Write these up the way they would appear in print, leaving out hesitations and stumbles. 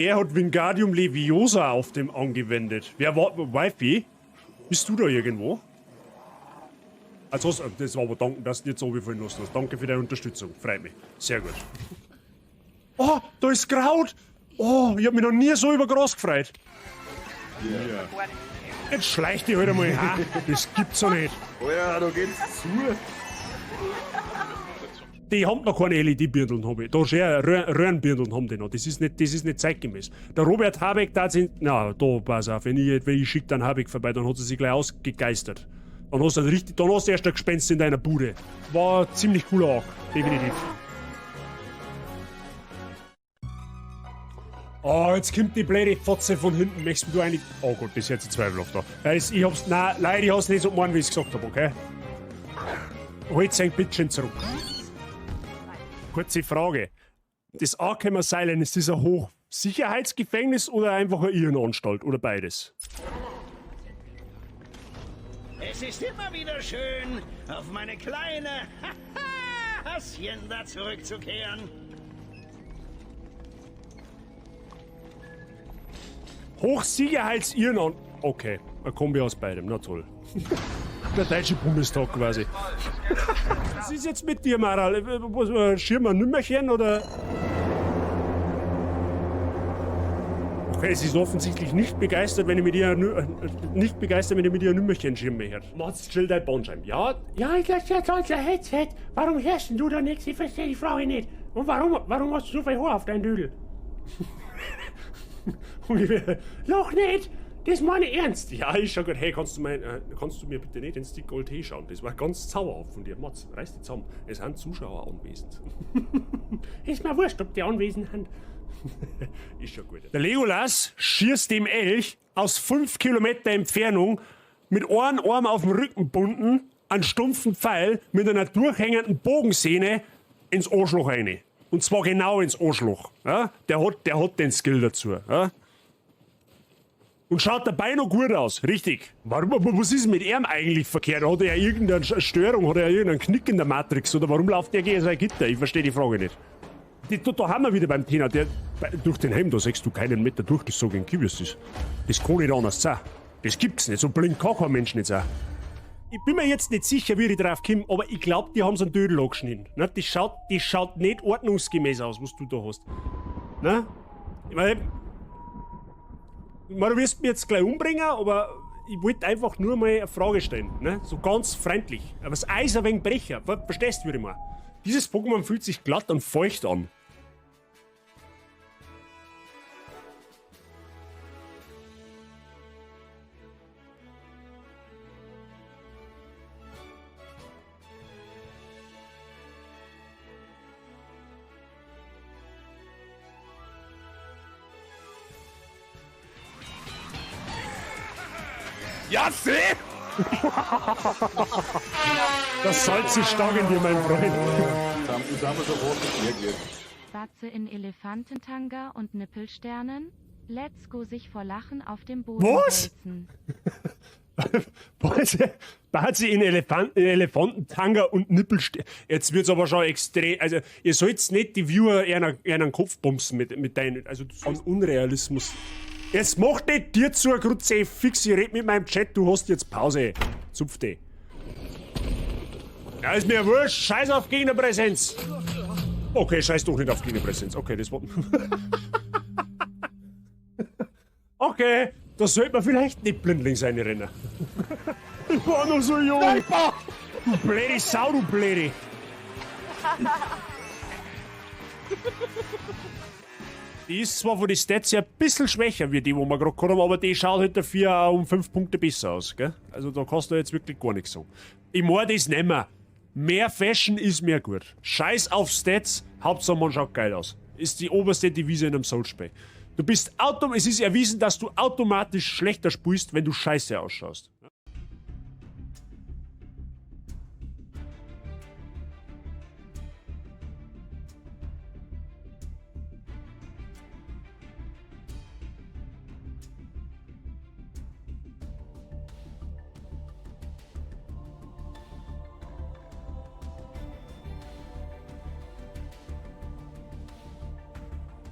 Er hat Wingardium Leviosa auf dem angewendet. Wer war. Wifey? Bist du da irgendwo? Also, das war aber danken, dass du nicht so viel lassen hast. Danke für deine Unterstützung. Freut mich. Sehr gut. Oh, da ist Kraut! Oh, ich hab mich noch nie so über Gras gefreut. Ja. Jetzt schleicht die halt einmal. Ha, das gibt's doch nicht. Alter, da geht's zu. Die haben noch keine LED-Birndeln, hab ich. Da schon Röhrenbirndeln haben die noch. Das ist nicht zeitgemäß. Der Robert Habeck da sind. Na, da, pass auf, wenn ich schick dann Habeck vorbei, dann hat sie sich gleich ausgegeistert. Dann hast du richtig, dann hast du erst ein Gespenst in deiner Bude. War ziemlich cooler auch, definitiv. Oh, jetzt kommt die blöde Fotze von hinten. Möchtest du eigentlich. Oh Gott, das ist jetzt zweifelhaft da. Ich hab's. Nein, leider, ich hab's nicht so gemeint, wie ich's gesagt hab, okay? Holt sein Bitchen zurück. Kurze Frage. Das Arkham Asylum, ist das ein Hochsicherheitsgefängnis oder einfach eine Irrenanstalt oder beides? Es ist immer wieder schön, auf meine kleine Hacienda zurückzukehren. Hochsicherheitsirrenanstalt. Okay, eine Kombi aus beidem, na toll. Der Deutsche Bundestag quasi. Was ist jetzt mit dir, Maral? Was, Schirm ein Nümmerchen oder? Okay, sie ist offensichtlich nicht begeistert, wenn ich mit ihr nicht begeistert, wenn ich mit ihr ein Nümmerchen schirme her. Mats, chill dein Bandscheiben. Ja, ja, ich lass ja toll, Headset. Warum hörst denn du da nichts? Ich verstehe die Frage nicht. Und warum hast du so viel Haar auf deinem Dödel? Ungefähr. Loch nicht! Das meine ich ernst. Ja, ist schon gut. Hey, kannst du mir bitte nicht ins Stick Gold Tee schauen? Das war ganz zauberhaft von dir. Mats, reiß dich zusammen. Es sind Zuschauer anwesend. Ist mir wurscht, ob die anwesend sind. Ist schon gut. Der Legolas schießt dem Elch aus 5 Kilometer Entfernung mit einem Arm auf dem Rücken bunden, einen stumpfen Pfeil mit einer durchhängenden Bogensehne ins Arschloch rein. Und zwar genau ins Arschloch. Ja? Der hat den Skill dazu. Ja? Und schaut dabei noch gut aus, richtig. Warum, aber was ist mit ihm eigentlich verkehrt? Hat er irgendeine Störung, hat er irgendeinen Knick in der Matrix? Oder warum läuft der gegen sein Gitter? Ich verstehe die Frage nicht. Da haben wir wieder beim Thema, durch den Helm, da siehst du keinen Meter durch, das so gegen Kiwis ist. Das kann nicht anders sein. Das gibt's nicht, so blind kann kein Mensch nicht sein. Ich bin mir jetzt nicht sicher, wie ich drauf komme, aber ich glaub, die haben so einen Dödel angeschnitten. Ne? Das schaut nicht ordnungsgemäß aus, was du da hast. Ne? Ich meine, du wirst mich jetzt gleich umbringen, aber ich wollte einfach nur mal eine Frage stellen. Ne? So ganz freundlich. Aber das Eis ein wenig brecher. Verstehst du, würde ich mal. Dieses Pokémon fühlt sich glatt und feucht an. Ja, seh! Das Salz ist stark in dir, mein Freund. Das haben wir sofort geklärt. Batze in Elefantentanga und Nippelsternen. Let's go sich vor Lachen auf dem Boden Was? wälzen. Batze in Elefantentanga und Nippelsternen. Jetzt wird's aber schon extrem. Also, ihr sollt's nicht die Viewer einen Kopf bumsen mit deinen. Also, von Unrealismus. Jetzt mach nicht dir zu, Grutze, fix, ich red mit meinem Chat, du hast jetzt Pause. Zupf dich. Ja, ist mir wurscht, scheiß auf Gegnerpräsenz. Okay, scheiß doch nicht auf Gegnerpräsenz. Okay, das war... Okay, da sollte man vielleicht nicht blindlings reinrennen. Ich war noch so jung. Sniper! Du blöde Sau, du blöde. Die ist zwar von den Stats her ein bisschen schwächer wie die, wo wir gerade gehabt haben, aber die schaut halt dafür auch um 5 Punkte besser aus, gell? Also da kannst du jetzt wirklich gar nichts sagen. Ich mein das nicht mehr. Mehr Fashion ist mehr gut. Scheiß auf Stats, Hauptsache man schaut geil aus. Ist die oberste Devise in einem Souls-Spiel. Es ist erwiesen, dass du automatisch schlechter spielst, wenn du scheiße ausschaust.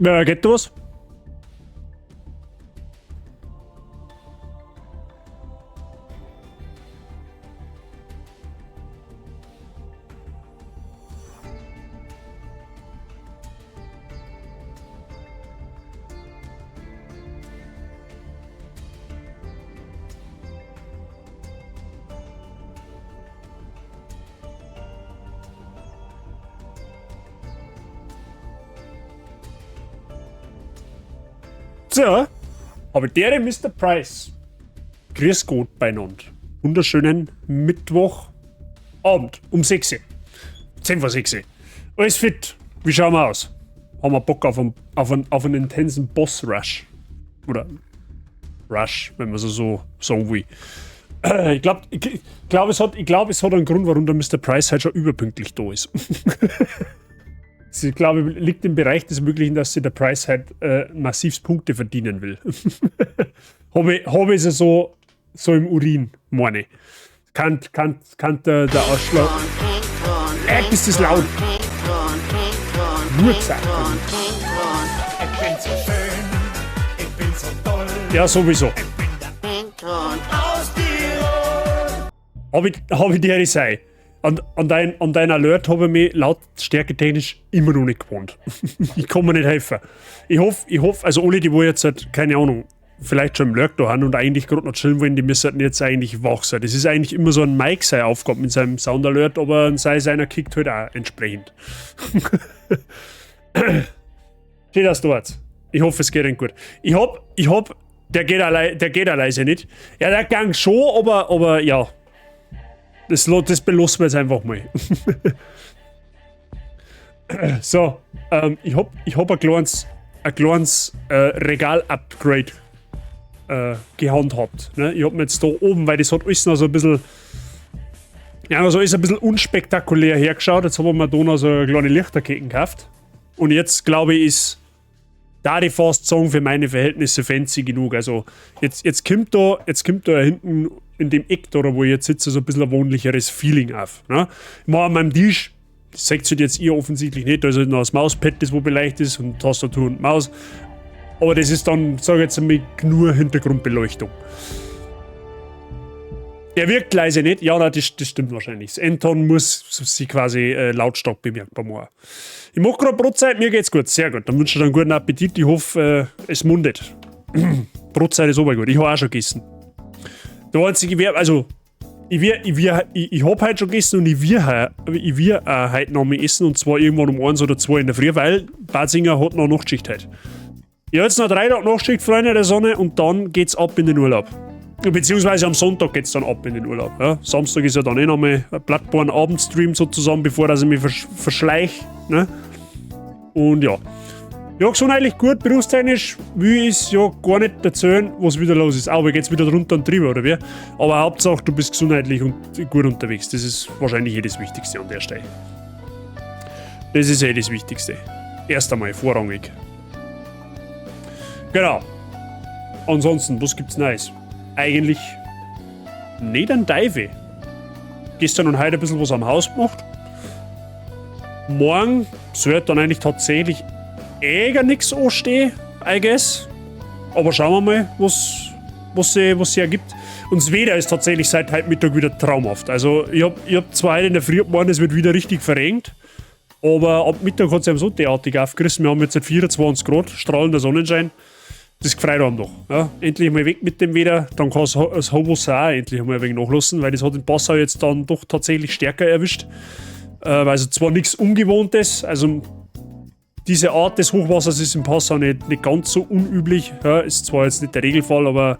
Ja, geht da was? So, habe d'Ehre, Mr. Price. Grüß Gott beieinander. Wunderschönen Mittwochabend um 6 Uhr. 10 vor 6 Uhr. Alles fit. Wie schauen wir aus? Haben wir Bock auf einen intensen Boss-Rush? Oder Rush, wenn man so sagen will. Ich glaub, es hat einen Grund, warum der Mr. Price halt schon überpünktlich da ist. Ich glaube, liegt im Bereich des Möglichen, dass sich der Price halt massiv Punkte verdienen will. Hab ich es so im Urin, meine. Kann der Ausschlag. Ist das laut? Nur gesagt. Ich bin so schön, ich bin so toll. Ja, sowieso. Ich bin der aus Tirol. Hab ich dir sei. An dein Alert habe ich mich lautstärketechnisch immer noch nicht gewohnt. Ich kann mir nicht helfen. Ich hoffe, also alle, die wo jetzt halt, keine Ahnung, vielleicht schon im Lurk da haben und eigentlich gerade noch chillen wollen, die müssen jetzt eigentlich wach sein. Das ist eigentlich immer so ein Mike seine Aufgabe mit seinem Sound Alert, aber ein sei seiner kickt halt auch entsprechend. Schön, dass du dort. Ich hoffe, es geht Ihnen gut. Ich hab, der geht alleine nicht. Ja, der gang schon, aber ja. Das belassen wir jetzt einfach mal. So, ich hab ein kleines Regal-Upgrade gehandhabt. Ne? Ich hab mir jetzt da oben, weil das hat alles noch so ein bisschen, ja, also ist ein bisschen unspektakulär hergeschaut. Jetzt haben wir da noch so eine kleine Lichterkette gekauft. Und jetzt, glaube ich, ist da die fast sagen, für meine Verhältnisse fancy genug. Also jetzt kommt da hinten in dem Eck da, wo ich jetzt sitze, so ein bisschen ein wohnlicheres Feeling auf. Ne? Ich mache an meinem Tisch, das seht ihr jetzt ihr offensichtlich nicht, da ist halt noch das Mauspad, das wo beleuchtet ist, und Tastatur und Maus. Aber das ist dann, sage ich jetzt einmal, nur Hintergrundbeleuchtung. Der wirkt leise nicht. Ja, nein, das stimmt wahrscheinlich. Das Anton muss sich quasi lautstark bemerkbar machen. Ich mache gerade Brotzeit, mir geht's gut. Sehr gut. Dann wünsche ich dir einen guten Appetit. Ich hoffe, es mundet. Brotzeit ist aber gut. Ich habe auch schon gegessen. Der einzige, wer, also, ich hab heute schon gegessen und ich wir auch heute noch mal essen, und zwar irgendwann um 1 oder 2 in der Früh, weil Batzinger hat noch Nachtschicht heute. Ich habe jetzt noch 3 Tage Nachtschicht, Freunde der Sonne, und dann geht's ab in den Urlaub. Beziehungsweise am Sonntag geht's dann ab in den Urlaub. Ja? Samstag ist ja dann eh nochmal ein Bloodborne-Abendstream sozusagen, bevor dass ich mich verschleich. Ne? Und ja. Ja, gesundheitlich gut, berufstechnisch will ich es ja gar nicht erzählen, was wieder los ist. Aber geht's wieder drunter und drüber, oder wie? Aber Hauptsache, du bist gesundheitlich und gut unterwegs. Das ist wahrscheinlich eh das Wichtigste an der Stelle. Das ist eh das Wichtigste. Erst einmal vorrangig. Genau. Ansonsten, was gibt's Neues? Eigentlich nicht ein Teufel. Gestern und heute ein bisschen was am Haus gemacht. Morgen sollte dann eigentlich tatsächlich eh gar nichts anstehen, I guess. Aber schauen wir mal, was sich ergibt. Und das Wetter ist tatsächlich seit heute Mittag wieder traumhaft. Also ich hab zwar heute in der Früh gemeint, es wird wieder richtig verregnet. Aber ab Mittag hat es eben so derartig aufgerissen. Wir haben jetzt seit 24 Grad, strahlender Sonnenschein. Das gefreut einem doch. Ja, endlich mal weg mit dem Wetter, dann kann das Hochwasser auch endlich mal ein wenig nachlassen, weil das hat in Passau jetzt dann doch tatsächlich stärker erwischt. Also zwar nichts Ungewohntes, also diese Art des Hochwassers ist in Passau nicht ganz so unüblich. Ja, ist zwar jetzt nicht der Regelfall, aber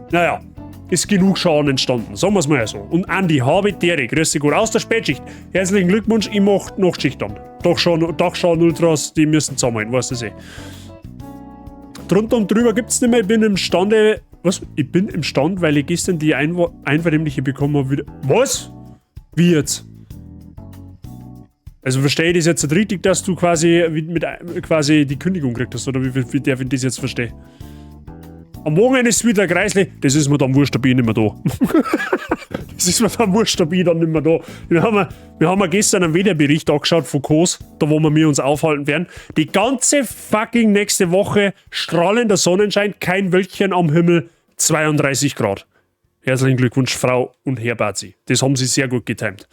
naja, ist genug Schaden entstanden, sagen wir es mal so. Und Andi, habe d'Ehre, grüß dich gut aus der Spätschicht. Herzlichen Glückwunsch, ich mach Nachtschicht dann. Dachschaden Ultras, die müssen zusammenhalten, weißt du eh. Drunter und drüber gibt's nicht mehr, ich bin imstande. Was? Ich bin imstand, weil ich gestern die einvernehmliche bekommen habe, wieder. Was? Wie jetzt? Also verstehe ich das jetzt nicht richtig, dass du quasi mit quasi die Kündigung gekriegt hast, oder wie darf ich das jetzt verstehen? Am Wochenende ist wieder Kreisli. Das ist mir dann wurscht, da bin ich nicht mehr da. Das ist mir dann wurscht, da bin ich dann nicht mehr da. Wir haben gestern einen Wetterbericht angeschaut von Kos, da wo wir uns aufhalten werden. Die ganze fucking nächste Woche strahlender Sonnenschein, kein Wölkchen am Himmel, 32 Grad. Herzlichen Glückwunsch, Frau und Herr Bazi. Das haben sie sehr gut getimt.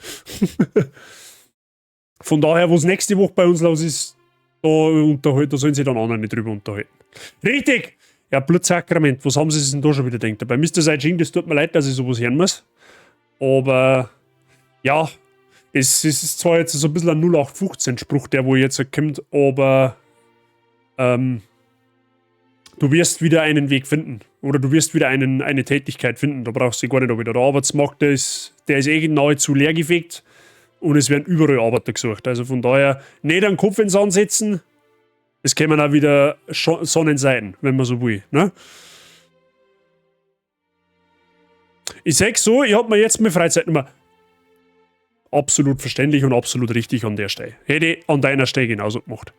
Von daher, was nächste Woche bei uns los ist, da sollen sich dann andere nicht drüber unterhalten. Richtig! Ja, Blutsakrament, was haben sie sich denn da schon wieder gedacht? Bei Mr. Saijing, das tut mir leid, dass ich sowas hören muss. Aber ja, es ist zwar jetzt so ein bisschen ein 0815-Spruch, der wo jetzt kommt, aber du Du wirst wieder einen Weg finden. Oder du wirst wieder eine Tätigkeit finden. Da brauchst du gar nicht wieder. Der Arbeitsmarkt, der ist eh nahezu leergefegt. Und es werden überall Arbeiter gesucht. Also von daher nicht einen Kopf ins Sand setzen. Es kämen auch wieder Sonnenseiten, wenn man so will. Ne? Ich sag so, ich hab mir jetzt mit Freizeit nicht mehr. Absolut verständlich und absolut richtig an der Stelle. Hätte ich an deiner Stelle genauso gemacht.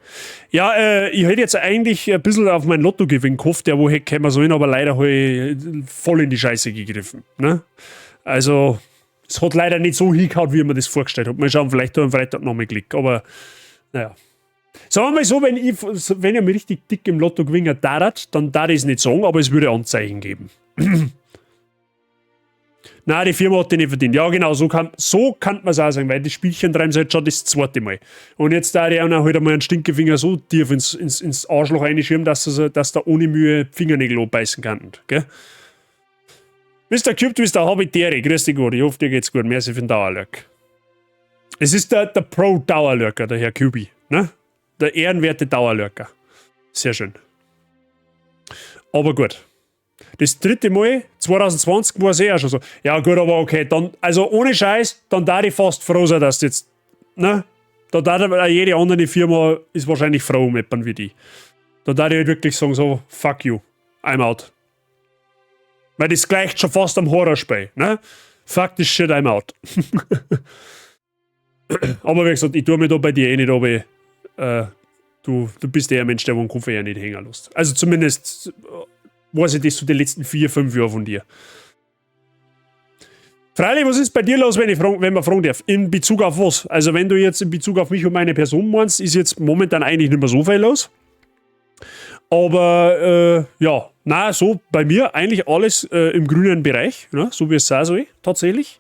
Ja, ich hätte jetzt eigentlich ein bisschen auf meinen Lottogewinn gehofft, der wo hätte kommen sollen, aber leider habe ich voll in die Scheiße gegriffen. Ne? Also, es hat leider nicht so hingehauen, wie ich mir das vorgestellt habe. Mal schauen, vielleicht am Freitag noch mal Glück, aber naja. Sagen wir mal so, wenn ich mir richtig dick im Lotto gewinnen darf, dann darf ich es nicht sagen, aber es würde Anzeichen geben. Na, die Firma hat die nicht verdient. Ja, genau, so kann man es auch sagen, weil das Spielchen treiben sie jetzt schon das zweite Mal. Und jetzt da die auch noch halt einmal einen Stinkefinger so tief ins Arschloch reinschieben, dass da ohne Mühe Fingernägel abbeißen kann. Gell? Mr. Cube Twister, Habitäre, grüß dich Gott, ich hoffe, dir geht's gut. Merci für den Dauerlurk. Es ist der Pro-Dauerlurker, der Herr Cubi. Ne? Der ehrenwerte Dauerlurker. Sehr schön. Aber gut. Das dritte Mal, 2020, war es eh auch schon so. Ja, gut, aber okay, dann, also ohne Scheiß, dann darf ich fast froh sein, dass du jetzt, ne? Da darf jede andere Firma ist wahrscheinlich froh um jemanden wie die. Da darf ich halt wirklich sagen, so, fuck you, I'm out. Weil das gleicht schon fast am Horrorspiel, ne? Fuck this shit, I'm out. Aber wie gesagt, ich tue mir da bei dir eh nicht, aber du bist der Mensch, der wo einen Kopf eher nicht hängen lässt. Also zumindest weiß ich das so die letzten 4, 5 Jahre von dir. Freilich, was ist bei dir los, wenn man fragen darf? In Bezug auf was? Also, wenn du jetzt in Bezug auf mich und meine Person meinst, ist jetzt momentan eigentlich nicht mehr so viel los. Aber ja, na, so bei mir eigentlich alles im grünen Bereich, ne? So wie es sein soll, tatsächlich.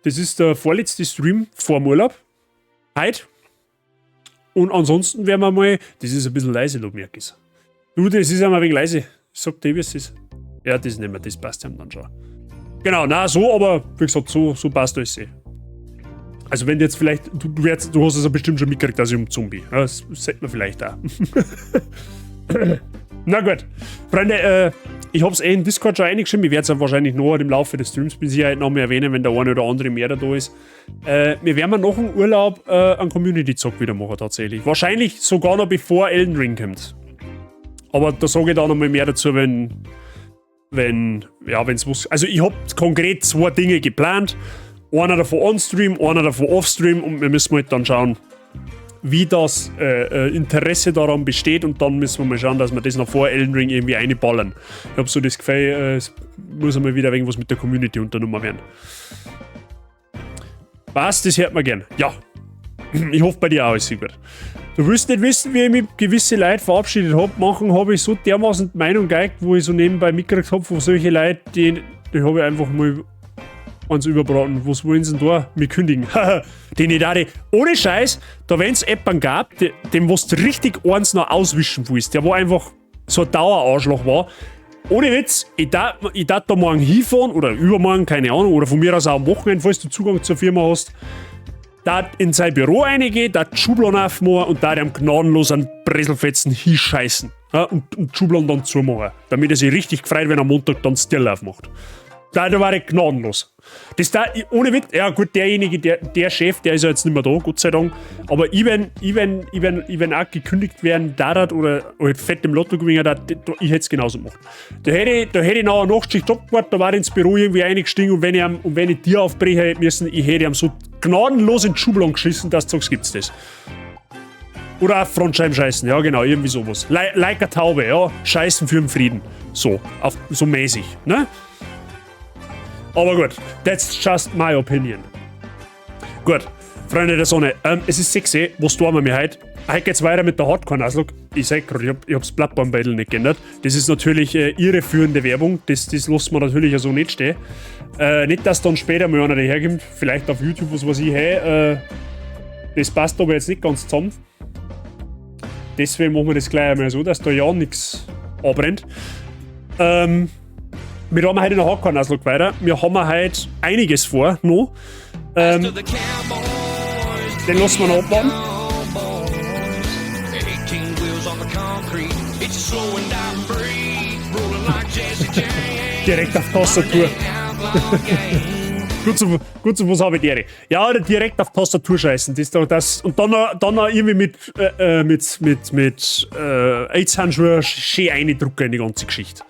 Das ist der vorletzte Stream vor dem Urlaub. Heute. Und ansonsten werden wir mal. Das ist ein bisschen leise, du merkst. Du, das ist einmal ein wenig leise. Ich sag dir, wie es ist. Ja, das nehmen wir, das passt ja dann schon. Genau, na, so, aber wie gesagt, so passt alles eh. Also wenn du jetzt vielleicht, du hast es ja bestimmt schon mitgekriegt, dass ich umzogen bin. Ja, das sieht man vielleicht auch. Na gut. Freunde, ich hab's eh in Discord schon eingeschrieben. Ich werde es dann wahrscheinlich noch im Laufe des Streams mit Sicherheit noch mehr erwähnen, wenn der eine oder andere mehr da ist. Wir werden nach dem Urlaub einen Community-Zock wieder machen, tatsächlich. Wahrscheinlich sogar noch bevor Elden Ring kommt. Aber da sage ich da noch mal mehr dazu, wenn, ja, wenn's was. Also ich habe konkret zwei Dinge geplant. Einer davon on-stream, einer davon off-stream und wir müssen halt dann schauen, wie das Interesse daran besteht, und dann müssen wir mal schauen, dass wir das noch vor Elden Ring irgendwie einballern. Ich habe so das Gefühl, es muss einmal wieder irgendwas mit der Community unternommen werden. Was? Das hört man gern. Ja. Ich hoffe, bei dir auch alles gut. Du willst nicht wissen, wie ich mich gewisse Leute verabschiedet habe. Machen habe ich so dermaßen die Meinung geigt, wo ich so nebenbei mitgekriegt habe von solchen Leuten, die habe ich einfach mal eins überbraten. Was wollen sie denn da? Mich kündigen. Den ich da, ohne Scheiß, da wenn es jemanden gab, dem was du richtig eins noch auswischen willst, der wo einfach so ein Dauerarschloch war. Ohne Witz, ich darf da morgen hinfahren oder übermorgen, keine Ahnung, oder von mir aus auch am Wochenende, falls du Zugang zur Firma hast, da in sein Büro reingehen, da die Schubladen aufmachen und da ihm gnadenlos einen Breselfetzen hinscheißen. Ja, und die Schubladen dann zumachen, damit er sich richtig gefreut, wenn er am Montag dann Still aufmacht. Da war ich gnadenlos. Das da, ohne Witz, ja gut, derjenige, der Chef, der ist ja jetzt nicht mehr da, Gott sei Dank. Aber ich, wenn auch gekündigt werden da oder halt fett im Lotto gewinnen, da, ich hätte es genauso gemacht. Da hätte ich nach einer Nachtschicht abgewartet, da war ich ins Büro irgendwie eingestiegen und wenn ich dir aufbrechen hätte müssen, ich hätte ihm so gnadenlos in die Schubladen geschissen, dass du sagst, gibt's das. Oder auf Frontscheiben scheißen, ja genau, irgendwie sowas. Like a Taube, ja, scheißen für den Frieden. So, so mäßig, ne? Aber gut, that's just my opinion. Gut, Freunde der Sonne, es ist 6 Uhr, was tun wir mir heute? Heute geht's weiter mit der Hardcore Nuzlocke. Ich sag grad, ich hab's Bloodborne Battle nicht geändert. Das ist natürlich irreführende Werbung, das lassen wir natürlich so nicht stehen. Nicht, dass dann später mal einer daherkommt, vielleicht auf YouTube, was weiß ich, hey, das passt aber jetzt nicht ganz zusammen. Deswegen machen wir das gleich einmal so, dass da ja nichts anbrennt. Wir haben heute in der Hardcore Nuzlocke weiter. Wir haben heute einiges vor, noch. Den lassen wir noch abwarten. 18 wheels on the concrete. It's a slow and dying breed. Direkt auf Tastatur. Gut so, gut so, was habe ich die? Ja, oder direkt auf Tastatur scheißen. Das, das, und dann noch irgendwie mit AIDS-Handschuhe schön eindrucken in die ganze Geschichte.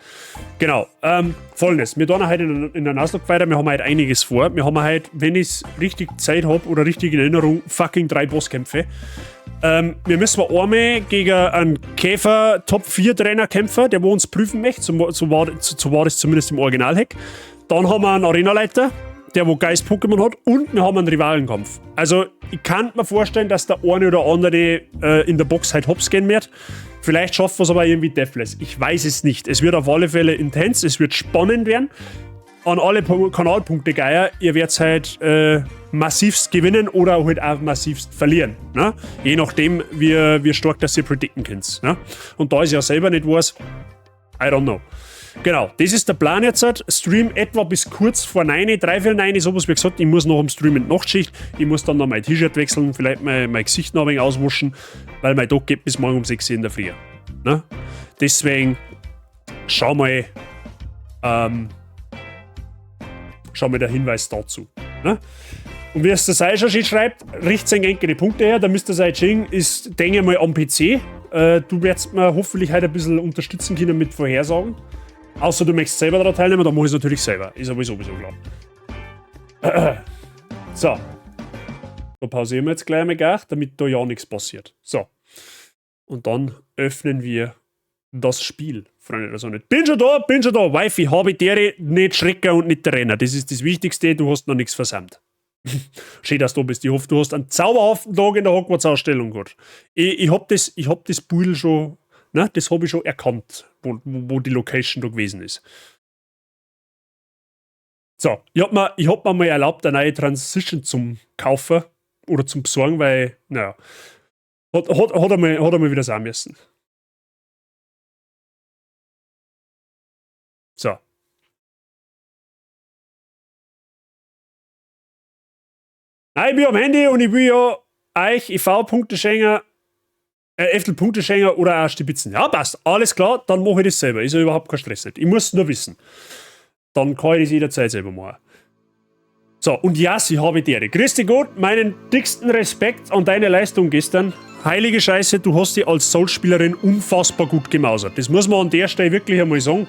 Genau. Folgendes. Wir tun heute in der Nuzlocke weiter. Wir haben heute einiges vor. Wir haben heute, wenn ich richtig Zeit habe oder richtig in Erinnerung, fucking 3 Bosskämpfe. Wir müssen einmal gegen einen Käfer Top 4 Trainer kämpfen, der wo uns prüfen möchte. So war das zumindest im Original-Hack. Dann haben wir einen Arenaleiter, der wo geiles Pokémon hat, und wir haben einen Rivalenkampf. Also, ich kann mir vorstellen, dass der eine oder andere in der Box halt hops gehen wird. Vielleicht schaffen wir es aber irgendwie deathless. Ich weiß es nicht. Es wird auf alle Fälle intens, es wird spannend werden. An alle Kanalpunkte Geier, ihr werdet halt massivst gewinnen oder halt auch massivst verlieren. Ne? Je nachdem, wie stark das ihr predikten könnt. Ne? Und da ich ja selber nicht weiß, I don't know. Genau, das ist der Plan jetzt. Stream etwa bis kurz vor 9, 8:45, sowas wie gesagt. Ich muss noch am Stream in die Nachtschicht. Ich muss dann noch mein T-Shirt wechseln, vielleicht mein Gesicht noch ein wenig auswaschen, weil mein Tag geht bis morgen um 6 Uhr in der Früh. Ne? Deswegen schau mal der Hinweis dazu. Ne? Und wie es der Sei schon schön schreibt, richtet sein Geld die Punkte her. Der Mr. Sai Ching ist, denke ich mal, am PC. Du wirst mir hoffentlich heute ein bisschen unterstützen können mit Vorhersagen. Außer du möchtest selber daran teilnehmen, dann mach ich es natürlich selber. Ist aber sowieso klar. So. Da pausieren wir jetzt gleich einmal gar, damit da ja nichts passiert. So. Und dann öffnen wir das Spiel, Freunde der Sonne. Bin schon da, bin schon da. Wifi, habe ich dir nicht schrecken und nicht rennen. Das ist das Wichtigste, du hast noch nichts versäumt. Schön, dass du da bist. Ich hoffe, du hast einen zauberhaften Tag in der Hogwarts-Ausstellung gehabt. Ich hab das Bild schon, ne, das hab ich schon erkannt, wo die Location da gewesen ist. So, ich hab mir mal erlaubt, eine neue Transition zum Kaufen oder zum Besorgen, weil, naja, hat einmal wieder sein müssen. So. Nein, ich bin am Handy und ich will ja euch IV-Punkte schenken, Äftel-Punkte schenken oder auch Stibitzen. Ja, passt. Alles klar, dann mache ich das selber. Ist ja überhaupt kein Stress nicht. Ich muss nur wissen. Dann kann ich das jederzeit selber machen. So, und ja, sie habe ich dir. Grüß dich Gott, meinen dicksten Respekt an deine Leistung gestern. Heilige Scheiße, du hast dich als Soul-Spielerin unfassbar gut gemausert. Das muss man an der Stelle wirklich einmal sagen.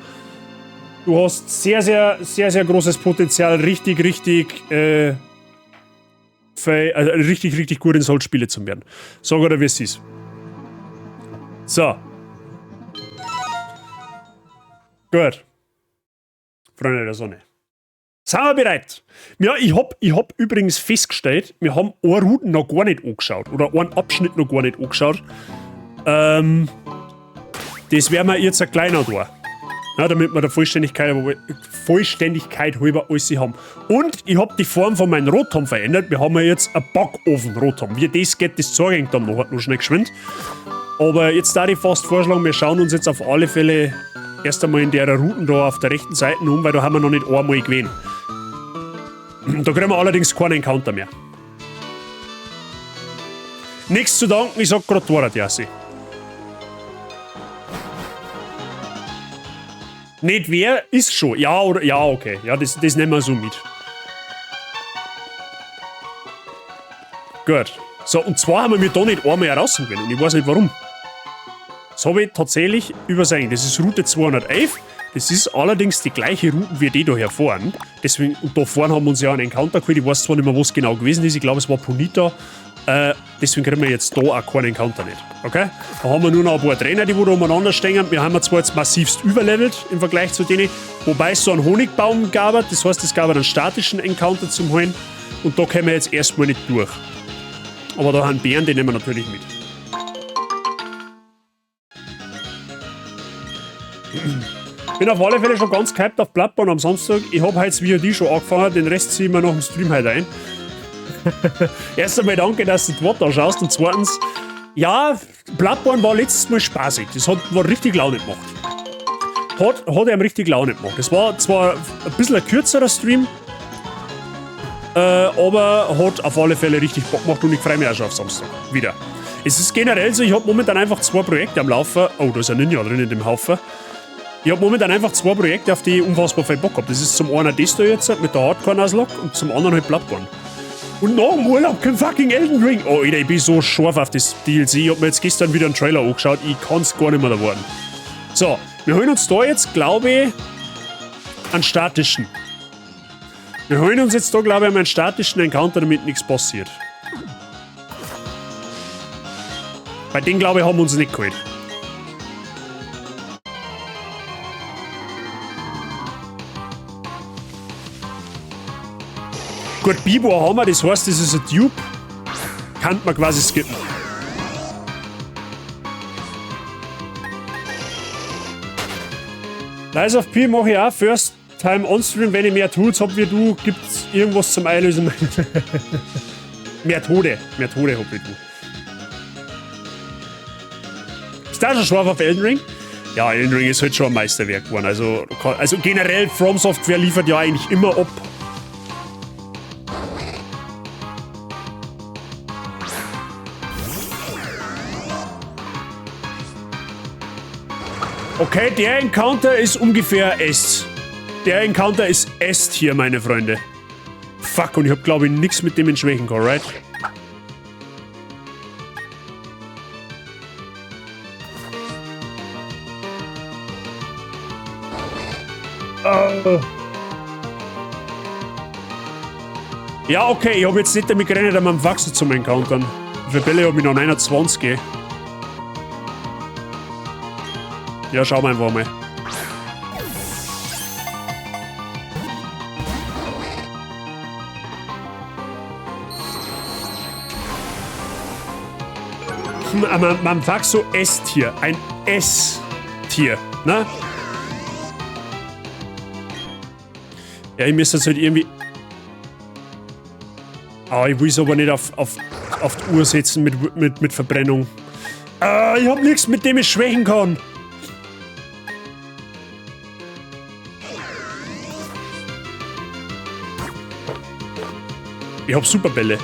Du hast sehr, sehr, sehr, sehr großes Potenzial, richtig, richtig, richtig, richtig gut in Souls-Spiele zu werden. Sag oder wie es ist. So. Gut. Freunde der Sonne. Sind wir bereit? Ja, ich hab übrigens festgestellt, wir haben eine Route noch gar nicht angeschaut. Oder einen Abschnitt noch gar nicht angeschaut. Das werden wir jetzt ein kleiner tun. Ja, damit wir der Vollständigkeit halber alles haben. Und ich hab die Form von meinem Rotom verändert. Wir haben ja jetzt einen Backofen-Rotom. Wie das geht, das zeige ich dann noch schnell geschwind. Aber jetzt darf ich fast vorschlagen, wir schauen uns jetzt auf alle Fälle erst einmal in der Route da auf der rechten Seite um, weil da haben wir noch nicht einmal gewesen. Da kriegen wir allerdings keinen Encounter mehr. Nichts zu danken, ich sag grad Dora, Jassi. Nicht wer, ist schon. Ja, oder, ja, okay. Ja, das nehmen wir so mit. Gut. So, und zwar haben wir mir da nicht einmal herausgewinnen. Und ich weiß nicht warum. Das habe ich tatsächlich übersehen. Das ist Route 211. Das ist allerdings die gleiche Route wie die da hier vorne. Deswegen, und da vorne haben wir uns ja einen Encounter geholt. Ich weiß zwar nicht mehr, was genau gewesen ist. Ich glaube, es war Ponita. Deswegen kriegen wir jetzt da auch keinen Encounter nicht. Okay? Da haben wir nur noch ein paar Trainer, die wo da umeinander stehen. Wir haben zwar jetzt massivst überlevelt im Vergleich zu denen. Wobei es so einen Honigbaum gab. Das heißt, es gab einen statischen Encounter zum Holen. Und da kommen wir jetzt erstmal nicht durch. Aber da haben Bären, die nehmen wir natürlich mit. Bin auf alle Fälle schon ganz gehypt auf Bloodborne am Samstag. Ich hab heute das VOD schon angefangen, den Rest ziehen wir noch im Stream heute ein. Erst einmal danke, dass du die Wort anschaust und zweitens, ja, Bloodborne war letztes Mal spaßig. Das war richtig Laune gemacht. Hat ihm richtig Laune gemacht. Das war zwar ein bisschen ein kürzerer Stream, aber hat auf alle Fälle richtig Bock gemacht und ich freue mich auch schon auf Samstag wieder. Es ist generell so, ich hab momentan einfach 2 Projekte am Laufen. Oh, da ist ein Ninja drin in dem Haufen. Ich hab momentan einfach zwei Projekte, auf die ich unfassbar viel Bock hab. Das ist zum einen das da jetzt mit der Hardcore-Nuzlocke und zum anderen halt Bloodborne. Und nach dem Urlaub kommt fucking Elden Ring. Oh, Alter, ich bin so scharf auf das DLC. Ich hab mir jetzt gestern wieder einen Trailer angeschaut. Ich kann's gar nicht mehr erwarten. So, wir holen uns da jetzt, glaube ich, einen statischen. Wir holen uns jetzt da, glaube ich, einen statischen Encounter, damit nichts passiert. Bei den, glaube ich, haben wir uns nicht geholt. Gut, Bibo haben wir, das heißt, das ist ein Dupe. Kann man quasi skippen. Lies of P mache ich auch First Time on Stream, wenn ich mehr Tools hab wie du, gibt's irgendwas zum Einlösen. Mehr Tode hab wie du. Ist da schon scharf auf Elden Ring? Ja, Elden Ring ist halt schon ein Meisterwerk geworden. Also generell, From Software liefert ja eigentlich immer ab. Okay, der Encounter ist ungefähr S. Der Encounter ist S hier, meine Freunde. Fuck, und ich hab, glaube ich, nichts mit dem in Schwächen gehabt, right? Oh. Ja, okay, ich hab jetzt nicht damit gerechnet, am Wachsen zum Encountern. Für Bälle hab ich noch 29. Ja, schauen wir einfach mal. Man sagt so S-Tier. Ein S-Tier, ne? Ja, ich müsste jetzt halt irgendwie... Ah, ich will es aber nicht auf die Uhr setzen mit Verbrennung. Ah, ich hab nichts, mit dem ich schwächen kann. Ich hab Superbälle.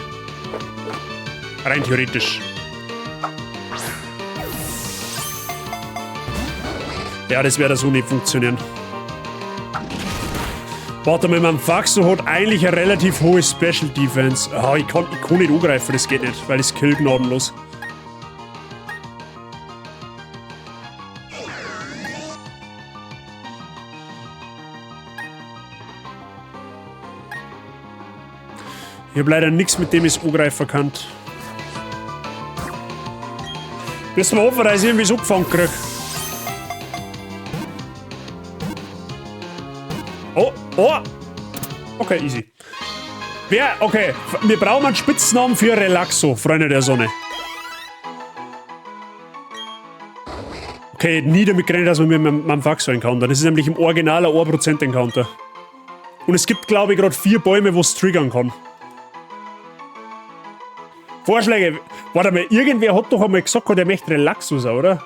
Rein theoretisch. Ja, das wäre so nicht funktionieren. Warte mal, mein Faxo hat eigentlich eine relativ hohe Special Defense. Ah, ich kann nicht angreifen, das geht nicht, weil das kill gnadenlos. Ich hab leider nichts, mit dem ich angreifen kann. Müssen wir hoffen, dass ich irgendwie so gefangen krieg. Oh, oh! Okay, easy. Wer, okay, wir brauchen einen Spitznamen für Relaxo, Freunde der Sonne. Okay, nie damit gerechnet, dass wir mit meinem Faxo encounter. Das ist nämlich im Original ein 1% Encounter. Und es gibt, glaube ich, gerade 4 Bäume, wo es triggern kann. Vorschläge. Warte mal, irgendwer hat doch einmal gesagt, der möchte Relaxo sein, oder?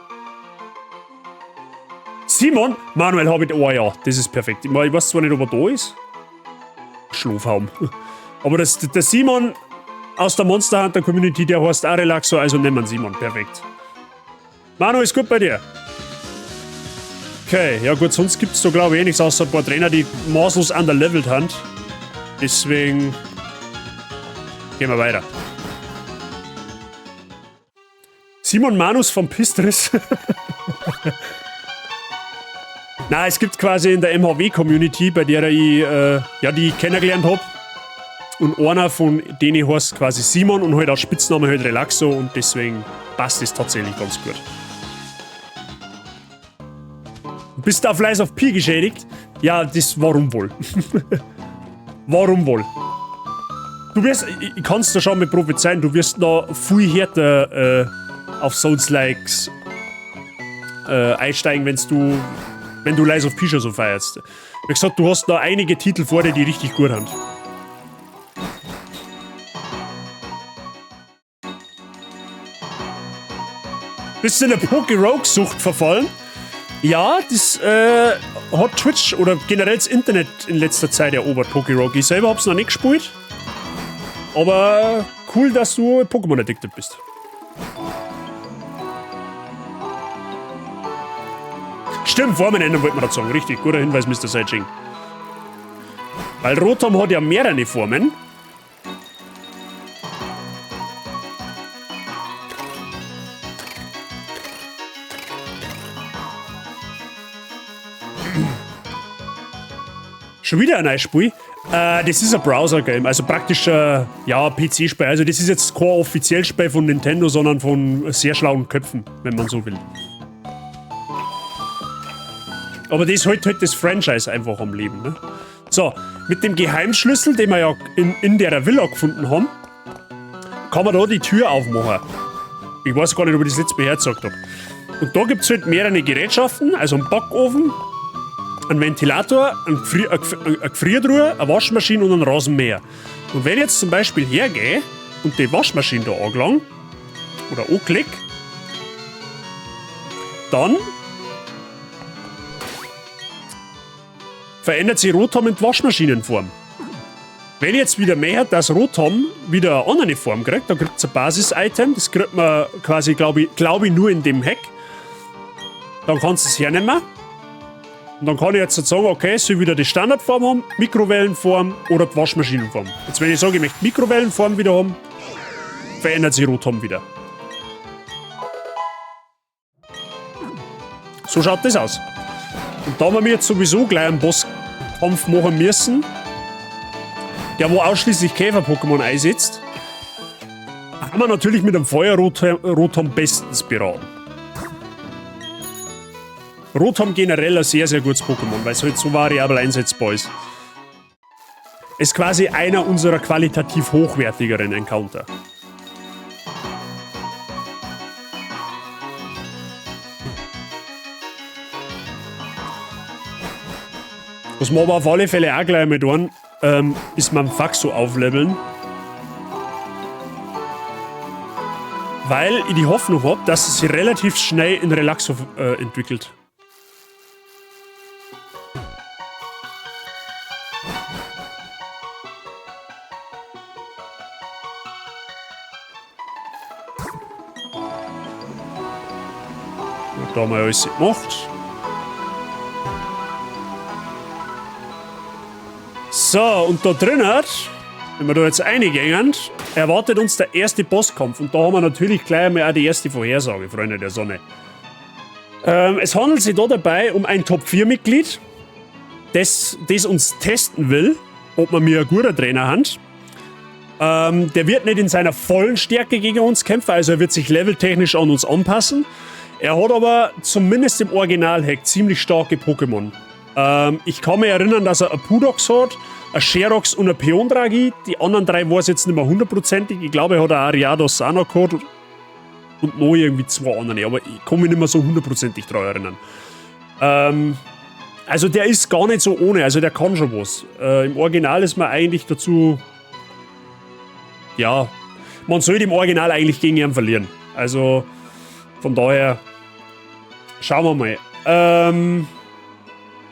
Simon? Manuel habe ich. Oh ja, das ist perfekt. Ich weiß zwar nicht, ob er da ist. Schlafhaum. Aber das, der Simon aus der Monster Hunter Community, der heißt auch Relaxo, also nehmen wir Simon. Perfekt. Manu, ist gut bei dir? Okay, ja gut, sonst gibt es da glaube ich eh nichts außer ein paar Trainer, die maßlos underlevelt haben. Deswegen gehen wir weiter. Simon Manus vom Pistris. Na, es gibt quasi in der MHW-Community, bei der ich, ja, die ich kennengelernt hab. Und einer von denen heißt quasi Simon und halt als Spitzname halt Relaxo und deswegen passt es tatsächlich ganz gut. Bist du auf Lies of P geschädigt? Ja, das warum wohl? Warum wohl? Du wirst, ich kann's dir schon mit prophezeien, du wirst noch viel härter auf Souls-Likes einsteigen, wenn du Lies of P schon so feierst. Wie gesagt, du hast noch einige Titel vor dir, die richtig gut sind. Bist du in der Poké-Rogue-Sucht verfallen? Ja, das hat Twitch oder generell das Internet in letzter Zeit erobert, Poké-Rogue. Ich selber hab's noch nicht gespielt. Aber cool, dass du Pokémon addicted bist. Stimmt, Formen ändern wollte man dazu sagen. Richtig, guter Hinweis, Mr. Seijing. Weil Rotom hat ja mehrere Formen. Schon wieder ein neues Spiel. Das ist ein Browser-Game, also praktisch ja, PC-Spiel. Also das ist jetzt kein offizielles Spiel von Nintendo, sondern von sehr schlauen Köpfen, wenn man so will. Aber das hält halt das Franchise einfach am Leben, ne? So, mit dem Geheimschlüssel, den wir ja in der Villa gefunden haben, kann man da die Tür aufmachen. Ich weiß gar nicht, ob ich das letzte Mal hergezeigt hab. Und da gibt's halt mehrere Gerätschaften, also einen Backofen, einen Ventilator, eine Gefriertruhe, eine Waschmaschine und einen Rasenmäher. Und wenn ich jetzt zum Beispiel hergehe und die Waschmaschine da angelange, oder anklick, dann verändert sich Rotom in die Waschmaschinenform. Wenn ich jetzt wieder möchte, dass Rotom wieder eine andere Form kriegt, dann kriegt's ein Basis-Item, das kriegt man quasi, glaub ich, nur in dem Hack. Dann kannst du es hernehmen. Und dann kann ich jetzt sagen, okay, soll ich wieder die Standardform haben, Mikrowellenform oder die Waschmaschinenform. Jetzt wenn ich sage, ich möchte Mikrowellenform wieder haben, verändert sich Rotom wieder. So schaut das aus. Und da haben wir jetzt sowieso gleich einen Bosskampf machen müssen, der wo ausschließlich Käfer-Pokémon einsetzt, haben wir natürlich mit einem Feuer-Rotom bestens beraten. Rotom generell ein sehr, sehr gutes Pokémon, weil es halt so variabel einsetzbar ist. Ist quasi einer unserer qualitativ hochwertigeren Encounter. Was wir aber auf alle Fälle auch gleich mal tun, ist Manfaxo aufleveln. Weil ich die Hoffnung hab, dass es sich relativ schnell in Relaxo entwickelt. Da haben wir alles gemacht. So, und da drinnen, wenn wir da jetzt reingehen, erwartet uns der erste Bosskampf. Und da haben wir natürlich gleich einmal auch die erste Vorhersage, Freunde der Sonne. Es handelt sich da dabei um ein Top-4-Mitglied, das uns testen will, ob wir mir ein guter Trainer haben. Der wird nicht in seiner vollen Stärke gegen uns kämpfen, also er wird sich leveltechnisch an uns anpassen. Er hat aber zumindest im Original-Hack ziemlich starke Pokémon. Ich kann mich erinnern, dass er ein Pudox hat, ein Scherox und ein Peondragi. Die anderen drei weiß ich jetzt nicht mehr hundertprozentig. Ich glaube, er hat auch Ariados auch noch gehabt und noch irgendwie zwei andere, aber ich kann mich nicht mehr so hundertprozentig dran erinnern. Also der ist gar nicht so ohne, also der kann schon was. Im Original ist man eigentlich dazu... Ja, man sollte im Original eigentlich gegen ihn verlieren. Also von daher schauen wir mal.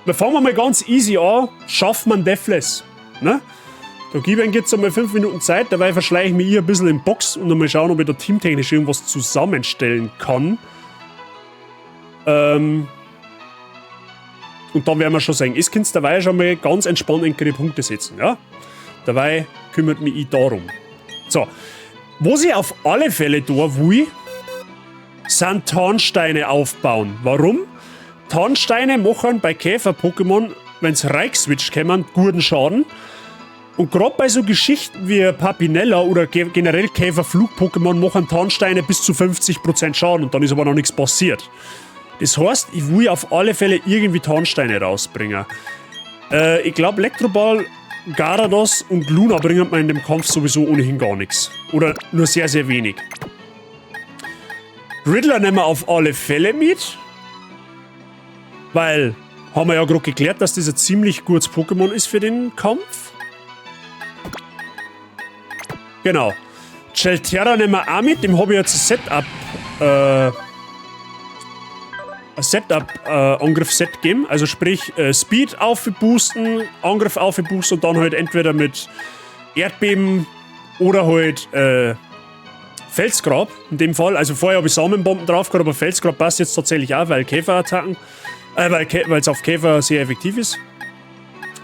Wir fangen mal ganz easy an. Schafft man Deathless? Ne? Da gebe ich jetzt einmal 5 Minuten Zeit, dabei verschleiche ich mich hier ein bisschen in Box und mal schauen, ob ich da teamtechnisch irgendwas zusammenstellen kann. Und dann werden wir schon sehen. Ich kann dabei schon mal ganz entspannt in die Punkte setzen. Ja? Dabei kümmert mich ich darum. So, was ich auf alle Fälle da will, sind Tarnsteine aufbauen. Warum? Tarnsteine machen bei Käfer-Pokémon, wenn's reingeswitcht kommen, guten Schaden. Und grad bei so Geschichten wie Papinella oder generell Käfer-Flug-Pokémon machen Tarnsteine bis zu 50% Schaden und dann ist aber noch nichts passiert. Das heißt, ich will auf alle Fälle irgendwie Tarnsteine rausbringen. Ich glaub, Elektroball, Garados und Luna bringen mir in dem Kampf sowieso ohnehin gar nichts. Oder nur sehr, sehr wenig. Riddler nehmen wir auf alle Fälle mit. Weil, haben wir ja grad geklärt, dass das ein ziemlich gutes Pokémon ist für den Kampf. Genau. Chelterra nehmen wir auch mit. Dem habe ich jetzt ein Setup Angriffsset gegeben. Also sprich, Speed aufboosten, Angriff aufboosten und dann halt entweder mit Erdbeben oder halt Felsgrab in dem Fall. Also vorher habe ich Samenbomben drauf gehabt, aber Felsgrab passt jetzt tatsächlich auch, weil Käferattacken. Weil es auf Käfer sehr effektiv ist.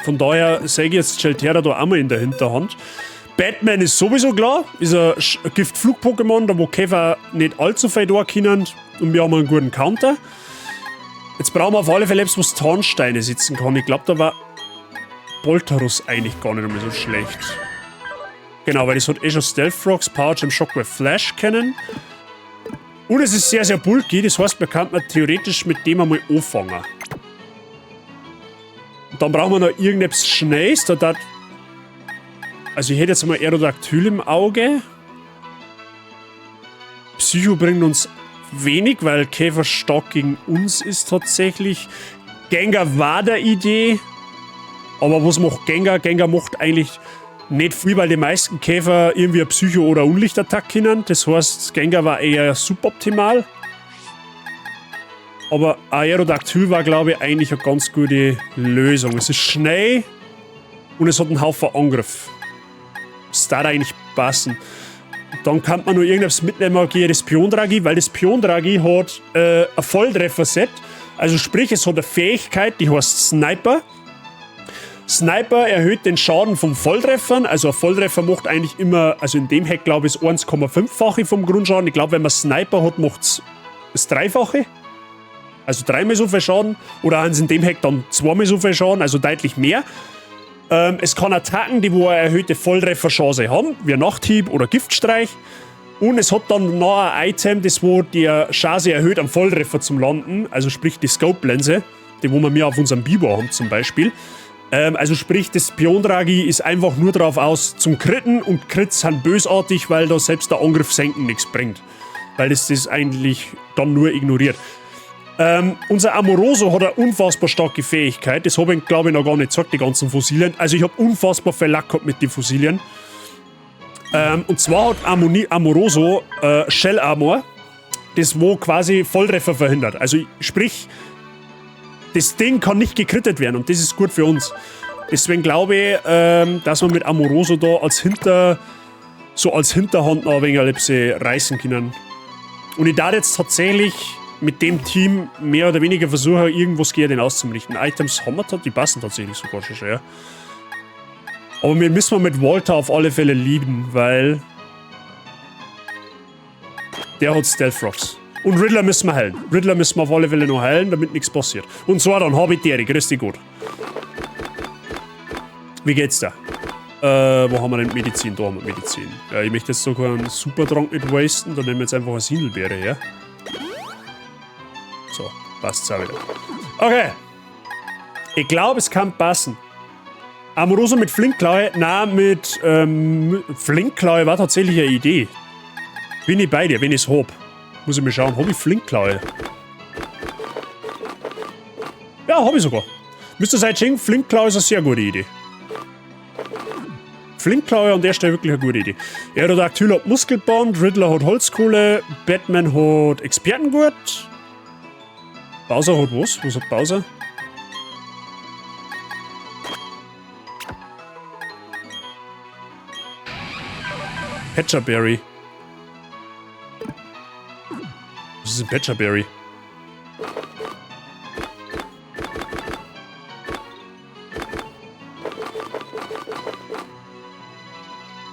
Von daher sehe ich jetzt Shelterra da auch mal in der Hinterhand. Batman ist sowieso klar, ist ein Giftflug-Pokémon, da wo Käfer nicht allzu viel da können und wir haben einen guten Counter. Jetzt brauchen wir auf alle Fälle etwas, was Tarnsteine setzen kann. Ich glaube, da war Bolterus eigentlich gar nicht einmal so schlecht. Genau, weil das hat eh schon Stealth Rocks, Power Gem, Shockwave, Flash kennen. Und es ist sehr, sehr bulky, das heißt, man kann man theoretisch mit dem einmal anfangen. Und dann brauchen wir noch irgendetwas Schnelles, da dat. Also ich hätte jetzt mal Aerodactyl im Auge. Psycho bringt uns wenig, weil Käfer stark gegen uns ist tatsächlich. Gengar war der Idee. Aber was macht Gengar? Gengar macht eigentlich nicht viel, weil die meisten Käfer irgendwie eine Psycho- oder Unlichtattacke können. Das heißt, Gengar war eher suboptimal. Aber Aerodactyl war, glaube ich, eigentlich eine ganz gute Lösung. Es ist schnell und es hat einen Haufen Angriff. Das darf eigentlich passen. Dann kann man nur irgendwas mitnehmen gegen das Piondragi, weil das Piondragi hat ein Volltreffer-Set. Also sprich, es hat eine Fähigkeit, die heißt Sniper. Sniper erhöht den Schaden vom Volltreffern. Also ein Volltreffer macht eigentlich immer, also in dem Hack glaube ich, das 1,5-fache vom Grundschaden. Ich glaube, wenn man Sniper hat, macht's das Dreifache. Also dreimal so viel Schaden. Oder haben sie in dem Hack dann zweimal so viel Schaden, also deutlich mehr. Es kann Attacken, die wo eine erhöhte Volltrefferchance haben, wie Nachthieb oder Giftstreich. Und es hat dann noch ein Item, das wo die Chance erhöht, am Volltreffer zum Landen. Also sprich die Scope-Lense, die wo wir mir auf unserem Biber haben zum Beispiel. Also sprich, das Piondragi ist einfach nur darauf aus zum Critten und Crits sind bösartig, weil da selbst der Angriff senken nichts bringt. Weil das das eigentlich dann nur ignoriert. Unser Amoroso hat eine unfassbar starke Fähigkeit. Das habe ich, glaube ich, noch gar nicht gesagt, die ganzen Fossilien. Also ich habe unfassbar viel Lack gehabt mit den Fossilien. Und zwar hat Amoroso Shell Armor, das wo quasi Volltreffer verhindert. Also sprich, das Ding kann nicht gekrittet werden und das ist gut für uns. Deswegen glaube ich, dass wir mit Amoroso da als Hinterhand noch ein wenig reißen können. Und ich darf jetzt tatsächlich mit dem Team mehr oder weniger versuchen, irgendwas gegen den auszurichten. Items haben wir da, die passen tatsächlich sogar schon, ja. Aber wir müssen mit Walter auf alle Fälle lieben, weil der hat Stealth Rocks. Und Riddler müssen wir heilen. Riddler müssen wir auf alle Fälle noch heilen, damit nichts passiert. Und so, dann hab ich die, grüß dich gut. Wie geht's da? Wo haben wir denn Medizin? Da haben wir Medizin. Ja, ich möchte jetzt sogar einen Supertrank nicht wasten, dann nehmen wir jetzt einfach eine Sindelbeere her. So, passt's auch wieder. Okay. Ich glaube, es kann passen. Amoroso mit Flinkklaue? Nein, mit Flinkklaue war tatsächlich eine Idee. Bin ich bei dir, wenn ich's hab. Muss ich mal schauen, hab ich Flinkklaue? Ja, hab ich sogar. Müsst ihr seid Flinkklaue ist eine sehr gute Idee. Flinkklaue an der Stelle wirklich eine gute Idee. Aerodactyl hat Muskelband, Riddler hat Holzkohle, Batman hat Expertengurt. Bowser hat was? Was hat Bowser? Patcherberry. Was ist ein Patcherberry?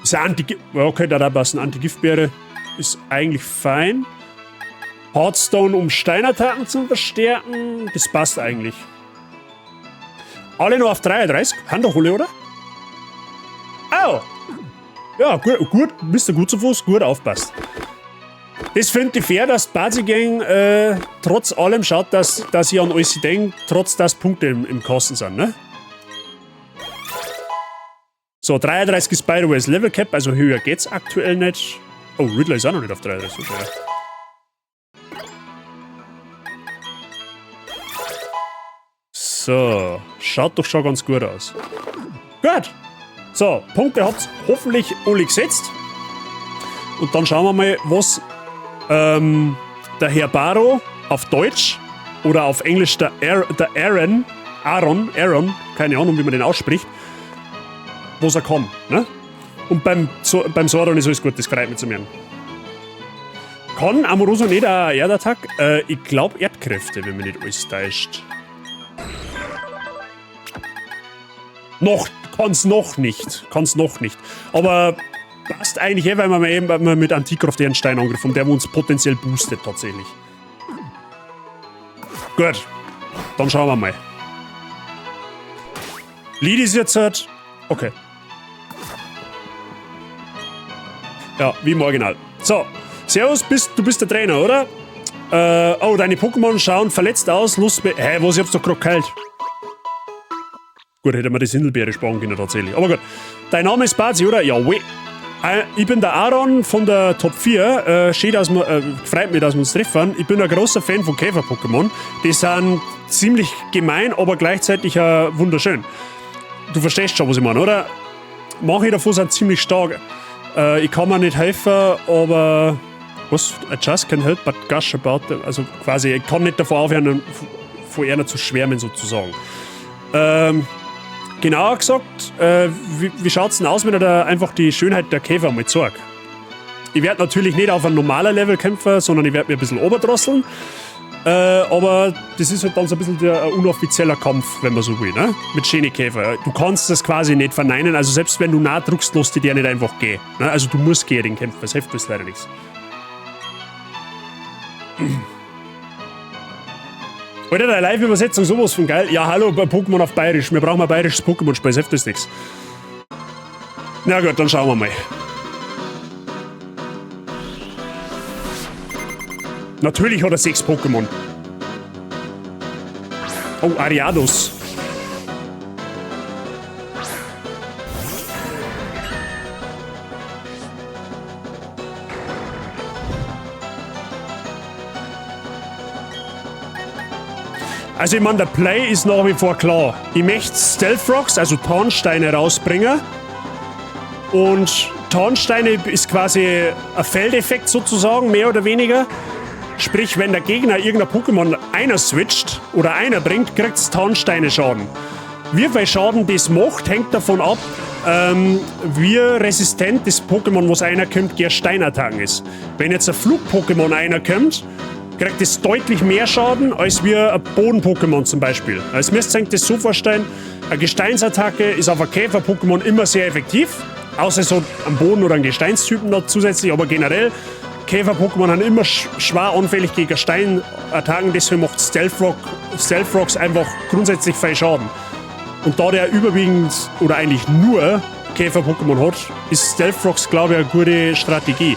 Ist ein Anti-Gift. Okay, da passen Antigiftbeere. Ist eigentlich fein. Hearthstone, um Steinattacken zu verstärken. Das passt eigentlich. Alle nur auf 33. Haben doch alle, oder? Au! Ja, gut, gut, Mister Gut zu Fuß, gut aufpasst. Das finde ich fair, dass Bazi Gang trotz allem schaut, dass ich an alles denke, trotz dass Punkte im Kasten sind, ne? So, 33 ist by the way das Level Cap, also höher geht's aktuell nicht. Oh, Riddler ist auch noch nicht auf 33, okay. So, schaut doch schon ganz gut aus. Gut. So, Punkte habt hoffentlich alle gesetzt. Und dann schauen wir mal, was der Herr Baro auf Deutsch oder auf Englisch der Aaron, Aaron, Aaron, keine Ahnung, wie man den ausspricht, was er kann. Ne? Und beim Sauron ist alles gut, das freut mich zu merken. Kann Amoroso nicht auch Erdattack? Ich glaub Erdkräfte, wenn mich nicht alles täuscht. Noch, kann's noch nicht. Kann's noch nicht. Aber passt eigentlich eh, weil wir eben weil wir mit Antikraft einen Stein angegriffen haben, der uns potenziell boostet tatsächlich. Gut. Dann schauen wir mal. Lied ist jetzt halt. Okay. Ja, wie im Original. So. Servus, du bist der Trainer, oder? Oh, deine Pokémon schauen verletzt aus. Lust. Hä, was? Ich hab's doch grad geheilt. Gut, hätte man die Sindelbeere sparen können tatsächlich. Aber gut. Dein Name ist Bazi, oder? Ja, weh. Ich bin der Aaron von der Top 4. Schön, dass wir, freut mich, dass wir uns treffen. Ich bin ein großer Fan von Käfer-Pokémon. Die sind ziemlich gemein, aber gleichzeitig wunderschön. Du verstehst schon, was ich meine, oder? Manche davon sind ziemlich stark. Ich kann mir nicht helfen, aber. Was? I just can't help but gush about them. Also quasi, ich kann nicht davor aufhören, von einer zu schwärmen, sozusagen. Genauer gesagt, wie schaut's denn aus, wenn er da einfach die Schönheit der Käfer mal zeigt? Ich werde natürlich nicht auf ein normaler Level kämpfen, sondern ich werde mir ein bisschen oberdrosseln. Aber das ist halt dann so ein bisschen der unoffizieller Kampf, wenn man so will, ne? Mit schönen Käfer. Du kannst das quasi nicht verneinen, also selbst wenn du nah drückst, lässt die dir nicht einfach gehen. Ne? Also du musst gegen den kämpfen, das hilft uns leider nichts. Alter, der Live-Übersetzung sowas von geil. Ja, hallo, bei Pokémon auf Bayerisch. Wir brauchen ein bayerisches Pokémon-Spiel, das hilft uns nichts. Na gut, dann schauen wir mal. Natürlich hat er 6 Pokémon. Oh, Ariados. Also ich meine, der Play ist nach wie vor klar. Ich möchte Stealth Rocks, also Tarnsteine, rausbringen. Und Tarnsteine ist quasi ein Feldeffekt sozusagen, mehr oder weniger. Sprich, wenn der Gegner irgendein Pokémon einer switcht oder einer bringt, kriegt's Tarnsteine Schaden. Wie viel Schaden das macht, hängt davon ab, wie resistent das Pokémon, was einer kommt, gegen Steinattacken ist. Wenn jetzt ein Flug-Pokémon einer kommt, kriegt es deutlich mehr Schaden als wir ein Boden-Pokémon zum Beispiel. Also müsst ihr euch das so vorstellen, eine Gesteinsattacke ist auf ein Käfer-Pokémon immer sehr effektiv, außer so am Boden oder einen Gesteinstypen noch zusätzlich, aber generell, Käfer-Pokémon sind immer schwer anfällig gegen Steinattacken, deswegen macht Stealth Rocks einfach grundsätzlich viel Schaden. Und da der überwiegend oder eigentlich nur Käfer-Pokémon hat, ist Stealth Rocks, glaube ich, eine gute Strategie.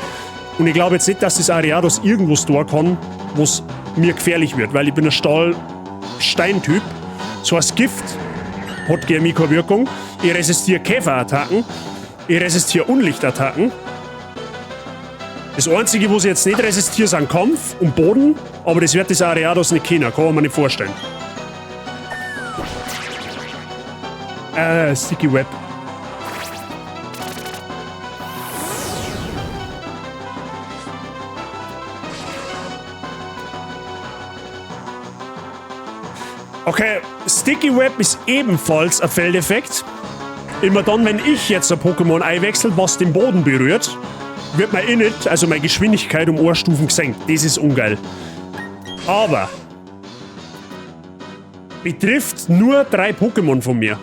Und ich glaube jetzt nicht, dass das Ariados irgendwo da kann, wo's mir gefährlich wird, weil ich bin ein Stahl-Steintyp. So ein Gift hat gegen mich keine Wirkung. Ich resistiere Käferattacken, ich resistiere Unlichtattacken. Das Einzige, was ich jetzt nicht resistiere, sind Kampf und Boden, aber das wird das Ariados nicht können, kann man mir nicht vorstellen. Sticky Web. Okay, Sticky Web ist ebenfalls ein Feldeffekt. Immer dann, wenn ich jetzt ein Pokémon einwechsel, was den Boden berührt, wird mein Init, also meine Geschwindigkeit um Ohrstufen gesenkt. Das ist ungeil. Aber betrifft nur 3 Pokémon von mir.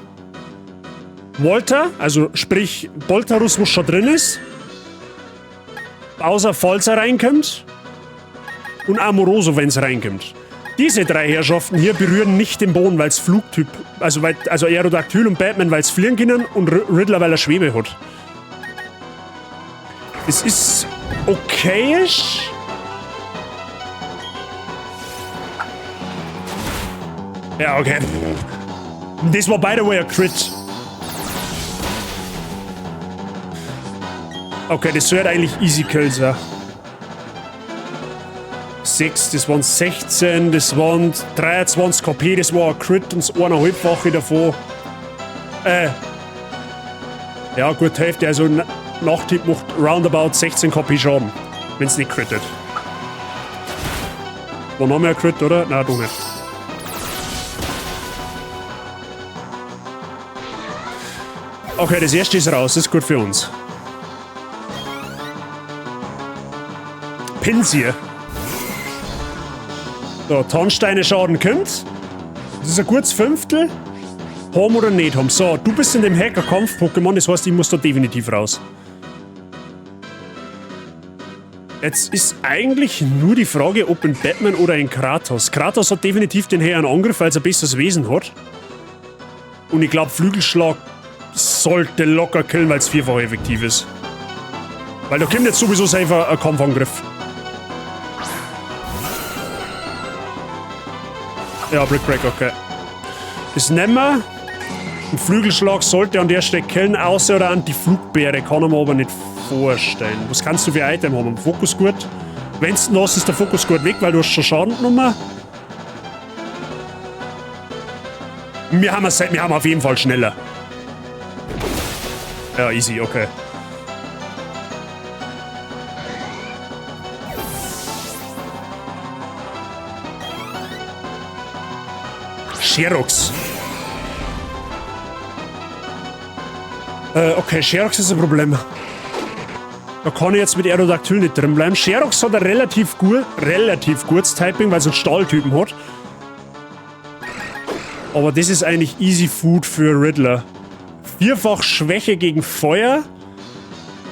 Walter, also sprich Boltarus, was schon drin ist. Bowser, falls er reinkommt. Und Amoroso, wenn's reinkommt. Diese 3 Herrschaften hier berühren nicht den Boden, weil's Flugtyp, also, weil, also Aerodactyl und Batman, weil's fliegen können und Riddler, weil er Schwebe hat. Es ist okayisch. Ja, okay. Das war by the way a Crit. Okay, das sollte eigentlich easy Kill sein. 6, das waren 16, das waren 23 KP, das war ein Crit und das eineinhalbfache davon. Ja, gut, Hälfte, also Nachthieb macht roundabout 16 KP Schaden, wenn's nicht crittet. War noch mehr Crit, oder? Nein, doch nicht. Okay, das erste ist raus, das ist gut für uns. Pinsir. So, Tarnsteine Schaden kommt. Das ist ein gutes Fünftel. Haben oder nicht haben. So, du bist in dem Hacker-Kampf-Pokémon, das heißt, ich muss da definitiv raus. Jetzt ist eigentlich nur die Frage, ob in Batman oder in Kratos. Kratos hat definitiv den höheren Angriff, weil es ein besseres Wesen hat. Und ich glaube, Flügelschlag sollte locker killen, weil es vierfach effektiv ist. Weil da kommt jetzt sowieso safe ein Kampfangriff. Ja, Brick Break, okay. Das nehmen wir. Ein Flügelschlag sollte an der Stelle killen, außer oder Anti-Flugbeere, kann ich mir aber nicht vorstellen. Was kannst du für Item haben? Ein Fokusgurt? Wenn's nass ist, der Fokusgurt weg, weil du hast schon Schaden genommen. Wir haben auf jeden Fall schneller. Ja, easy, okay. Scherox. Okay, Scherox ist ein Problem. Da kann ich jetzt mit Aerodactyl nicht drin bleiben. Scherox hat ein relativ gutes Typing, weil es einen Stahltypen hat. Aber das ist eigentlich easy food für Riddler. Vierfach Schwäche gegen Feuer.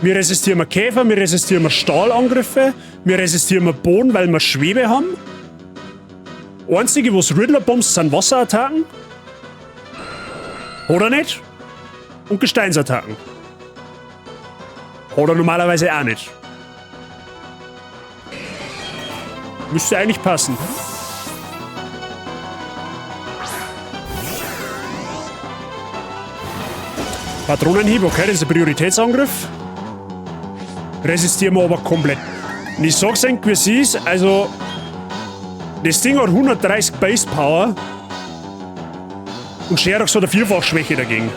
Wir resistieren Käfer, wir resistieren Stahlangriffe, wir resistieren Boden, weil wir Schwebe haben. Einzige, was Riddler bombst, sind Wasserattacken. Oder nicht? Und Gesteinsattacken. Oder normalerweise auch nicht. Müsste eigentlich passen. Patronenhieb, okay, das ist ein Prioritätsangriff. Resistieren wir aber komplett. Und ich sag's euch, wie es ist, also... Das Ding hat 130 Base Power. Und Scherox hat eine Vierfachschwäche dagegen.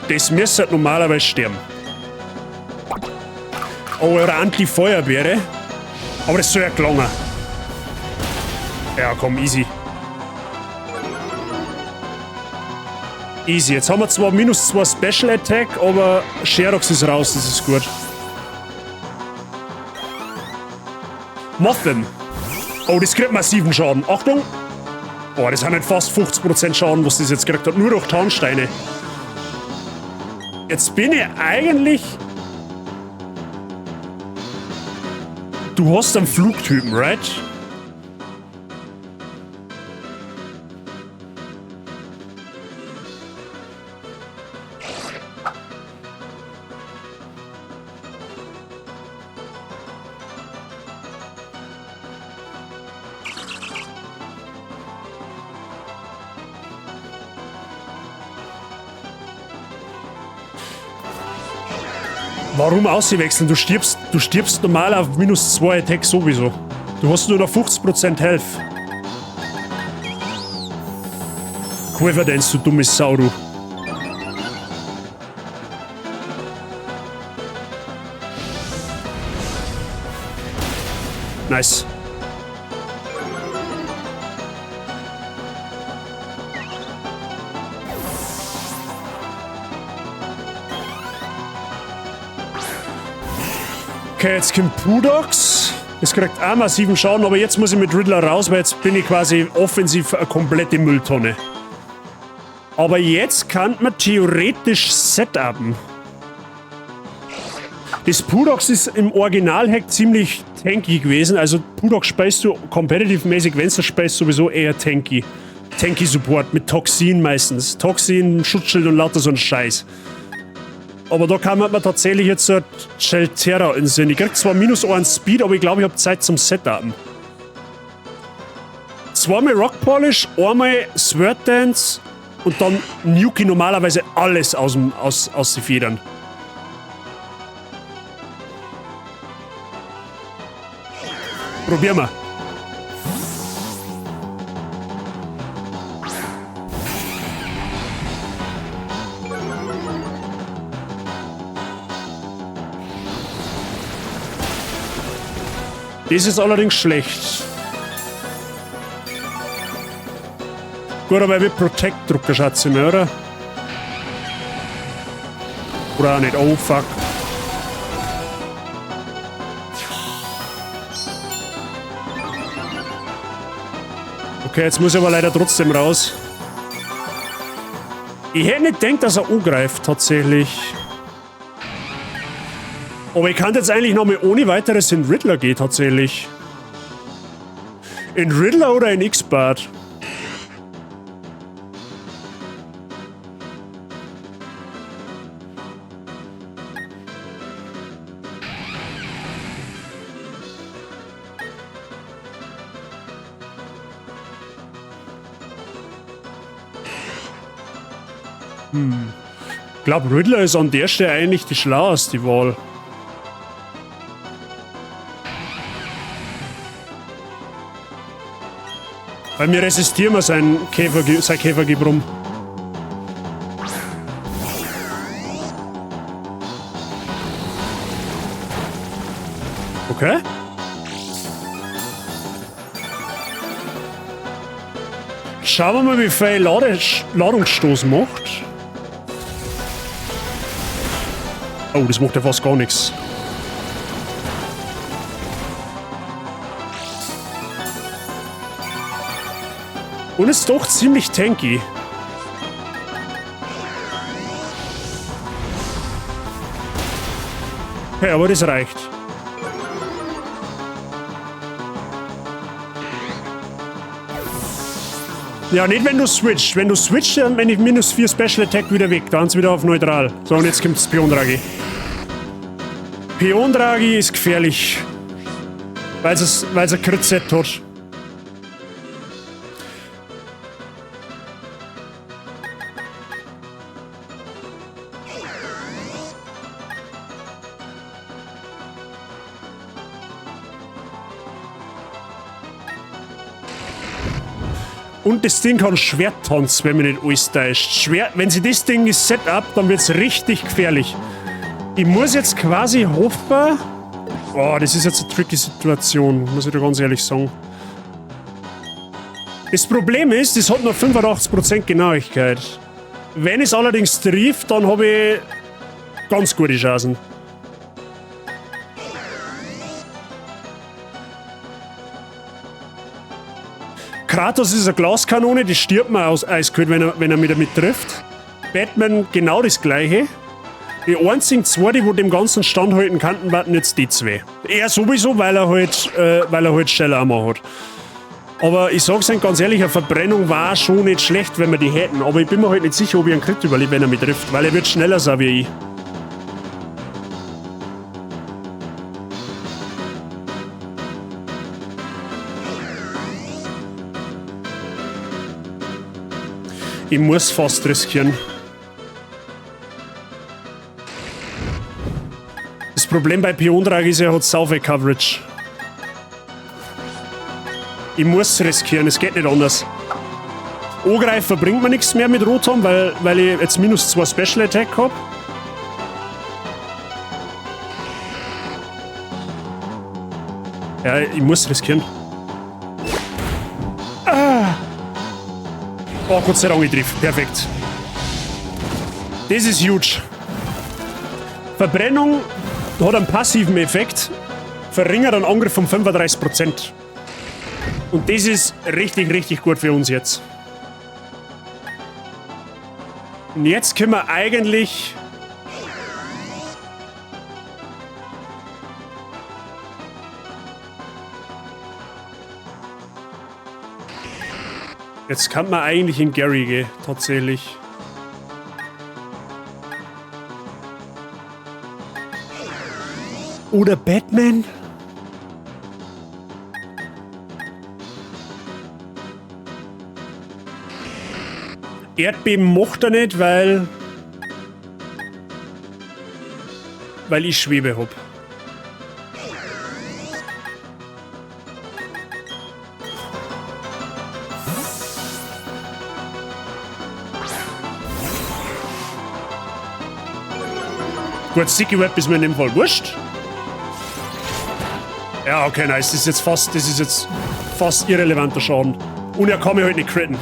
Das müsste halt normalerweise sterben. Oh, er hat Anti-Feuerbeere. Aber das soll ja gelangen. Ja, komm, easy. Easy. Jetzt haben wir zwar -2 Special Attack, aber Scherox ist raus, das ist gut. Mothim. Oh, das kriegt massiven Schaden. Achtung! Oh, das sind halt fast 50% Schaden, was das jetzt gekriegt hat. Nur durch Tarnsteine. Jetzt bin ich eigentlich... Du hast einen Flugtypen, right? Warum auswechseln? Du stirbst normal auf -2 Attack sowieso. Du hast nur noch 50% Health. Quiver Dance, du dumme Sau, du. Nice. Okay, jetzt kommt Pudox. Das kriegt auch massiven Schaden, aber jetzt muss ich mit Riddler raus, weil jetzt bin ich quasi offensiv eine komplette Mülltonne. Aber jetzt kann man theoretisch setupen. Das Pudox ist im Original-Hack ziemlich tanky gewesen. Also Pudox speist du competitive-mäßig, wenn du speist, sowieso eher tanky. Tanky Support mit Toxin meistens. Toxin, Schutzschild und lauter so ein Scheiß. Aber da kann man tatsächlich jetzt so Shelterra in Sinn. Ich krieg zwar -1 Speed, aber ich glaube, ich hab Zeit zum Setupen. Zweimal Rock Polish, einmal Sword Dance und dann nuke ich normalerweise alles aus den Federn. Probieren wir. Das ist allerdings schlecht. Gut, aber er wird Protect drucken, schätze ich mal, oder? Oder auch nicht. Oh, fuck. Okay, jetzt muss ich aber leider trotzdem raus. Ich hätte nicht gedacht, dass er angreift, tatsächlich. Aber ich kann jetzt eigentlich noch mal ohne weiteres in Riddler gehen, tatsächlich. In Riddler oder in X-Bart? Ich glaube, Riddler ist an der Stelle eigentlich die schlaueste Wahl. Weil wir resistieren wir sein Käfergebrumm. Okay. Schauen wir mal, wie viel Ladungsstoß macht. Oh, das macht ja fast gar nichts. Und ist doch ziemlich tanky. Okay, aber das reicht. Ja, nicht wenn du switcht. Wenn du switcht, dann bin ich minus 4 Special Attack wieder weg. Dann ist wieder auf neutral. So, und jetzt kommt das Pion Draghi. Pion Draghi ist gefährlich. Weil es ein Crit-Set hat. Und das Ding kann Schwerttanz, wenn man nicht alles täuscht. Schwert, wenn sie das Ding ist Setup, dann wird's richtig gefährlich. Ich muss jetzt quasi hoffen. Oh, das ist jetzt eine tricky Situation, muss ich da ganz ehrlich sagen. Das Problem ist, das hat nur 85% Genauigkeit. Wenn es allerdings trifft, dann habe ich ganz gute Chancen. Kratos ist eine Glaskanone, die stirbt man aus eiskalt, wenn er mich damit trifft. Batman genau das gleiche. Die einzigen zwei, die wo dem Ganzen standhalten könnten, warten jetzt die zwei. Er sowieso, weil er halt Shell Armor hat. Aber ich sag's euch ganz ehrlich, eine Verbrennung war schon nicht schlecht, wenn wir die hätten. Aber ich bin mir halt nicht sicher, ob ich einen Crit überlebe, wenn er mich trifft, weil er wird schneller sein wie ich. Ich muss fast riskieren. Das Problem bei Pion Draghi ist, er hat sau viel Coverage. Ich muss riskieren, es geht nicht anders. Angreifer bringt mir nichts mehr mit Rotom, weil ich jetzt minus 2 Special Attack hab. Ja, ich muss riskieren. Ah. Oh, Gott sei Dank, ich triff. Perfekt. Das ist huge. Verbrennung hat einen passiven Effekt. Verringert einen Angriff um 35%. Und das ist richtig, richtig gut für uns jetzt. Und jetzt können wir eigentlich... Jetzt kann man eigentlich in Gary gehen, tatsächlich. Oder Batman? Erdbeben macht er nicht, weil ich Schwebe hab. Gut, Sticky Web ist mir in dem Fall wurscht. Ja, okay, nice. Das ist jetzt fast irrelevanter Schaden. Und er kann mich halt nicht critten.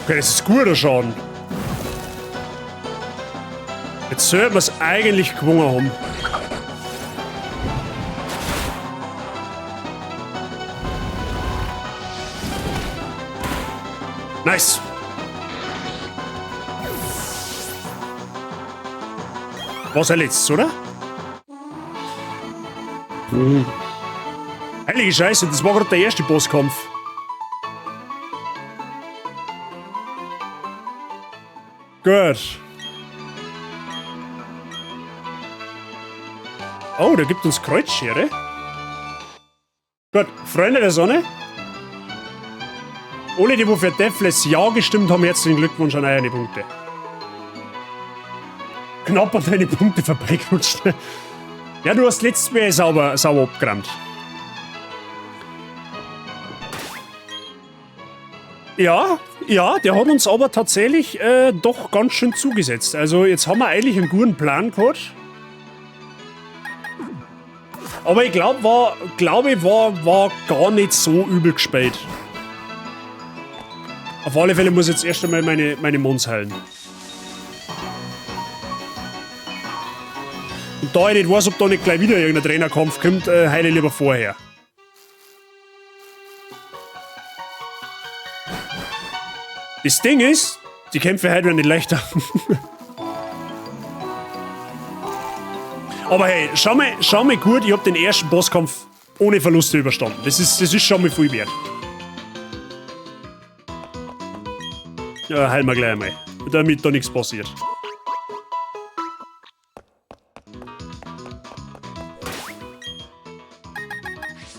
Okay, das ist guter Schaden. Jetzt sollten wir es eigentlich gewonnen haben. Nice. War's ja letztes, oder? Mhm. Heilige Scheiße, das war gerade der erste Bosskampf. Gut. Oh, der gibt uns Kreuzschere. Gut, Freunde der Sonne. Alle, die wo für Deathless Ja gestimmt haben, herzlichen Glückwunsch an eure Punkte. Knapp an deine Punkte vorbeigerutscht. Ja, du hast letztes Mal sauber, sauber abgerammt. Ja, ja, der hat uns aber tatsächlich doch ganz schön zugesetzt. Also jetzt haben wir eigentlich einen guten Plan gehabt. Aber ich glaube, war gar nicht so übel gespielt. Auf alle Fälle muss ich jetzt erst einmal meine Mons heilen. Und da ich nicht weiß, ob da nicht gleich wieder irgendein Trainerkampf kommt, heile ich lieber vorher. Das Ding ist, die Kämpfe heute werden nicht leichter. Aber hey, schau mal gut, ich hab den ersten Bosskampf ohne Verluste überstanden. Das ist schon mal viel wert. Ja, heilen wir gleich einmal, damit da nichts passiert.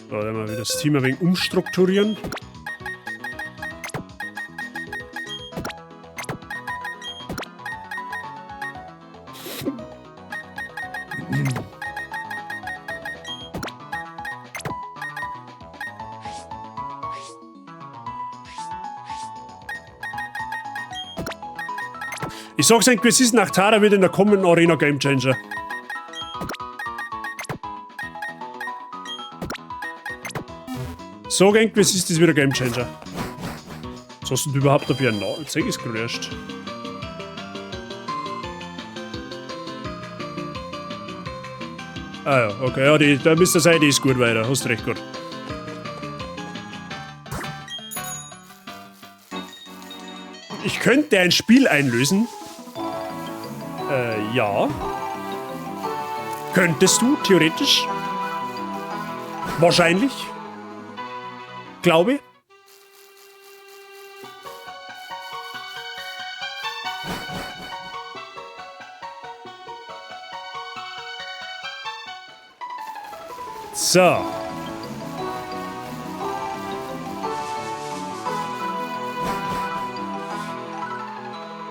So, dann werden wir wieder das Team ein wenig umstrukturieren. Ich sag's euch, es ist nach Tara wieder in der kommenden Arena Game Changer. So, es ist das wieder Game Changer. Was hast du denn überhaupt dafür ein Zeug ist gerührt? Ah ja, okay, ja, da müsste sein, die ist gut weiter. Hast recht, gut. Ich könnte ein Spiel einlösen. Ja. Könntest du, theoretisch. Wahrscheinlich. Glaube ich. So.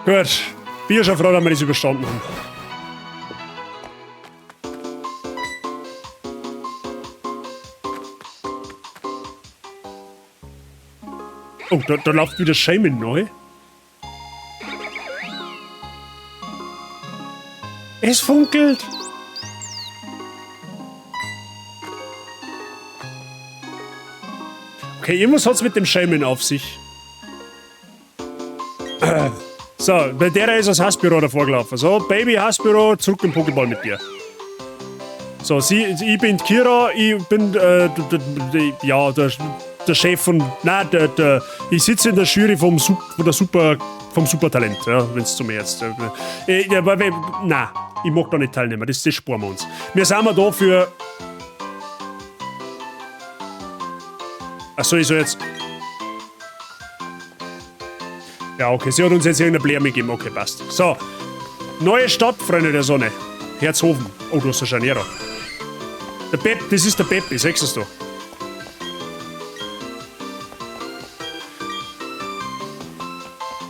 Gut. Bin ja schon froh, dass wir das überstanden haben. Oh, da läuft wieder Shaymin neu. Es funkelt! Okay, irgendwas hat's mit dem Shaymin auf sich. So, bei der ist das Haspiro davor gelaufen. So, Baby Haspiro, zurück im Pokéball mit dir. So, ich bin Kira, ich bin, ja, der Chef von, nein, ich sitze in der Jury vom Supertalent, ja, wenn's zu mir jetzt. Nein, ich mag da nicht teilnehmen, das sparen wir uns. Wir sind wir da für... Achso, ich soll jetzt... Ja, okay, sie hat uns jetzt irgendeine Blähe gegeben. Okay, passt. So, neue Stadt, Freunde der Sonne. Herzhofen. Oh, du hast ja Janeiro. Der Pep, das ist der Pep, ich sag's es da.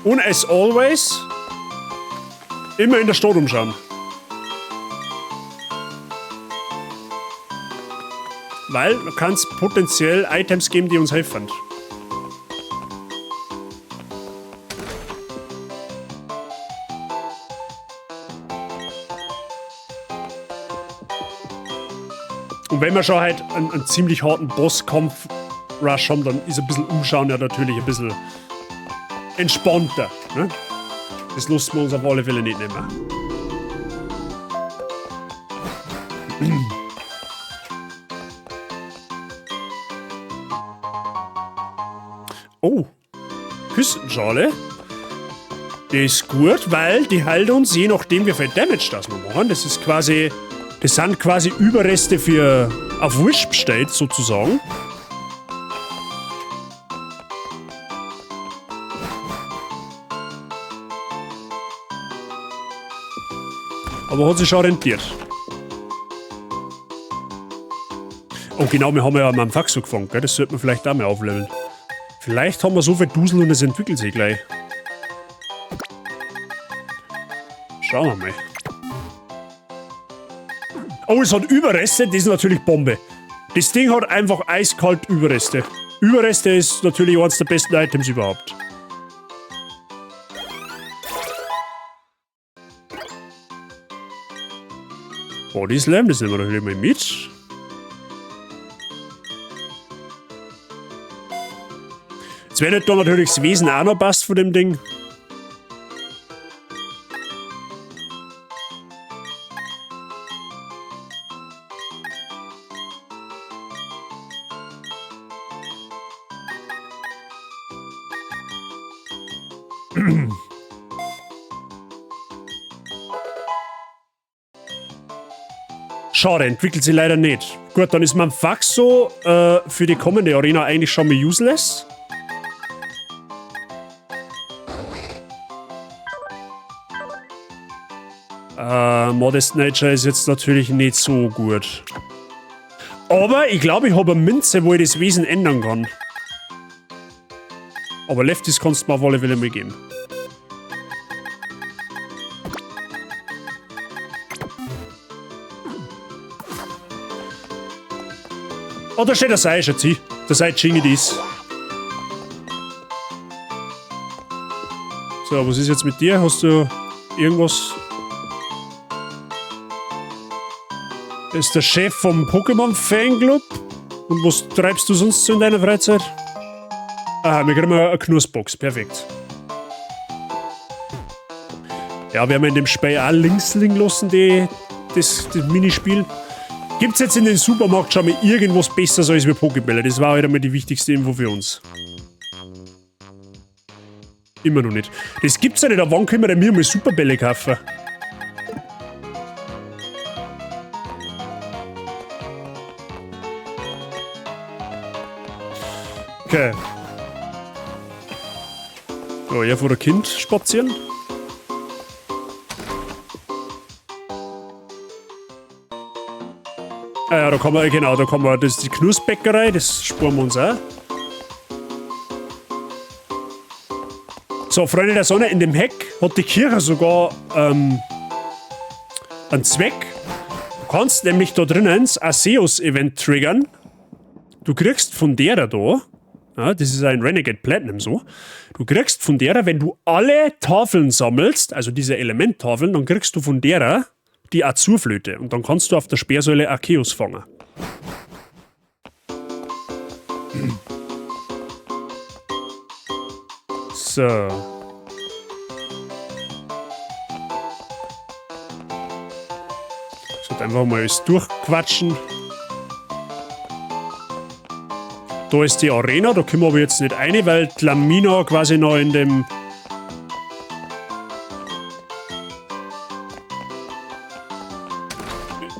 Und as always, immer in der Stadt umschauen. Weil du kannst potenziell Items geben, die uns helfen. Und wenn wir schon halt einen ziemlich harten Bosskampf-Rush haben, dann ist ein bisschen Umschauen ja natürlich ein bisschen entspannter. Ne? Das lassen wir uns auf alle Fälle nicht nehmen. Oh. Küstenschale. Die ist gut, weil die heilt uns, je nachdem wie viel Damage das wir machen. Das ist quasi... Das sind quasi Überreste für... Auf Wish bestellt, sozusagen. Aber hat sich schon rentiert. Oh genau, wir haben ja einen Faxo gefangen, gell? Das sollte man vielleicht auch mal aufleveln. Vielleicht haben wir so viel Dusel und es entwickelt sich gleich. Schauen wir mal. Oh, es hat Überreste, das ist natürlich Bombe. Das Ding hat einfach eiskalt Überreste. Überreste ist natürlich eines der besten Items überhaupt. Body Slam, das nehmen wir natürlich mal mit. Jetzt wäre da natürlich das Wesen auch noch passt von dem Ding. Schade, entwickelt sich leider nicht. Gut, dann ist mein Faxo für die kommende Arena eigentlich schon mal useless. Modest Nature ist jetzt natürlich nicht so gut. Aber ich glaube, ich habe eine Münze, wo ich das Wesen ändern kann. Aber Lefties kannst du mir auf alle Fälle mal geben. Oh, da steht der Sei, Schatzi. Der Sei Chingidis. So, was ist jetzt mit dir? Hast du irgendwas? Das ist der Chef vom Pokémon Fanclub. Und was treibst du sonst so in deiner Freizeit? Aha, wir kriegen eine Knusbox. Perfekt. Ja, wir haben in dem Spiel auch links liegen lassen, das Minispiel. Gibt's jetzt in den Supermarkt schon mal irgendwas Besseres als wir Pokébälle? Das war halt einmal die wichtigste Info für uns. Immer noch nicht. Das gibt's ja nicht. Wann können wir denn mir mal Superbälle kaufen? Okay. So, hier vor der Kind spazieren. Ah ja, da kann man, genau, da kann man, das ist die Knusperbäckerei, das sparen wir uns auch. So, Freunde der Sonne, in dem Heck hat die Kirche sogar einen Zweck. Du kannst nämlich da drinnen das Arceus-Event triggern. Du kriegst von der da, ja, das ist ein Renegade Platinum so, du kriegst von der, wenn du alle Tafeln sammelst, also diese Elementtafeln, dann kriegst du von der die Azurflöte und dann kannst du auf der Speersäule Arceus fangen. So. Ich sollte einfach mal alles durchquatschen. Da ist die Arena, da können wir aber jetzt nicht rein, weil die Lamina quasi noch in dem...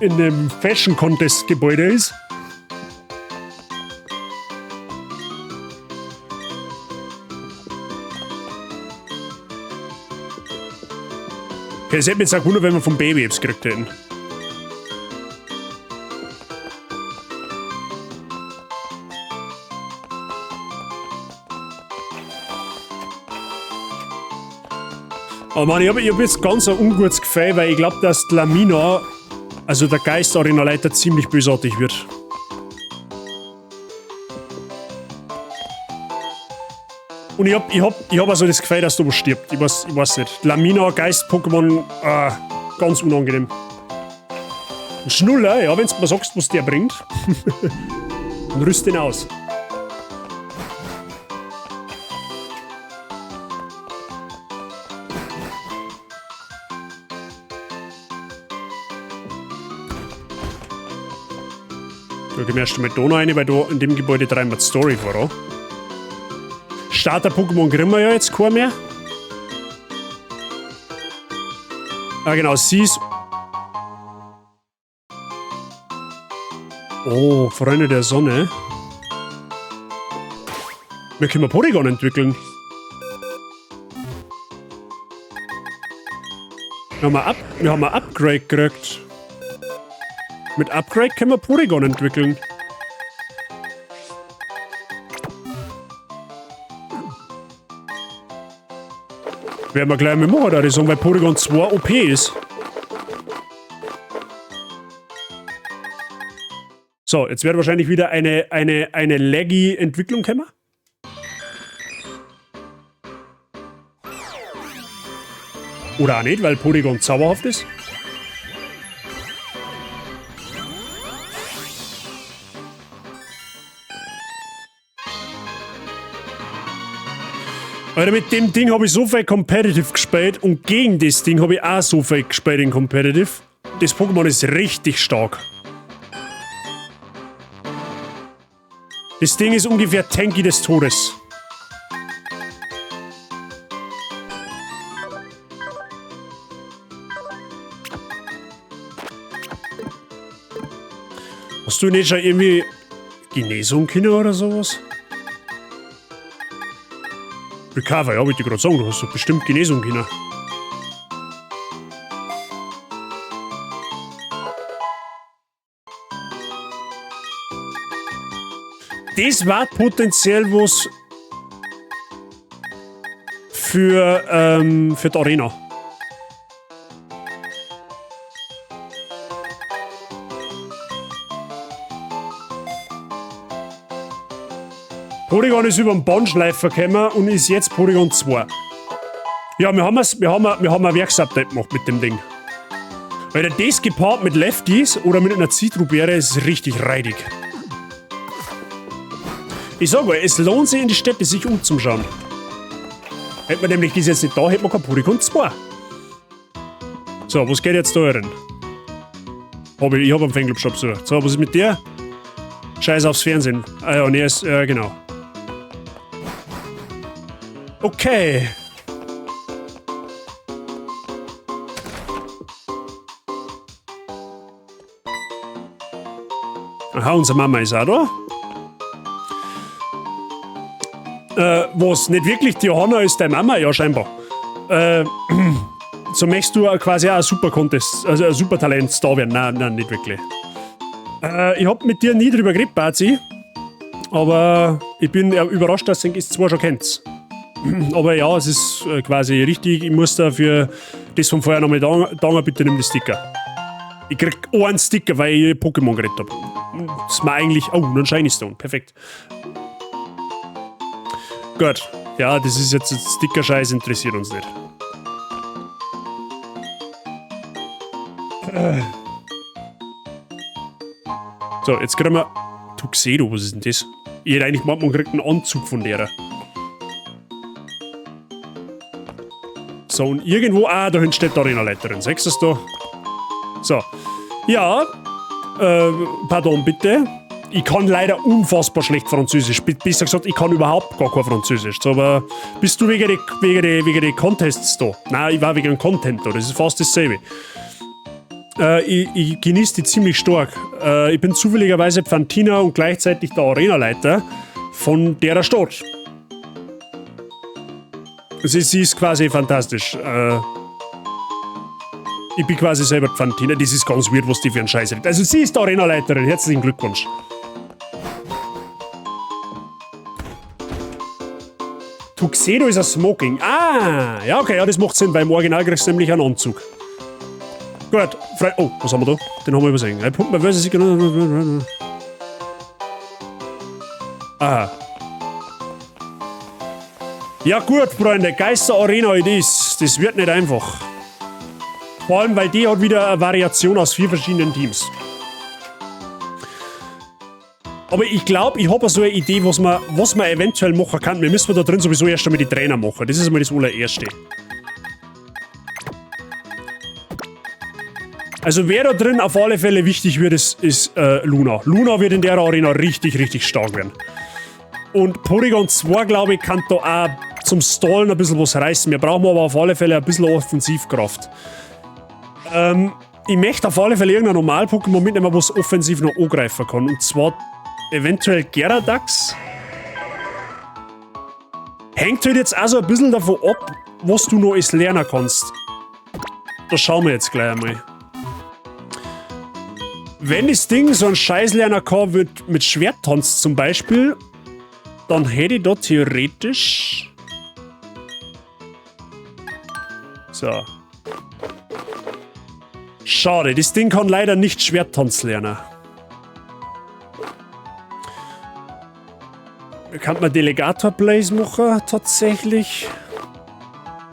in dem Fashion Contest Gebäude ist. Okay, es hätte mich jetzt auch gewundert, wenn wir vom Baby etwas gekriegt hätten. Aber Mann, ich hab jetzt ganz ein ungutes Gefühl, weil ich glaub, dass die Lamina, also der Geist-Arena-Leiter, ziemlich bösartig wird. Und ich hab also das Gefühl, dass da was stirbt. Ich weiß nicht. Lamina, Geist-Pokémon, ganz unangenehm. Ein Schnuller, ja, wenn's mir sagst, was der bringt. Dann rüst den aus. Da gehen wir erst einmal da noch rein, weil da in dem Gebäude treiben wir die Story voran. Starter-Pokémon kriegen wir ja jetzt kein mehr. Ah genau, sie ist... Oh, Freunde der Sonne. Wir können Porygon entwickeln. Wir haben ein Upgrade gekriegt. Mit Upgrade können wir Porygon entwickeln. Werden wir gleich mal machen, da ich sagen, weil Porygon 2 OP ist. So, jetzt wird wahrscheinlich wieder eine laggy Entwicklung kommen. Oder auch nicht, weil Porygon zauberhaft ist. Alter, mit dem Ding habe ich so viel Competitive gespielt und gegen das Ding habe ich auch so viel gespielt in Competitive. Das Pokémon ist richtig stark. Das Ding ist ungefähr tanky des Todes. Hast du nicht schon irgendwie Genesung können oder sowas? Recover, ja, wollte ich gerade sagen, du hast doch bestimmt Genesung können. Das war potenziell was für die Arena. Porygon ist über den Bahnschleifer gekommen und ist jetzt Porygon 2. Ja, wir haben ein Werksupdate gemacht mit dem Ding. Weil das gepaart mit Lefties oder mit einer Zitrusbeere ist richtig reidig. Ich sag euch, es lohnt sich in die Städte, sich umzuschauen. Hätten wir nämlich das jetzt nicht da, hätten wir kein Porygon 2. So, was geht jetzt da rein? Ich hab einen Fanclub schon besucht. So, was ist mit dir? Scheiß aufs Fernsehen. Ah ja, nee, ist, genau. Okay. Aha, unsere Mama ist auch da. Was, nicht wirklich die Johanna ist deine Mama? Ja, scheinbar. So möchtest du quasi auch ein Super Contest, also ein Supertalent-Star werden? Nein, nein, nicht wirklich. Ich hab mit dir nie drüber geredet, Bazi. Aber ich bin überrascht, dass ihr es zwar schon kennt. Aber ja, es ist quasi richtig. Ich muss dafür das von vorher nochmal danken. Bitte nimm die Sticker. Ich krieg auch einen Sticker, weil ich Pokémon geredet hab. Das ist mir eigentlich. Oh, ein Shiny Stone. Perfekt. Gut. Ja, das ist jetzt Sticker-Scheiß, interessiert uns nicht. So, jetzt kriegen wir. Tuxedo, was ist denn das? Ich hätte eigentlich gemeint, man kriegt einen Anzug von der. So, und irgendwo. Ah, da hinten steht die Arena-Leiterin. Siehst du das da? So. Ja. Pardon, bitte. Ich kann leider unfassbar schlecht Französisch. Besser gesagt, ich kann überhaupt gar kein Französisch. So, aber bist du wegen die Contests da? Nein, ich war wegen dem Content da. Das ist fast dasselbe. Ich genieße die ziemlich stark. Ich bin zufälligerweise Pfantina und gleichzeitig der Arenaleiter von der Stadt. Sie ist quasi fantastisch. Ich bin quasi selber Pfantina. Das ist ganz weird, was die für einen Scheiß redet. Also sie ist die Arenaleiterin. Herzlichen Glückwunsch. Tuxedo ist ein Smoking. Ah, ja okay, ja, das macht Sinn, weil im Original kriegst du nämlich einen Anzug. Gut, frei. Oh, was haben wir da? Den haben wir übersehen. Aha. Ja gut, Freunde, Geister Arena it is. Das wird nicht einfach. Vor allem, weil die hat wieder eine Variation aus 4 verschiedenen Teams. Aber ich glaube, ich habe so eine Idee, was man eventuell machen kann. Wir müssen da drin sowieso erst einmal die Trainer machen. Das ist einmal das allererste. Also wer da drin auf alle Fälle wichtig wird, ist Luna. Luna wird in der Arena richtig, richtig stark werden. Und Porygon 2, glaube ich, kann da auch zum Stallen ein bisschen was reißen. Wir brauchen aber auf alle Fälle ein bisschen Offensivkraft. Ich möchte auf alle Fälle irgendein Normal-Pokémon mitnehmen, was offensiv noch angreifen kann. Und zwar eventuell Gyarados. Hängt halt jetzt auch so ein bisschen davon ab, was du noch alles lernen kannst. Das schauen wir jetzt gleich einmal. Wenn das Ding so einen Scheiß lernen kann, wird mit Schwerttanz zum Beispiel, dann hätte ich da theoretisch... So. Schade, das Ding kann leider nicht Schwerttanz lernen. Kann man Delegator Blaze machen, tatsächlich.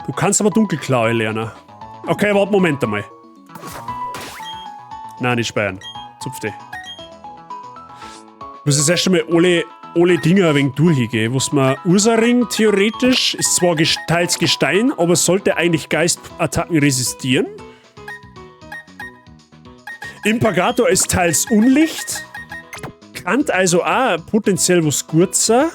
Du kannst aber Dunkelklaue lernen. Okay, warte, Moment einmal. Nein, nicht speichern. Zupf dich. Ich muss jetzt erst einmal alle Dinger ein wenig durchgehen. Was man Ursaring theoretisch ist zwar teils Gestein, aber sollte eigentlich Geistattacken resistieren. Impergator ist teils Unlicht. Kann also auch potenziell was Gutes sein.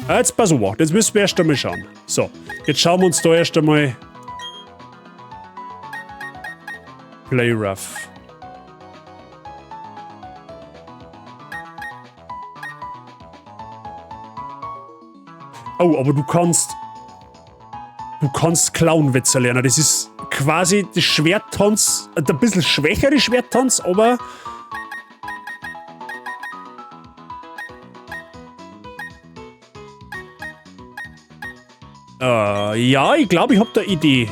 Ah, jetzt pass auf, jetzt müssen wir erst einmal schauen. So, jetzt schauen wir uns da erst einmal Play Rough. Oh, aber du kannst... Du kannst Clownwitze lernen. Das ist quasi das Schwerttanz, ein bisschen schwächere Schwerttanz, aber... Ja, ich glaube, ich hab da eine Idee.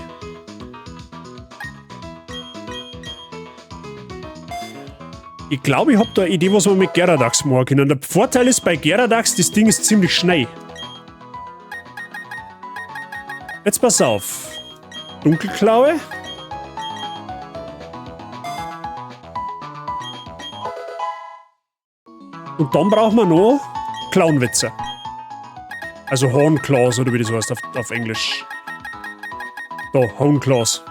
Ich glaube, ich hab da eine Idee, was wir mit Gyarados machen können. Der Vorteil ist bei Gyarados, das Ding ist ziemlich schnell. Jetzt pass auf. Dunkelklaue. Und dann brauchen wir noch Clownwitze. Also Hornclaws oder wie das heißt auf Englisch. Da, Hornclaws.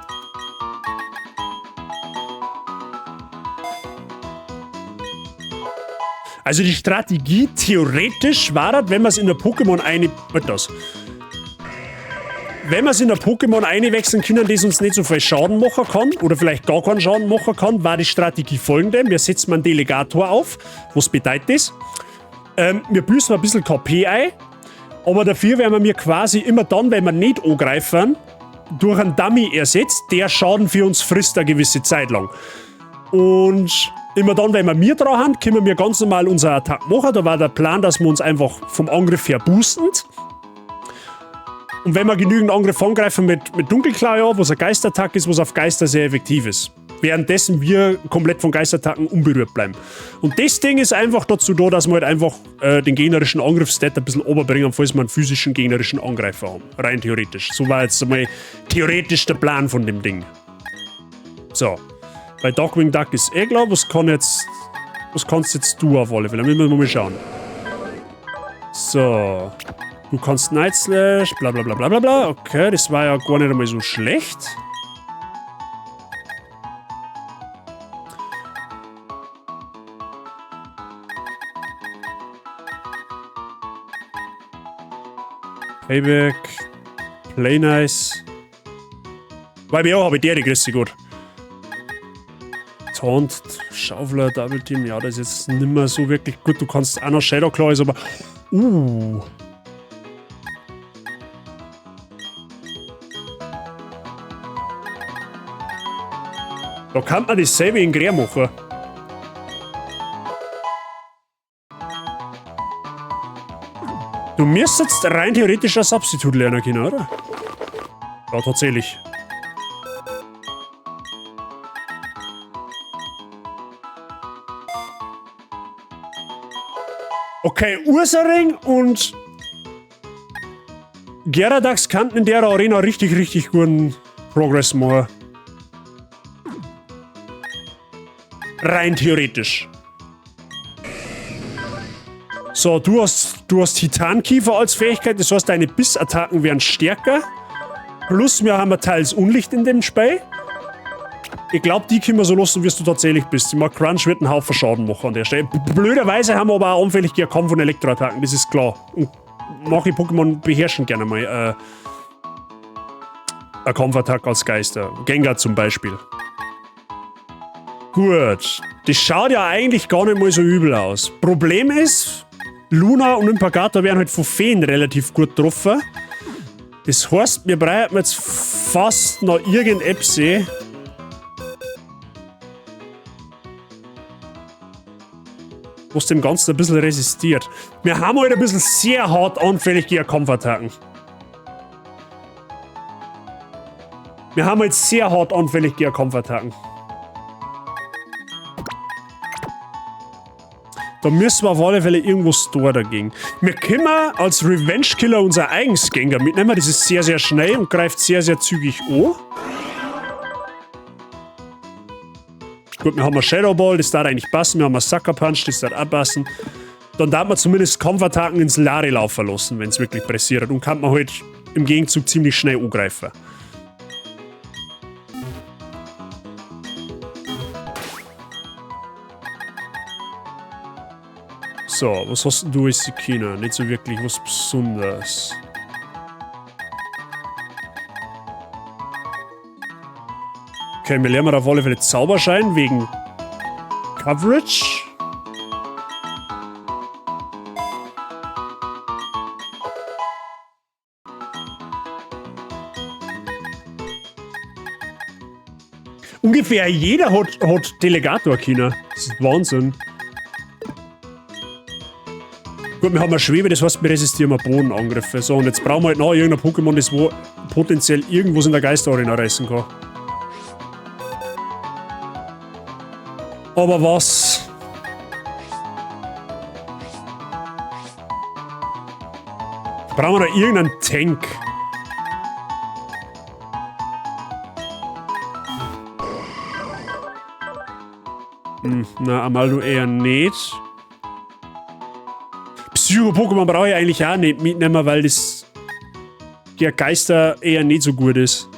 Also die Strategie theoretisch war das, wenn man es in der Pokémon eine... Was das? Wenn wir es in der Pokémon einwechseln können, das uns nicht so viel Schaden machen kann, oder vielleicht gar keinen Schaden machen kann, war die Strategie folgende. Wir setzen einen Delegator auf. Was bedeutet das? Wir büßen ein bisschen KP ein, aber dafür werden wir quasi immer dann, wenn wir nicht angreifen, durch einen Dummy ersetzt, der Schaden für uns frisst eine gewisse Zeit lang. Und immer dann, wenn wir mir dran haben, können wir ganz normal unsere Attack machen. Da war der Plan, dass wir uns einfach vom Angriff her boosten. Und wenn wir genügend Angriff angreifen mit Dunkelklaue, was eine Geistattacke ist, was auf Geister sehr effektiv ist. Währenddessen wir komplett von Geistattacken unberührt bleiben. Und das Ding ist einfach dazu da, dass wir halt einfach den gegnerischen Angriffsstat ein bisschen runterbringen, falls wir einen physischen gegnerischen Angreifer haben. Rein theoretisch. So war jetzt einmal theoretisch der Plan von dem Ding. So. Bei Darkwing Duck ist eh klar, was kann jetzt. Was kannst jetzt du auf alle Fälle? Müssen wir mal schauen. So. Du kannst Night Slash, bla bla bla bla bla bla. Okay, das war ja gar nicht einmal so schlecht. Payback. Play Nice. Weil ja, habe ich der die Grüße gut. Taunt, Schaufler, Double Team, ja, das ist jetzt nimmer so wirklich gut. Du kannst auch noch Shadow Claw, ist aber. Da kann man dasselbe in Grä machen. Du müsstest rein theoretisch ein Substitut lernen können, oder? Ja, tatsächlich. Okay, Ursaring und Gyarados kannten in der Arena richtig, richtig guten Progress machen. Rein theoretisch. So, du hast Titankiefer als Fähigkeit, das heißt, deine Bissattacken werden stärker. Plus, wir haben teils Unlicht in dem Spiel. Ich glaube, die können wir so lassen, wie du tatsächlich bist. Ich meine, Crunch wird einen Haufen Schaden machen an der Stelle. Blöderweise haben wir aber auch anfällig gegen Kampf und Elektroattacken, das ist klar. Und manche Pokémon beherrschen gerne mal eine Kampfattacke als Geister. Gengar zum Beispiel. Gut. Das schaut ja eigentlich gar nicht mal so übel aus. Problem ist, Luna und Impergata werden halt von Feen relativ gut getroffen. Das heißt, wir brauchen jetzt fast noch irgendetwas. Was dem Ganzen ein bisschen resistiert. Wir haben halt ein bisschen sehr hart anfällig gegen Kampfattacken. Wir haben halt sehr hart anfällig gegen Kampfattacken. Da müssen wir auf alle Fälle irgendwo Store dagegen. Wir können als Revenge Killer unser eigenes Gengar mitnehmen. Das ist sehr, sehr schnell und greift sehr, sehr zügig an. Gut, wir haben einen Shadow Ball, das darf eigentlich passen. Wir haben einen Sucker Punch, das darf auch passen. Dann darf man zumindest Kampfattacken ins Leere laufen lassen, wenn's wirklich pressiert. Und kann man halt im Gegenzug ziemlich schnell angreifen. So, was hast denn du als China? Nicht so wirklich was Besonderes. Okay, wir lernen auf alle Fälle Zauberschein wegen Coverage. Ungefähr jeder hat Delegator China. Das ist Wahnsinn. Gut, wir haben eine Schwebe, das heißt, wir resistieren Bodenangriffe. So, und jetzt brauchen wir halt noch irgendein Pokémon, das wo potenziell irgendwas in der Geisterarena reißen kann. Aber was? Brauchen wir noch irgendeinen Tank? Na, Amaldo eher nicht. Psycho-Pokémon brauche ich eigentlich auch nicht mitnehmen, weil das gegen Geister eher nicht so gut ist.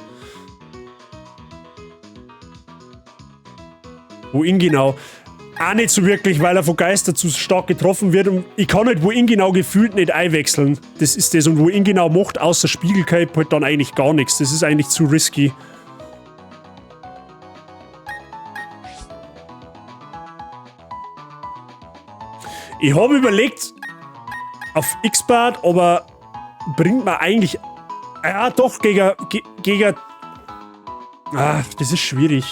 Wohin genau? Auch nicht so wirklich, weil er von Geister zu stark getroffen wird. Und ich kann halt wohin genau gefühlt nicht einwechseln. Das ist das. Und wohin genau macht, außer Spiegelcape, halt dann eigentlich gar nichts. Das ist eigentlich zu risky. Ich habe überlegt, auf X-Bart, aber bringt man eigentlich... Ja, doch, gegen... Ah, das ist schwierig.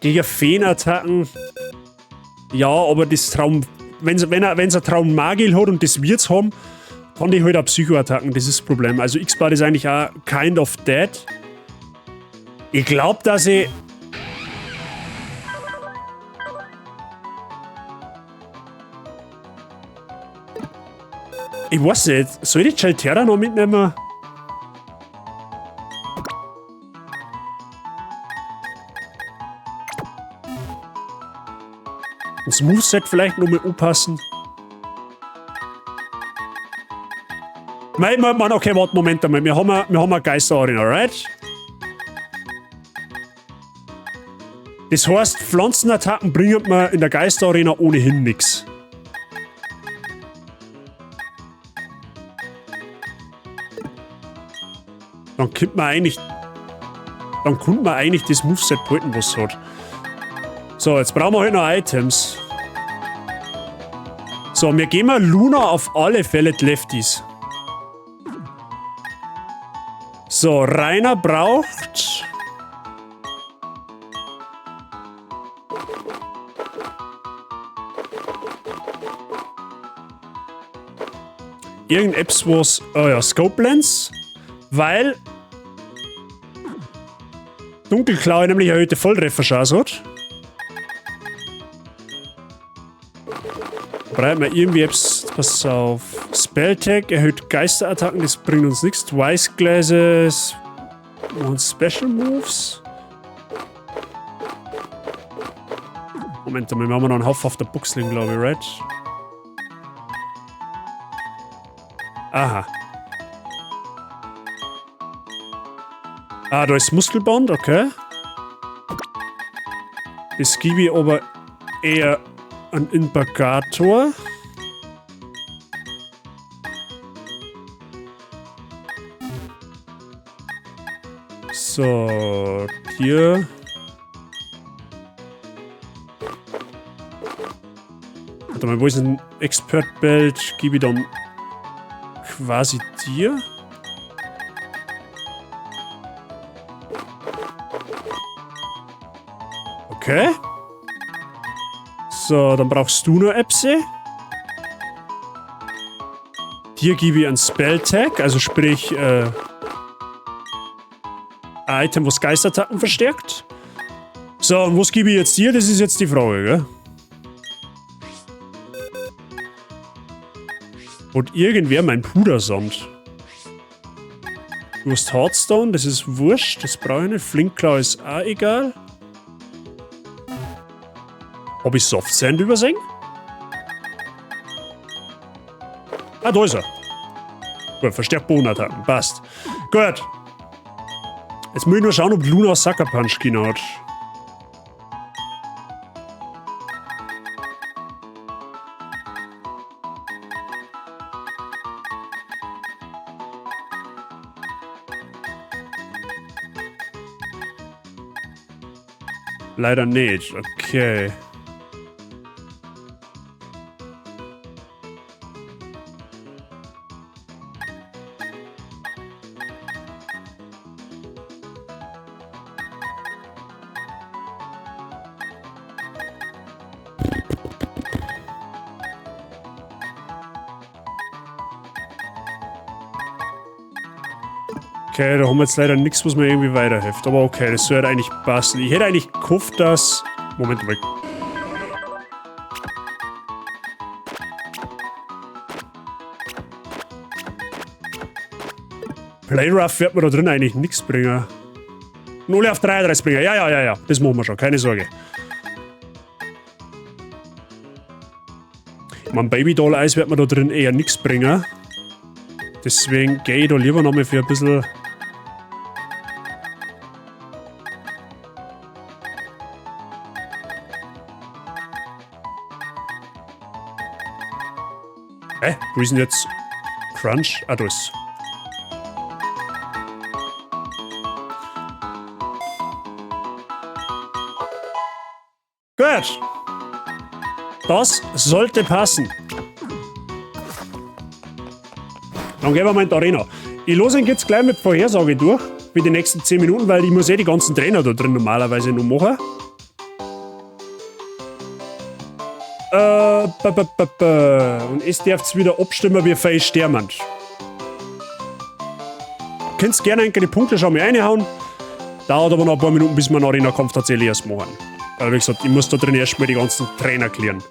Gegen Feenattacken. Ja, aber das Traum... Wenn's ein Traum Magiel hat und das wird's haben, kann die halt auch Psychoattacken, das ist das Problem. Also X-Bart ist eigentlich auch kind of dead. Ich glaub, dass ich... Ich weiß nicht, soll ich Chalterra noch mitnehmen? Das Moveset vielleicht nochmal anpassen. Nein, Mann, okay, warte, Moment einmal. Wir haben eine Geisterarena, right? Das heißt, Pflanzenattacken bringen mir in der Geisterarena ohnehin nix. Dann könnte man eigentlich... Dann könnte man eigentlich das Moveset behalten, was es hat. So, jetzt brauchen wir halt noch Items. So, wir geben mal Luna auf alle Fälle die Lefties. So, Rainer braucht... Irgendetwas, was... Oh ja, Scope Lens. Weil... Dunkelklaue nämlich erhöhte Volltrefferchance hat. Brauchen wir irgendwie etwas. Pass auf. Spelltech erhöht Geisterattacken, das bringt uns nichts. Twice Glasses und Special Moves. Moment, wir haben noch einen Haufen auf der Buchsling, glaube ich, right? Aha. Ah, da ist Muskelband, okay. Das gebe ich aber eher an Impergator. So, hier. Warte mal, wo ist denn Expert Belt? Gebe ich dann quasi dir? Okay. So, dann brauchst du nur Epse. Dir gebe ich ein Spell Tag, also sprich, ein Item, was Geistattacken verstärkt. So, und was gebe ich jetzt dir? Das ist jetzt die Frage, gell? Und irgendwer mein Pudersand. Du hast Hearthstone, das ist wurscht, das brauche ich nicht. Flintklau ist auch egal. Hab ich Soft Sand übersehen? Ah, da ist er. Gut, verstärkt Bodenattacken, passt. Gut. Jetzt muss ich nur schauen, ob Luna Sucker Punch genau hat. Leider nicht, okay. Okay, da haben wir jetzt leider nichts, was mir irgendwie weiterhilft. Aber okay, das sollte eigentlich passen. Ich hätte eigentlich gehofft, dass... Moment mal. Play Rough wird mir da drin eigentlich nichts bringen. 0 auf 33 bringen. Ja, ja, ja, ja. Das machen wir schon. Keine Sorge. Ich mein, Baby Doll Eis wird mir da drin eher nichts bringen. Deswegen gehe ich da lieber nochmal für ein bisschen... Hä? Wo ist denn jetzt Crunch? Ah, da ist. Gut. Das sollte passen. Dann gehen wir mal in die Arena. Ich lasse ihn jetzt gleich mit Vorhersage durch für die nächsten 10 Minuten, weil ich muss eh die ganzen Trainer da drin normalerweise noch machen. Und es darf wieder abstimmen, wie viel sterben. Könnt gerne die Punkte schon mal reinhauen. Dauert aber noch ein paar Minuten, bis wir einen Arena-Kampf tatsächlich erst machen. Weil, wie gesagt, ich muss da drin erstmal die ganzen Trainer klären.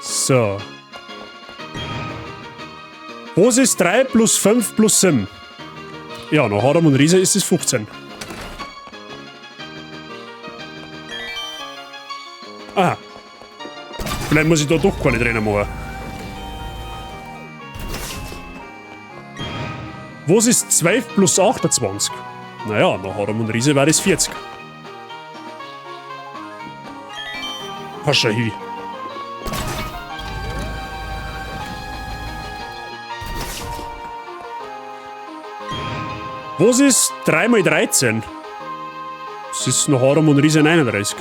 So. Was ist 3 plus 5 plus 7? Ja, nach Adam und Riese ist es 15. Aha. Vielleicht muss ich da doch keine Trainer machen. Was ist 12 plus 28? Naja, nach Adam und Riese war das 40. Passt schon hin. Was ist 3 mal 13? Das ist nach Adam und Riese 39.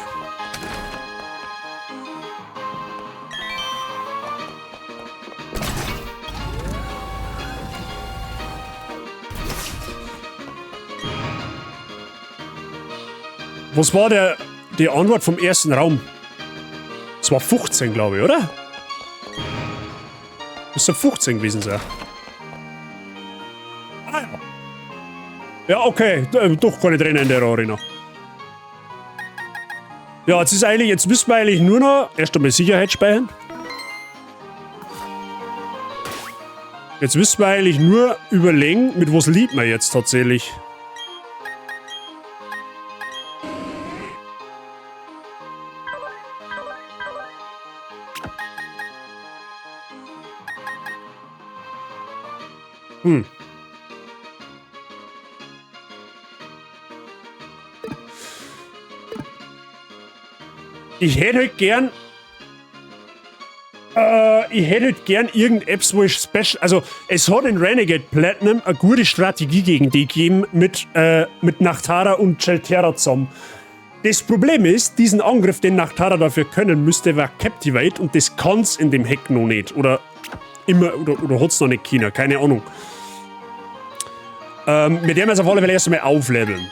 Was war die Antwort vom ersten Raum? Es war 15, glaube ich, oder? Das soll 15 gewesen sein. Ah ja. Ja, okay. Doch keine Trainer in der Arena. Ja, jetzt ist eigentlich, jetzt müssen wir eigentlich nur noch erst einmal Sicherheit speichern. Jetzt müssen wir eigentlich nur überlegen, mit was liebt man jetzt tatsächlich. Ich hätte halt gern. Ich hätte halt gern irgendetwas, wo ich special. Also, es hat in Renegade Platinum eine gute Strategie gegen die gegeben mit Nachtara und Chelterra zusammen. Das Problem ist, diesen Angriff, den Nachtara dafür können müsste, war Captivate und das kann's in dem Hack noch nicht. Oder immer, oder hat's noch nicht können, keine Ahnung. Mit dem jetzt auf alle Fälle erst einmal aufleveln.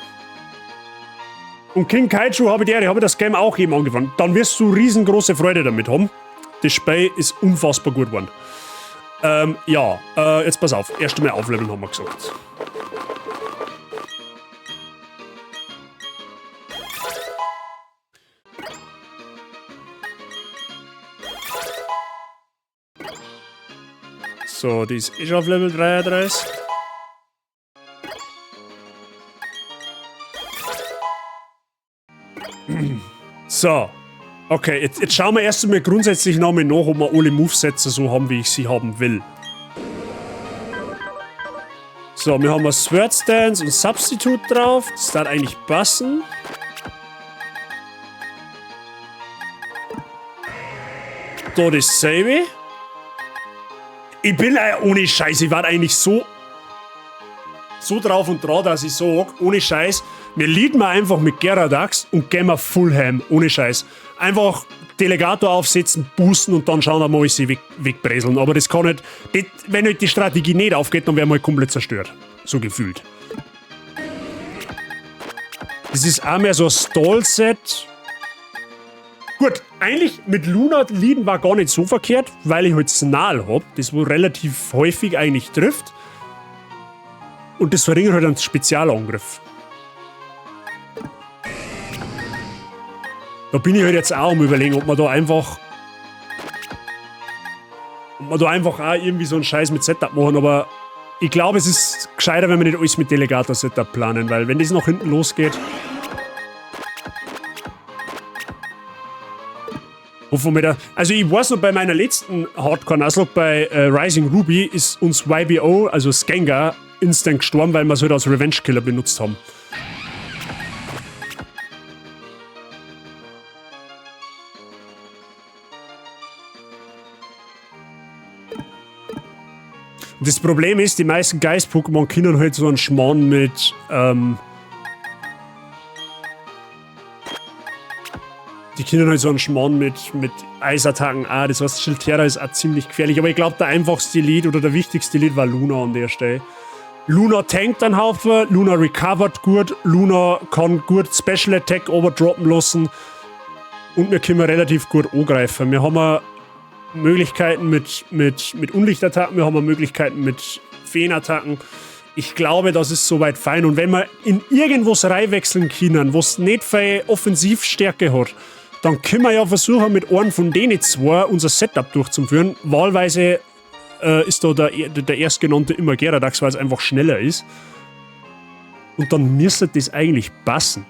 Und King Kaiju habe ich der, ich habe das Game auch eben angefangen. Dann wirst du riesengroße Freude damit haben. Das Spiel ist unfassbar gut geworden. Ja, jetzt pass auf. Erst einmal aufleveln, haben wir gesagt. So, die ist eh schon auf Level 33. So. Okay, jetzt schauen wir erst einmal grundsätzlich nochmal nach, ob wir alle Movesätze so haben, wie ich sie haben will. So, wir haben ein Sword Dance und Substitute drauf. Das darf eigentlich passen. Da dasselbe. Ich bin ohne Scheiß, ich war eigentlich so drauf und dran, dass ich sag, ohne Scheiß, wir leaden mal einfach mit Geradax und gehen wir Full Ham, ohne Scheiß. Einfach Delegator aufsetzen, boosten und dann schauen, ob wir sie wegbreseln. Aber das kann nicht, das, wenn halt die Strategie nicht aufgeht, dann werden wir halt komplett zerstört. So gefühlt. Das ist auch mehr so ein Stall-Set. Gut, eigentlich mit Luna leaden war gar nicht so verkehrt, weil ich halt Snarl hab, das wo relativ häufig eigentlich trifft. Und das verringert halt einen Spezialangriff. Da bin ich halt jetzt auch am Überlegen, ob man da einfach auch irgendwie so einen Scheiß mit Setup machen, aber ich glaube, es ist gescheiter, wenn wir nicht alles mit Delegator-Setup planen, weil wenn das nach hinten losgeht. Hoffen wir da. Also ich weiß noch, bei meiner letzten Hardcore-Nuzlocke bei Rising Ruby ist uns YBO, also Skengar, instant gestorben, weil wir es halt als Revenge Killer benutzt haben. Und das Problem ist, die meisten Geist-Pokémon können halt so einen Schmarrn mit, die können halt so einen Schmarrn mit Eisattacken auch. Das heißt, Schildterra ist auch ziemlich gefährlich. Aber ich glaub, der einfachste Lead oder der wichtigste Lead war Luna an der Stelle. Luna tankt einen Haufen, Luna recovert gut, Luna kann gut Special Attack overdroppen lassen und wir können relativ gut angreifen. Wir haben Möglichkeiten mit Unlichtattacken, wir haben Möglichkeiten mit Feenattacken. Ich glaube, das ist soweit fein. Und wenn wir in irgendwas reinwechseln können, was nicht viel Offensivstärke hat, dann können wir ja versuchen, mit einem von denen zwei unser Setup durchzuführen. Wahlweise ist da der erstgenannte immer Geradax, weil es einfach schneller ist. Und dann müsste das eigentlich passen.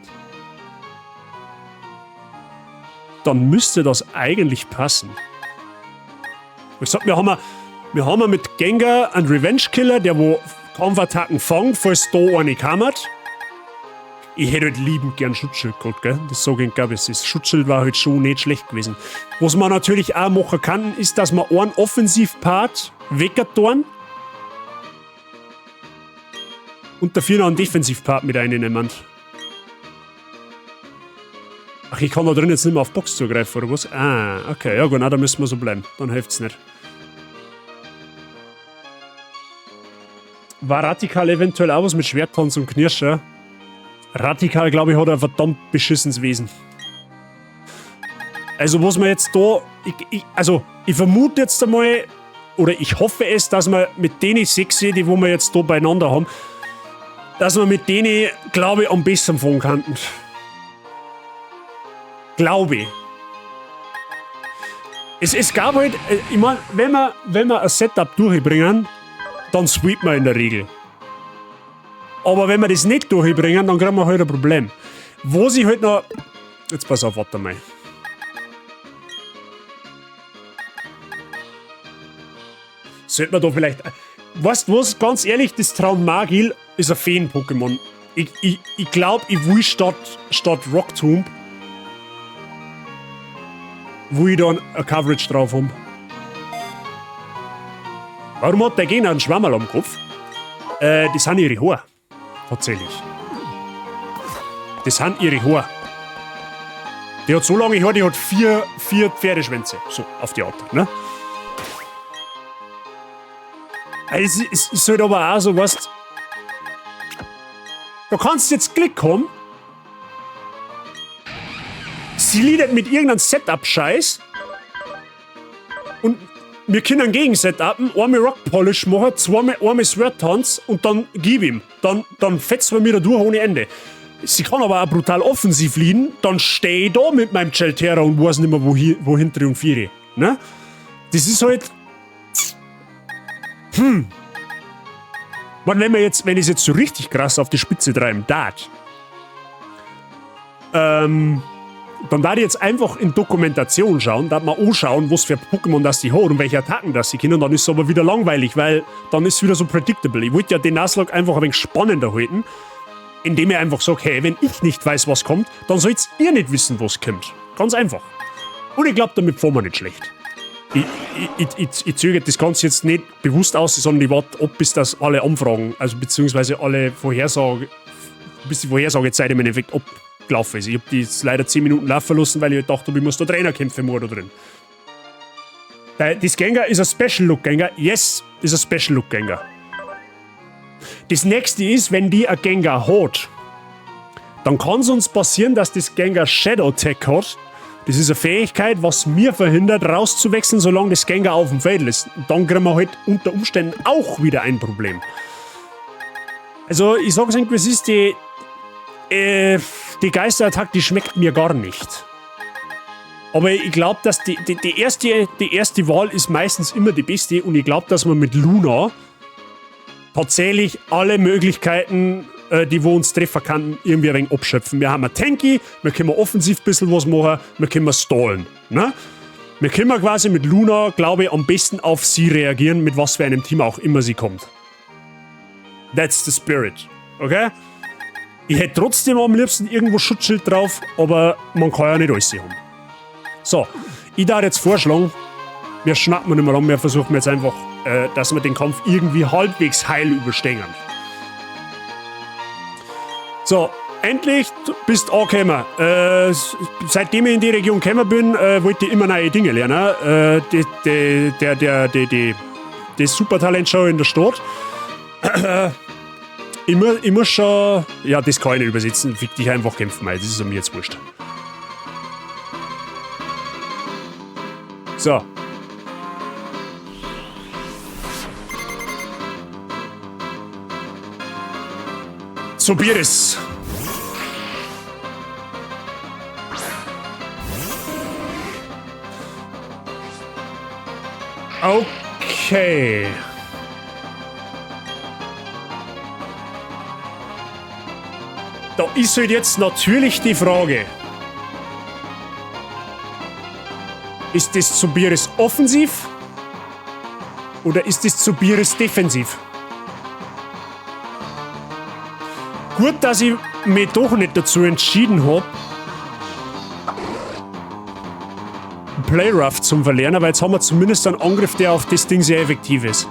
Dann müsste das eigentlich passen. Ich sag, wir haben ja mit Gengar einen Revenge Killer, der wo Kampfattacken fängt, falls da eine kammert. Ich hätte halt liebend gern Schutzschild gehabt, gell? Das sag ich, glaub ich, das Schutzschild war halt schon nicht schlecht gewesen. Was man natürlich auch machen kann, ist, dass man einen Offensivpart weggetan und dafür noch einen Defensivpart mit reinnehmen. Ach, ich kann da drin jetzt nicht mehr auf Box zugreifen, oder was? Ah, okay, ja gut, na, da müssen wir so bleiben. Dann hilft's nicht. War Rattikarl eventuell auch was mit Schwerttanz und Knirscher? Rattikarl, glaube ich, hat ein verdammt beschissenes Wesen. Also, was wir jetzt da... Ich vermute jetzt einmal, oder ich hoffe es, dass wir mit denen 6, die wo wir jetzt da beieinander haben, dass wir mit denen, glaube ich, am besten fahren könnten. Glaube ich. Es gab halt, ich mein, wenn wir ein Setup durchbringen, dann sweepen wir in der Regel. Aber wenn wir das nicht durchbringen, dann kriegen wir halt ein Problem. Wo sie halt noch... Jetzt pass auf, warte mal. Sollte man da vielleicht... Weißt du was? Ganz ehrlich, das Traunmagil ist ein Feen-Pokémon. Ich glaube, ich will statt Rock Tomb, will ich da ein Coverage drauf haben. Warum hat der Gegner einen Schwammerl am Kopf? Das sind ihre Haare. Tatsächlich. Das sind ihre Haare. Die hat so lange Haare, die hat vier Pferdeschwänze. So, auf die Art, ne? Es ist halt aber auch so, weißt du, da kannst du jetzt Glück haben. Sie liedert mit irgendeinem Setup-Scheiß. Und wir können gegen-Setupen, einmal Rock Polish machen, zweimal einmal Sword-Tanz und dann gib ihm. Dann fetzen wir wieder durch ohne Ende. Sie kann aber auch brutal offensiv liegen, dann steh ich da mit meinem Chelterra und weiß nicht mehr, wohin triumphiere. Ne? Das ist halt. Man, wenn ich es jetzt so richtig krass auf die Spitze treiben darf, dann darf ich jetzt einfach in Dokumentation schauen, darf man anschauen, was für Pokémon das die hat und welche Attacken das sie können, dann ist es aber wieder langweilig, weil dann ist es wieder so predictable. Ich wollte ja den Nuzlocke einfach ein wenig spannender halten, indem ich einfach sage, hey, wenn ich nicht weiß, was kommt, dann sollt ihr nicht wissen, was kommt. Ganz einfach. Und ich glaube, damit fahren wir nicht schlecht. Ich zögere das Ganze jetzt nicht bewusst aus, sondern ich warte ab, bis das alle Anfragen, also beziehungsweise alle Vorhersagen, bis die Vorhersagezeit im Endeffekt abgelaufen ist. Ich habe die jetzt leider 10 Minuten laufen lassen, weil ich halt dachte, ich muss da Trainerkämpfe machen da drin. Das Gengar ist ein Special Look Gengar. Yes, ist ein Special Look Gengar. Das nächste ist, wenn die ein Gengar hat, dann kann es uns passieren, dass das Gengar Shadow Tag hat. Das ist eine Fähigkeit, was mir verhindert, rauszuwechseln, solange das Gengar auf dem Feld ist. Und dann kriegen wir halt unter Umständen auch wieder ein Problem. Also, ich sag's euch, es ist die Geisterattacke, die schmeckt mir gar nicht. Aber ich glaube, dass die erste Wahl ist meistens immer die beste. Und ich glaube, dass man mit Luna tatsächlich alle Möglichkeiten, die wo uns treffen kann, irgendwie ein wenig abschöpfen. Wir haben ein Tanky, wir können offensiv ein bisschen was machen, wir können stallen. Ne? Wir können quasi mit Luna, glaube ich, am besten auf sie reagieren, mit was für einem Team auch immer sie kommt. That's the spirit. Okay? Ich hätte trotzdem am liebsten irgendwo Schutzschild drauf, aber man kann ja nicht alles haben. So, ich darf jetzt vorschlagen, wir schnappen nicht mehr lang, wir versuchen jetzt einfach, dass wir den Kampf irgendwie halbwegs heil überstehen. So, endlich bist du angekommen. Seitdem ich in die Region gekommen bin, wollte ich immer neue Dinge lernen. Die Supertalent-Show in der Stadt. Ich muss schon. Ja, das kann ich nicht übersetzen. Fick dich einfach kämpfen, mei. Das ist mir jetzt wurscht. So. Zobiris. Okay. Da ist halt jetzt natürlich die Frage. Ist das Zobiris offensiv? Oder ist das Zobiris defensiv? Gut, dass ich mich doch nicht dazu entschieden habe, Play Rough zum Verlernen, weil jetzt haben wir zumindest einen Angriff, der auf das Ding sehr effektiv ist.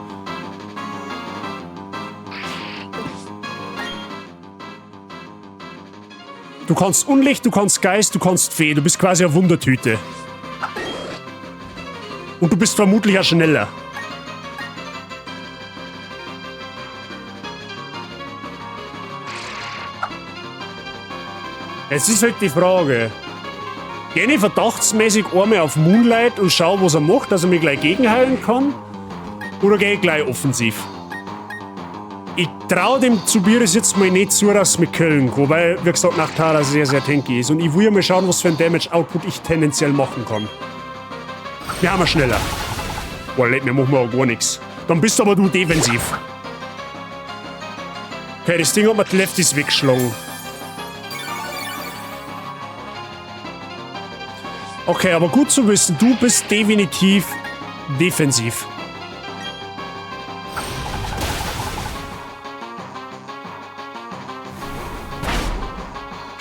Du kannst Unlicht, du kannst Geist, du kannst Fee. Du bist quasi eine Wundertüte. Und du bist vermutlich auch schneller. Es ist halt die Frage. Gehe ich verdachtsmäßig einmal auf Moonlight und schau, was er macht, dass er mich gleich gegenheilen kann? Oder gehe ich gleich offensiv? Ich traue dem Zobiris jetzt mal nicht zu, dass es mit Köln kann, weil, wie gesagt, Nachtara sehr, sehr tanky ist. Und ich will ja mal schauen, was für ein Damage-Output ich tendenziell machen kann. Wir haben wir schneller. Boah, leck mir, machen wir auch gar nichts. Dann bist aber du defensiv. Okay, das Ding hat mir die Lefties weggeschlagen. Okay, aber gut zu wissen, du bist definitiv defensiv.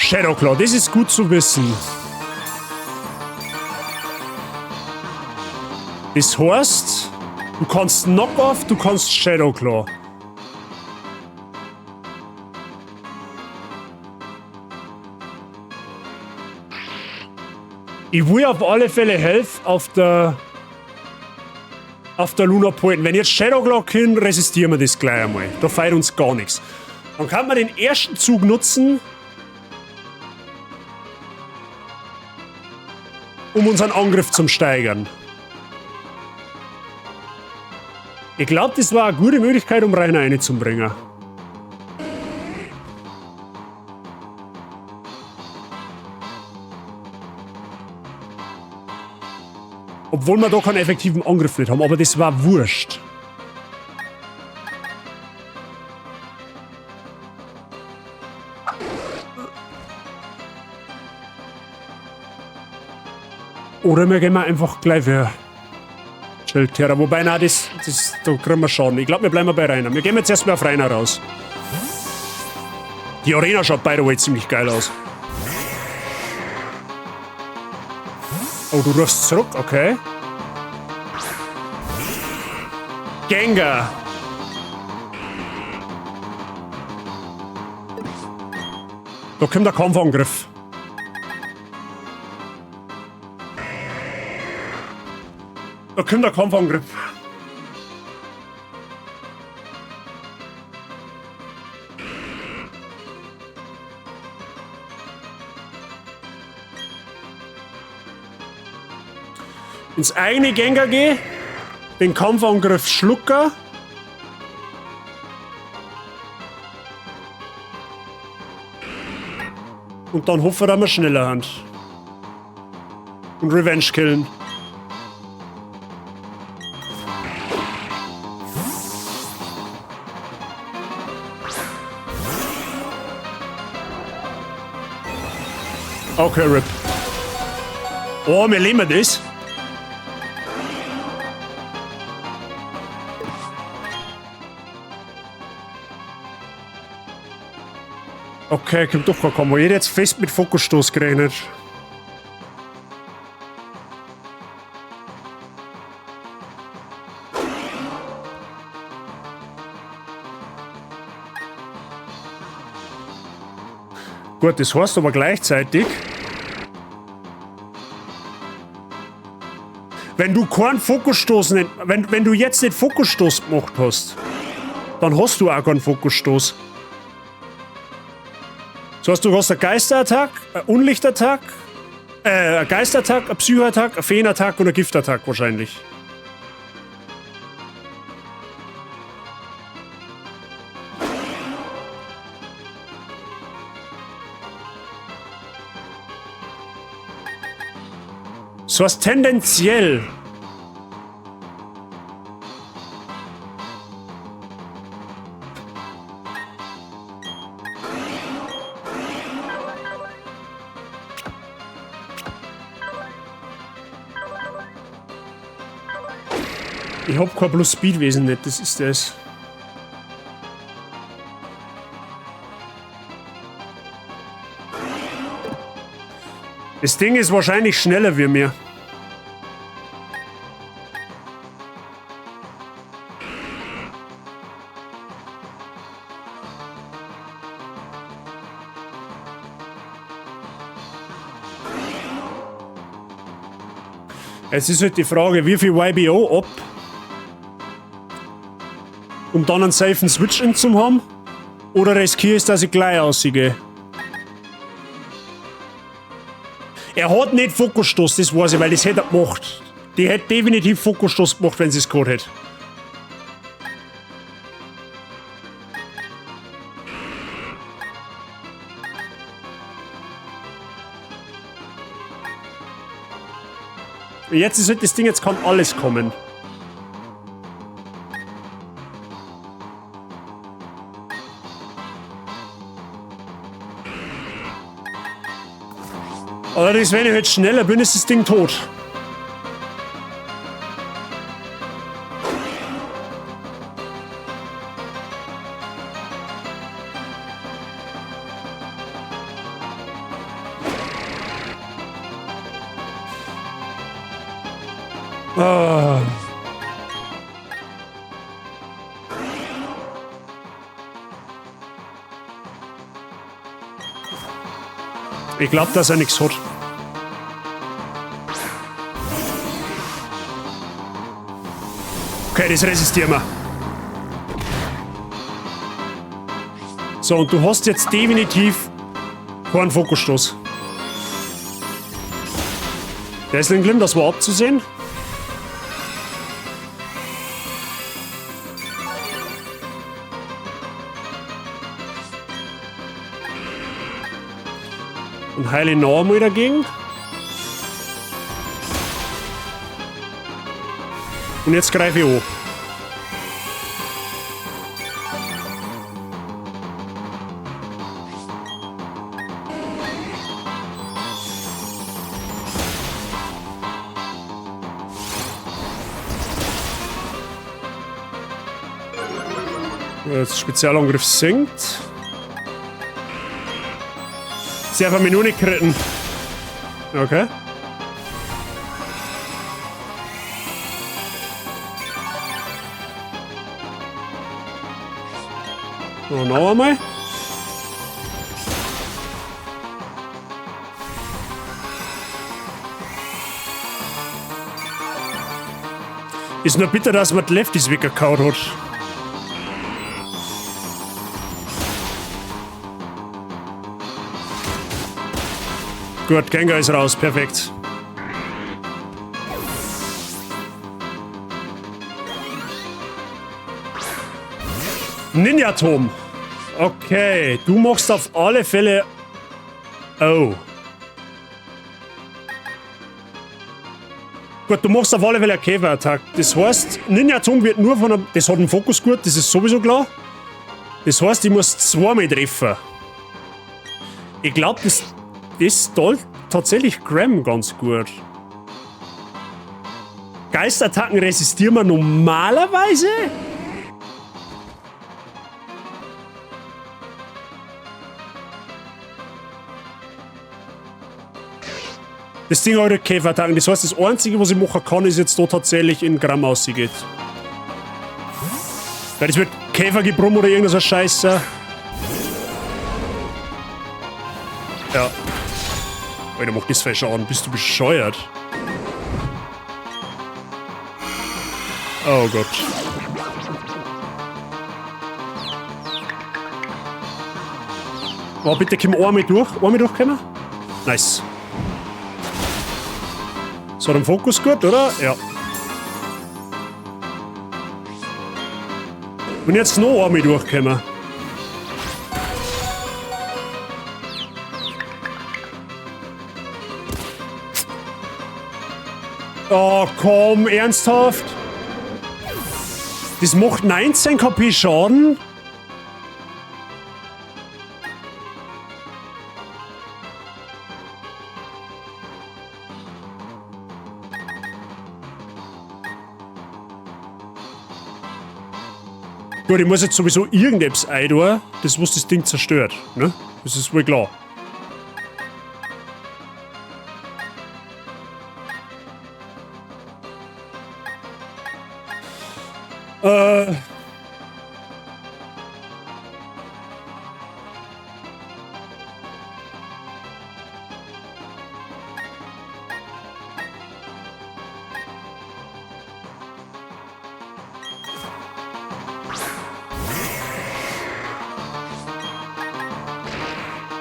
Shadow Claw, das ist gut zu wissen. Das heißt, du kannst Knockoff, du kannst Shadow Claw. Ich will auf alle Fälle Health auf der Luna behalten. Wenn jetzt Shadow Claw kommt, resistieren wir das gleich einmal. Da feiert uns gar nichts. Dann kann man den ersten Zug nutzen, um unseren Angriff zum steigern. Ich glaube, das war eine gute Möglichkeit, um Rainer reinzubringen. Obwohl wir da keinen effektiven Angriff nicht haben, aber das war wurscht. Oder wir gehen einfach gleich für Schildterra. Wobei, nein, da kriegen wir Schaden. Ich glaube, wir bleiben bei Rainer. Wir gehen jetzt erstmal auf Rainer raus. Die Arena schaut, by the way, ziemlich geil aus. Oh, du rufst zurück, okay. Gengar. Da kommt der Kampfangriff. Da kommt der Kampfangriff. Ins eigene Gengar geh, den Kampfangriff schlucker. Und dann hoffen wir, dass wir schneller haben. Und Revenge killen. Okay, RIP. Oh, wir leben das. Okay, kommt doch kein Kombo. Ich hätte jetzt fest mit Fokusstoß gerechnet. Gut, das heißt aber gleichzeitig, wenn du keinen Fokusstoß nicht, wenn du jetzt nicht Fokusstoß gemacht hast, dann hast du auch keinen Fokusstoß. Das heißt, du hast einen Geisterattack, einen Unlichtattack, einen Geistattack, einen Psychoattack, einen Feenattack und einen Giftattack wahrscheinlich. Das heißt, tendenziell ich hab kein Plus Speedwesen nicht, das ist das. Das Ding ist wahrscheinlich schneller wie mir. Es ist halt die Frage, wie viel YBO ab, um dann einen safen Switch-In zu haben, oder riskiere ich, dass ich gleich ausgehe. Er hat nicht Fokusstoß, das weiß ich, weil das hätte er gemacht. Die hätte definitiv Fokusstoß gemacht, wenn sie es gehabt hätte. Jetzt ist halt das Ding, jetzt kann alles kommen. Allerdings, wenn ich halt schneller bin, ist das Ding tot. Ah. Ich glaube, dass er nichts hat. Okay, das resistieren wir. So, und du hast jetzt definitiv keinen Fokusstoß. Dazzling Glim, das war abzusehen. Und heile noch einmal dagegen. Und jetzt greife ich an. Jetzt Spezialangriff sinkt. Sie einfach mich nur nicht retten. Okay. So, noch einmal. Ist nur bitter, dass man die Lefties weggekaut hat. Gut, Gengar ist raus, perfekt. Ninja-Turm. Okay, du machst auf alle Fälle... Oh. Gut, du machst auf alle Fälle eine Käferattacke. Das heißt, Ninja-Turm wird nur von einem... Das hat einen Fokusgurt, das ist sowieso klar. Das heißt, ich muss zweimal treffen. Ich glaube, das tollt tatsächlich Graham ganz gut. Geistattacken resistieren wir normalerweise? Das Ding hat Käferattacken. Das heißt, das Einzige, was ich machen kann, ist jetzt da tatsächlich in Gramm ausgeht. Weil das wird Käfergebrumm oder irgendeine Scheiße. Ja. Alter, mach das falsch an. Bist du bescheuert? Oh Gott. Oh, bitte komm einmal durch. Einmal durchkommen. Nice. So, den Fokus gut, oder? Ja. Und jetzt noch einmal durchkommen. Oh, komm, ernsthaft? Das macht 19 KP Schaden? Gut, ich muss jetzt sowieso irgendetwas eintun, das was das Ding zerstört, ne? Das ist wohl klar.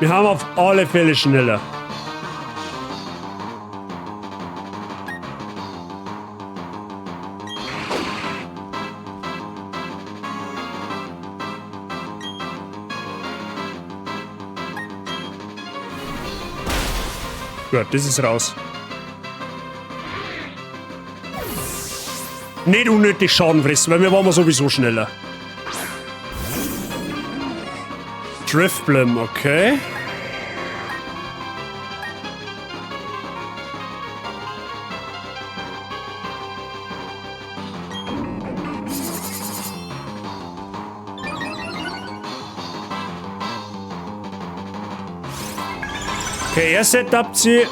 Wir haben auf alle Fälle schneller. Gut, das ist raus. Nicht unnötig Schaden fressen, weil wir waren sowieso schneller. Drifblim, okay. Okay, er setupt sie.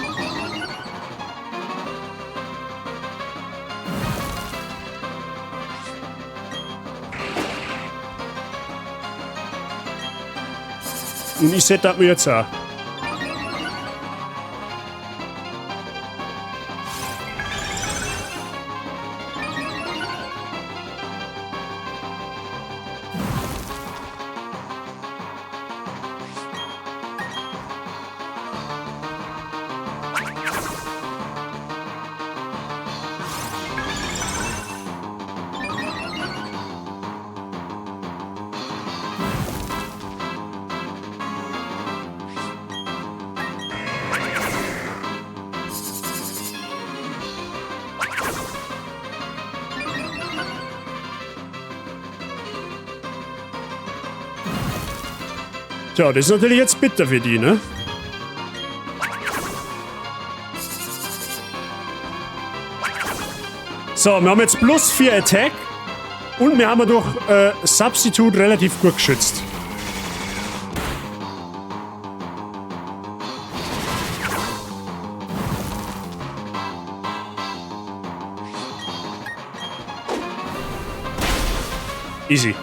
Und ich set mir jetzt auch. Tja, das ist natürlich jetzt bitter für die, ne? So, wir haben jetzt plus 4 Attack. Und wir haben durch Substitute relativ gut geschützt. Easy.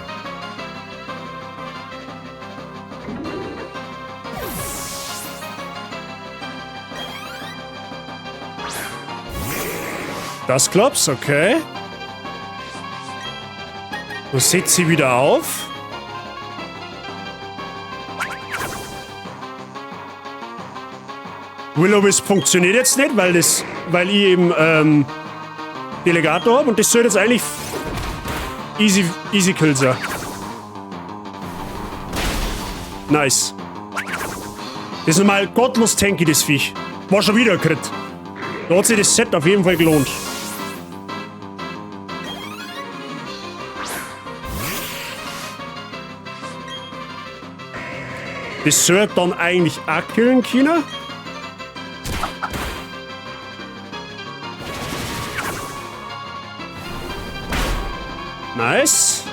Das klappt, okay. Dann setzt sie wieder auf. Will-O-Wisp funktioniert jetzt nicht, weil ich eben Delegator hab und das soll jetzt eigentlich easy Kill sein. Nice. Das ist nochmal gottlos tanky, das Viech. War schon wieder ein Crit. Da hat sich das Set auf jeden Fall gelohnt. Das sollte dann eigentlich auch killen können. Nice.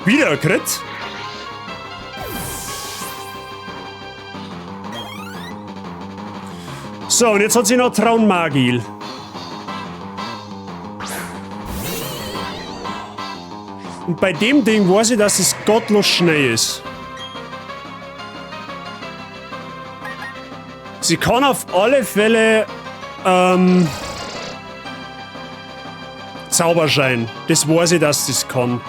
Wieder ein Crit. So, und jetzt hat sie noch Traunmagil. Und bei dem Ding weiß ich, dass es gottlos schnell ist. Sie kann auf alle Fälle Zauberschein. Das weiß ich, dass das kann.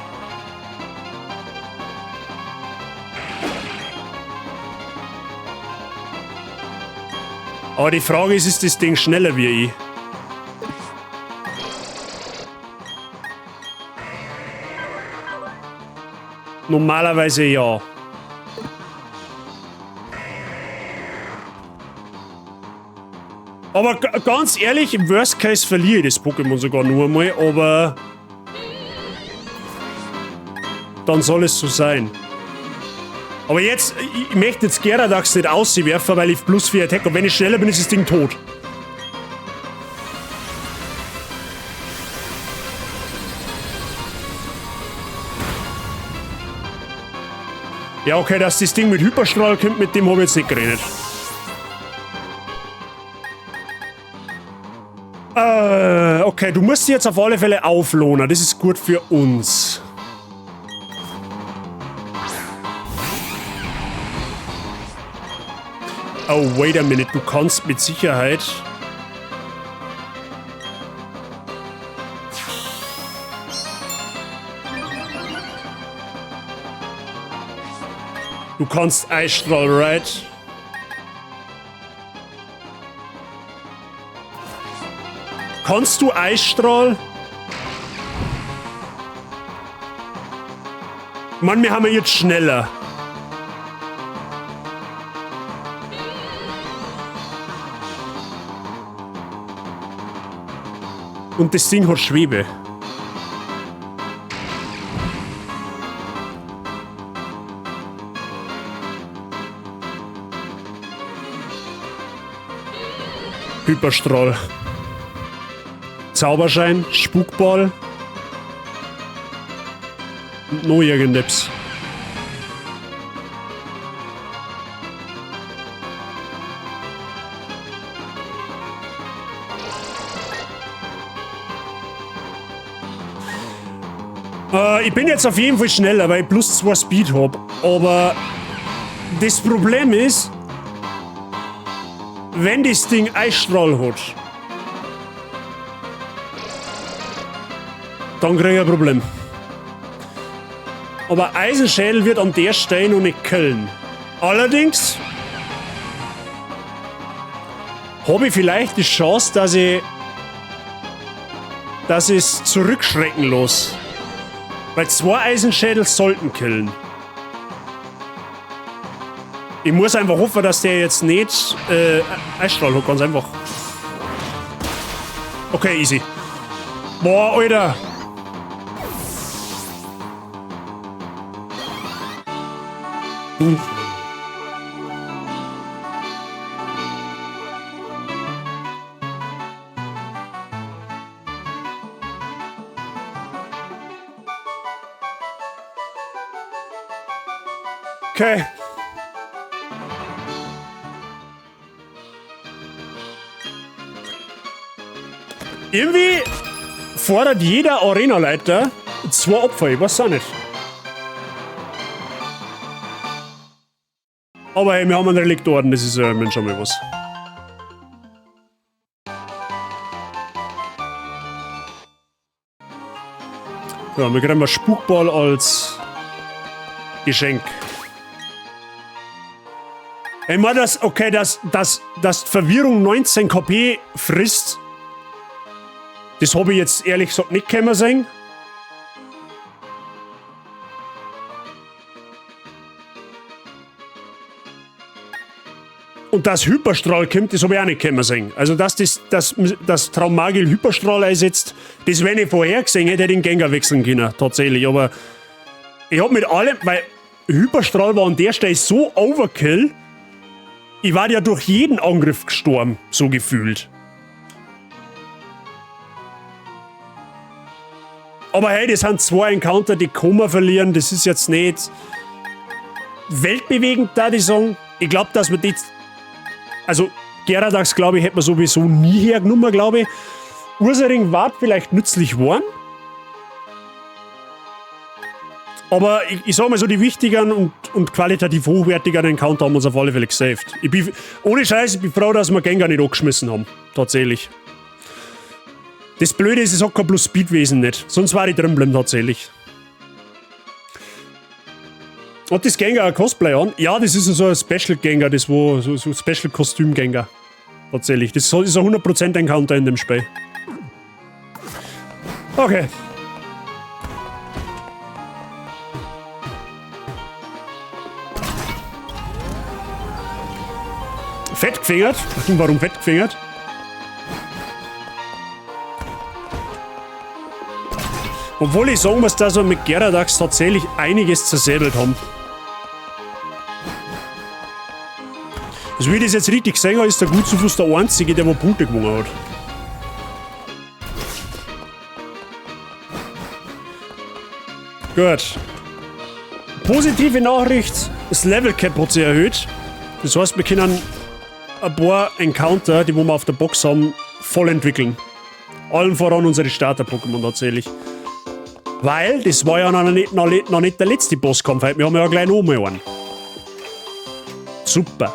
Aber die Frage ist, ist das Ding schneller wie ich? Normalerweise ja. Aber ganz ehrlich, im Worst Case verliere ich das Pokémon sogar nur einmal, aber dann soll es so sein. Aber jetzt, ich möchte jetzt Gyarados nicht auswerfen, weil ich plus 4 Attack und wenn ich schneller bin, ist das Ding tot. Ja, okay, dass das Ding mit Hyperstrahl kommt, mit dem hab ich jetzt nicht geredet. Okay, du musst dich jetzt auf alle Fälle auflohnen. Das ist gut für uns. Oh, wait a minute. Du kannst mit Sicherheit... Du kannst Eisstrahl, right? Kannst du Eisstrahl? Mann, wir haben ja jetzt schneller. Und das Ding hat Schwebe. Hyperstrahl. Zauberschein, Spukball. Und noch irgendetwas. Ich bin jetzt auf jeden Fall schneller, weil ich plus 2 Speed hab. Aber Das Problem ist, wenn das Ding Eisstrahl hat, dann krieg ich ein Problem. Aber Eisenschädel wird an der Stelle noch nicht killen. Allerdings habe ich vielleicht die Chance, dass ich es zurückschrecken lasse. Weil 2 Eisenschädel sollten killen. Ich muss einfach hoffen, dass der jetzt nicht Eisstrahl hat, ganz einfach. Okay, easy. Boah, Alter. Okay. Irgendwie fordert jeder Arenaleiter 2 Opfer, ich weiß auch nicht. Aber hey, wir haben einen Reliktorden, das ist ja schon mal was. Ja, wir kriegen einen Spukball als Geschenk. Ich meine, das, okay, dass, dass, dass Verwirrung 19 KP frisst, das hab ich jetzt ehrlich gesagt nicht können sehen. Und dass Hyperstrahl kommt, das hab ich auch nicht können sehen. Also, dass das Traumagil Hyperstrahl einsetzt, das, wenn ich vorher gesehen hätte, hätte ich den Gengar wechseln können, tatsächlich. Aber ich hab mit allem, weil Hyperstrahl war an der Stelle so Overkill, ich war ja durch jeden Angriff gestorben, so gefühlt. Aber hey, das sind 2 Encounter, die kann man verlieren. Das ist jetzt nicht weltbewegend, da die sagen. Ich glaub, dass wir die... Also, Geradax, glaub ich, hätte man sowieso nie hergenommen, glaub ich. Ursaring war vielleicht nützlich geworden. Aber ich sag mal so, die wichtigeren und qualitativ hochwertigeren Encounter haben wir uns auf alle Fälle gesaved. Ich bin, ohne Scheiß, ich bin froh, dass wir Gengar nicht angeschmissen haben. Tatsächlich. Das Blöde ist, es hat kein Plus Speedwesen nicht. Sonst war ich drin geblieben, tatsächlich. Hat das Gengar ein Cosplay an? Ja, das ist so ein Special Gengar, das wo, so, so Special Kostüm Gengar. Tatsächlich. Das ist ein 100% Encounter in dem Spiel. Okay. Fett gefingert? Warum fett gefingert? Obwohl ich sagen muss, dass wir mit Geradax tatsächlich einiges zersäbelt haben. Also wie ich das jetzt richtig gesehen habe, ist der Gutsufus der Einzige, der wo Punkte gewonnen hat. Gut. Positive Nachricht, das Level Cap hat sich erhöht. Das heißt, wir können ein paar Encounter, die wo wir auf der Box haben, voll entwickeln. Allen voran unsere Starter-Pokémon tatsächlich. Weil, das war ja noch nicht der letzte Bosskampf heute. Wir haben ja gleich noch mal einen. Super.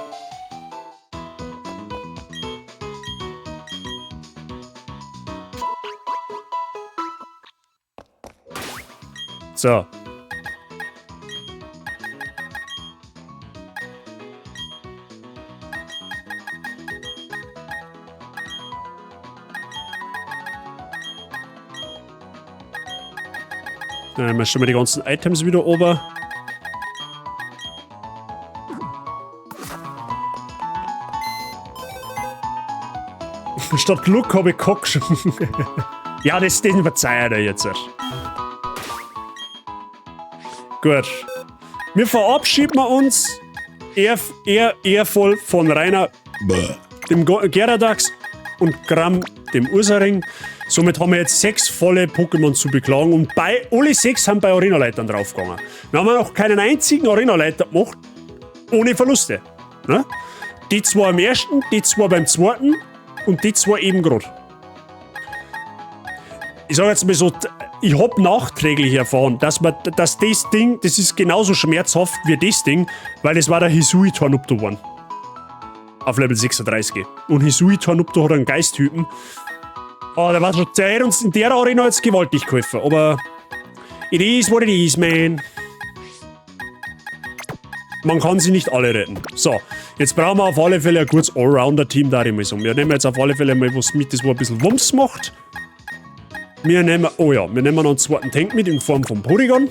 So. Dann haben wir schon mal die ganzen Items wieder oben. Statt Glück habe ich Cock schon. Ja, den verzeih ich dir jetzt. Gut. Wir verabschieden uns ehrvoll von Rainer, Bäh. dem Geradax und Gramm, dem Ursaring. Somit haben wir jetzt 6 volle Pokémon zu beklagen und alle 6 sind bei Arena-Leitern draufgegangen. Wir haben noch keinen einzigen Arena-Leiter gemacht, ohne Verluste. Ne? Die 2 am ersten, die 2 beim zweiten und die 2 eben grad. Ich sag jetzt mal so, Ich hab nachträglich erfahren, dass das Ding, das ist genauso schmerzhaft wie das Ding, weil es war der Hisui Tornupto geworden. Auf Level 36. Und Hisui Tornupto hat einen Geisttypen. Oh, der war schon, der hätte uns in der Arena jetzt gewaltig geholfen, aber it is what it is, man. Man kann sie nicht alle retten. So, jetzt brauchen wir auf alle Fälle ein gutes Allrounder-Team, da ich mal sagen. Wir nehmen jetzt auf alle Fälle mal was mit, das wo ein bisschen Wumms macht. Wir nehmen, oh ja, wir nehmen noch einen zweiten Tank mit in Form von Porygon.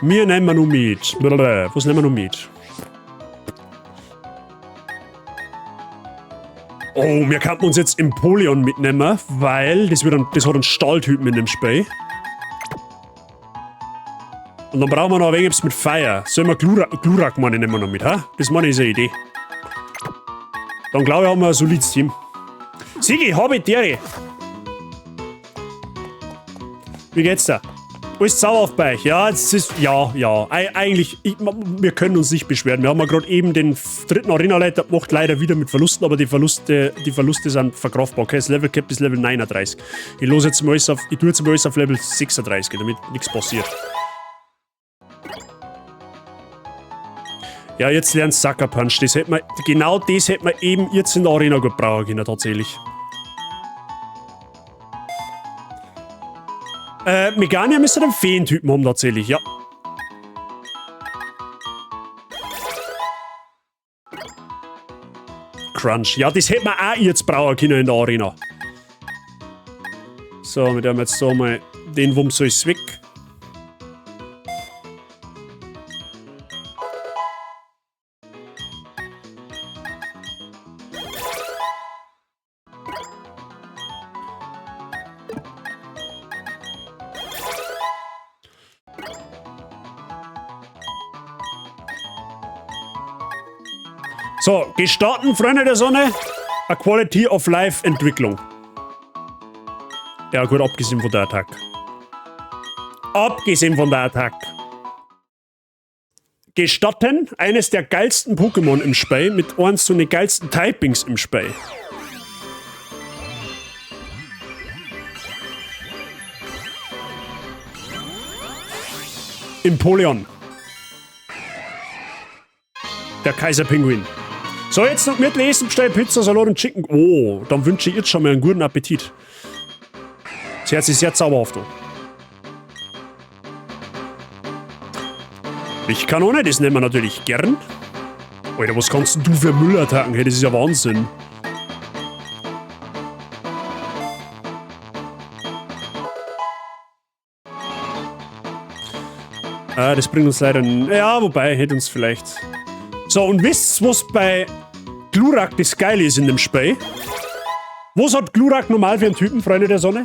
Wir nehmen noch mit. Was nehmen wir noch mit? Oh, wir könnten uns jetzt Empoleon mitnehmen, weil das hat einen Stahltypen in dem Spiel. Und dann brauchen wir noch ein wenig etwas mit Feuer. Sollen wir Glurak meine nehmen wir noch mit, ha? Das meine ich ist eine Idee. Dann glaube ich, haben wir ein solides Team. Sigi, hab ich dir. Wie geht's da? Alles zauberhaft bei euch. Ja, es ist. Ja, ja. Eigentlich, wir können uns nicht beschweren. Wir haben ja gerade eben den dritten Arena-Leiter gemacht, leider wieder mit Verlusten, aber die Verluste sind verkraftbar. Okay, das Level Cap ist Level 39. Ich los jetzt mal alles auf, ich tue jetzt mal alles auf Level 36, damit nichts passiert. Ja, jetzt lernt Sucker Punch. Das hätte man, genau das hätte man eben jetzt in der Arena gut brauchen können, tatsächlich. Megania müsste den Feentypen haben, tatsächlich, ja. Crunch. Ja, das hätte man auch jetzt brauchen können in der Arena. So, wir haben jetzt da mal den Wumms alles weg. So, gestatten, Freunde der Sonne, a Quality of Life Entwicklung. Ja gut, abgesehen von der Attacke. Abgesehen von der Attacke. Gestatten, eines der geilsten Pokémon im Spiel, mit eins zu den geilsten Typings im Spiel. Empoleon. Der Kaiserpinguin. So, jetzt noch mitlesen, bestell Pizza, Salat und Chicken. Oh, dann wünsche ich jetzt schon mal einen guten Appetit. Das Herz ist sehr zauberhaft. Lichtkanone, das nehmen wir natürlich gern. Alter, was kannst denn du für Müllattacken? Hey, das ist ja Wahnsinn. Ah, das bringt uns leider... Ja, wobei, hätte uns vielleicht... So, und wisst ihr, was bei Glurak das Geile ist in dem Spiel? Was hat Glurak normal für einen Typen, Freunde der Sonne?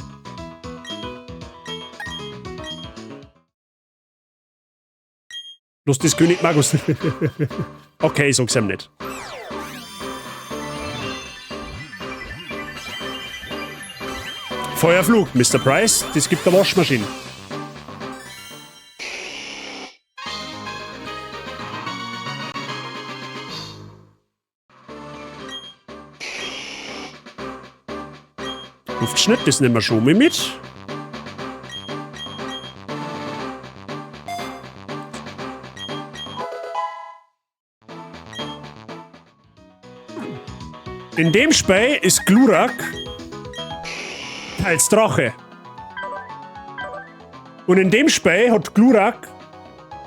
Los, das König Magus. Okay, ich sag's ihm nicht. Feuerflug, Mr. Price, das gibt eine Waschmaschine. Luftschnitt, das nehmen wir schon mal mit. In dem Spiel ist Glurak teils Drache. Und in dem Spiel hat Glurak...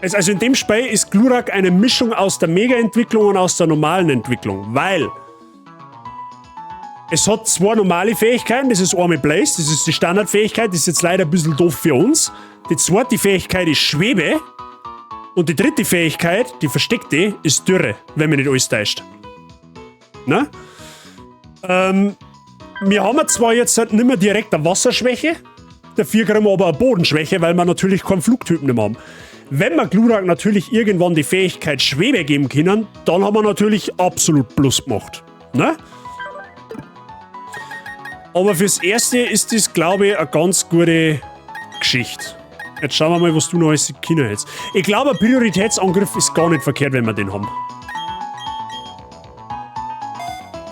Also in dem Spiel ist Glurak eine Mischung aus der Mega-Entwicklung und aus der normalen Entwicklung, weil... Es hat zwei normale Fähigkeiten, das ist einmal Blaze, das ist die Standardfähigkeit, das ist jetzt leider ein bisschen doof für uns. Die zweite Fähigkeit ist Schwebe. Und die dritte Fähigkeit, die versteckte, ist Dürre, wenn mich nicht alles täuscht. Na? Wir haben zwar jetzt halt nicht mehr direkt eine Wasserschwäche, dafür kriegen wir aber eine Bodenschwäche, weil wir natürlich keinen Flugtypen mehr haben. Wenn wir Glurak natürlich irgendwann die Fähigkeit Schwebe geben können, dann haben wir natürlich absolut Plus gemacht. Ne? Aber fürs Erste ist das, glaube ich, eine ganz gute Geschichte. Jetzt schauen wir mal, was du noch als Kinder hättest. Ich glaube, ein Prioritätsangriff ist gar nicht verkehrt, wenn wir den haben.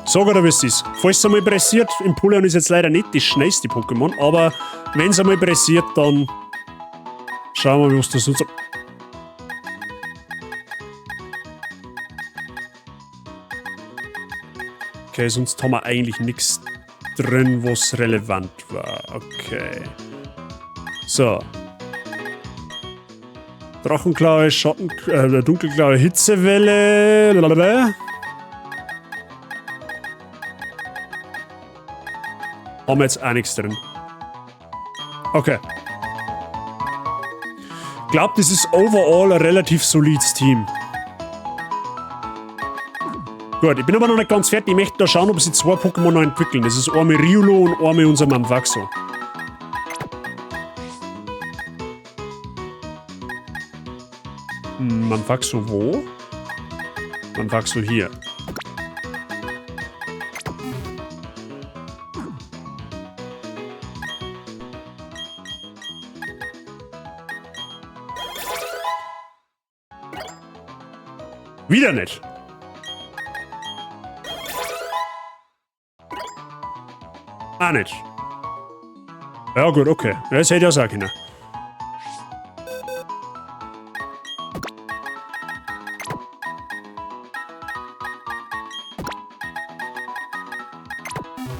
Sag oder wie es ist. Falls es einmal pressiert, Empoleon ist jetzt leider nicht das schnellste Pokémon, aber Wenn es einmal pressiert, dann schauen wir, was das sonst. Okay, sonst haben wir eigentlich nichts drin, was relevant war. Okay. So. Drachenklaue, Schatten, Dunkelklaue, Hitzewelle. Lalalala. Haben wir jetzt auch nichts drin. Okay. Ich glaub, das ist overall ein relativ solides Team. Gut, ich bin aber noch nicht ganz fertig. Ich möchte da schauen, ob sie zwei Pokémon noch entwickeln. Das ist einmal Riolo und einmal unser Mamfaxo. Mamfaxo wo? Mamfaxo hier. Wieder nicht. Ah, nicht. Ja gut, okay. Das hätte ich auch sagen können.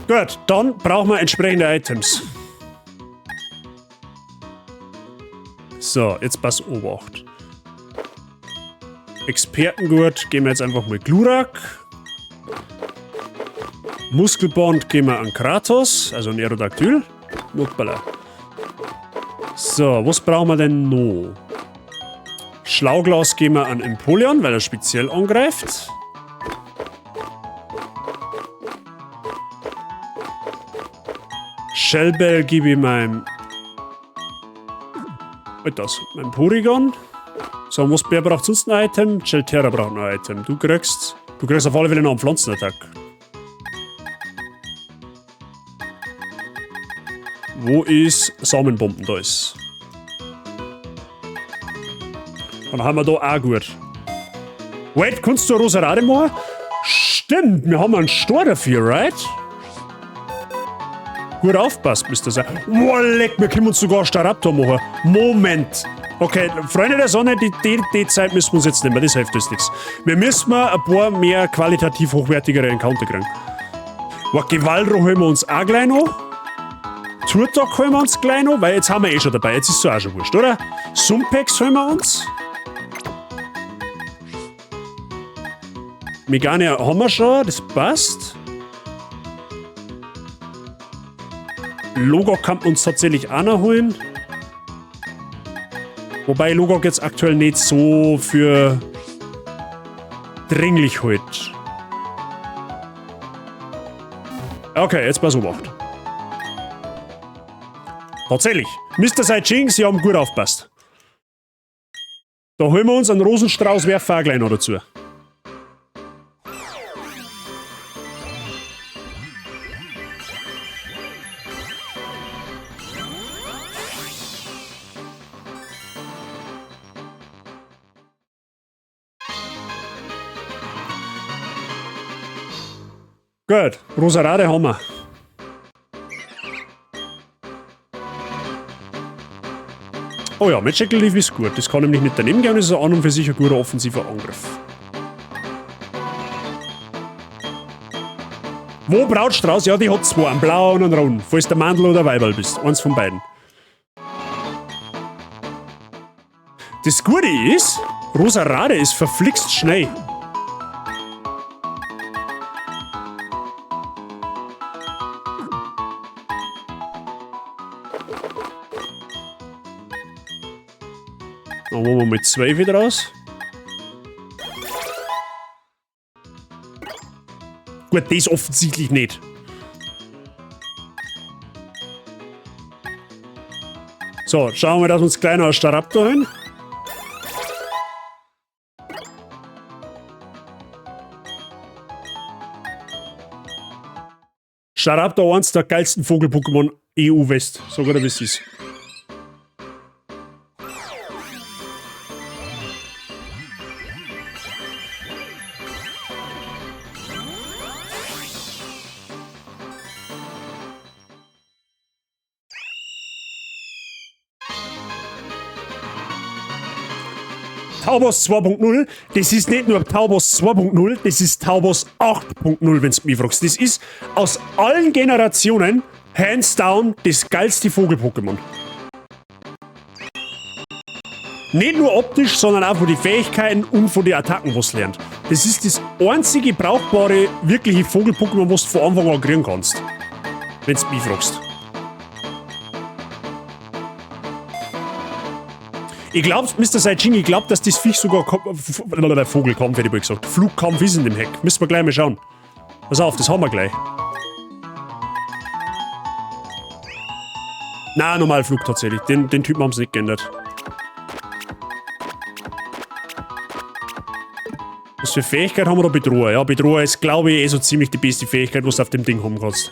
Gut, dann brauchen wir entsprechende Items. So, jetzt pass Obacht. Expertengurt gehen wir jetzt einfach mal Glurak. Muskelband gehen wir an Kratos, also an Aerodactyl. Hoppala. So, was brauchen wir denn noch? Schlauglas gehen wir an Empoleon, weil er speziell angreift. Shellbell gebe ich meinem... Was ist das? Meinem Porygon. So, was wer braucht sonst ein Item? Chelterra braucht ein Item. Du kriegst auf alle Fälle noch einen Pflanzenattack. Wo ist Samenbomben? Da ist. Dann haben wir da auch gut. Wait, kannst du eine Roserade machen? Stimmt, wir haben einen Stor dafür, right? Gut aufpasst, Mister Sa. Oh, leck, wir können uns sogar Staraptor machen. Moment. Okay, Freunde der Sonne, die Zeit müssen wir uns jetzt nehmen, das hilft uns nichts. Wir müssen mal ein paar mehr qualitativ hochwertigere Encounter kriegen. Boah, Gewaldro holen wir uns auch gleich noch. Turtok holen wir uns gleich noch, weil jetzt haben wir eh schon dabei, jetzt ist es auch schon wurscht, oder? Sumpex holen wir uns. Megane haben wir schon, das passt. Logok kann man uns tatsächlich auch noch holen. Wobei Logok jetzt aktuell nicht so für dringlich holt. Okay, jetzt pass Obacht. Tatsächlich. Mister Saijing, Sie haben gut aufgepasst. Da holen wir uns einen Rosenstraußwerfer auch gleich noch dazu. Gut, Roserade haben wir. Oh ja, Magical Leaf ist gut. Das kann nämlich nicht daneben gehen, das ist an und für sich ein guter offensiver Angriff. Wo Brautstrauß? Ja, die hat zwei, einen blauen und einen roten. Falls der Mandel oder Weiberl bist. Eins von beiden. Das Gute ist, Roserade ist verflixt schnell. Dann machen wir mit 2 wieder raus. Gut, das offensichtlich nicht. So, schauen wir, dass wir uns gleich noch einen Staraptor holen. Staraptor, eins der geilsten Vogel-Pokémon EU West. Sogar wie es ist. Taubos 2.0, das ist nicht nur Taubos 2.0, das ist Taubos 8.0, wenn du mich fragst. Das ist aus allen Generationen, hands down, das geilste Vogel-Pokémon. Nicht nur optisch, sondern auch von den Fähigkeiten und von den Attacken, was lernt. Das ist das einzige brauchbare, wirkliche Vogel-Pokémon, was du von Anfang an kriegen kannst. Wenn du mich fragst. Ich glaub, Mr. Saijing, ich glaub, dass das Viech sogar Vogelkampf, hätte ich wohl gesagt. Flugkampf ist in dem Heck. Müssen wir gleich mal schauen. Pass auf, das haben wir gleich. Na, normal Flug tatsächlich. Den Typen haben sie nicht geändert. Was für Fähigkeit haben wir da? Bedroher. Ja, Bedroher ist, glaube ich, eh so ziemlich die beste Fähigkeit, was du auf dem Ding haben kannst.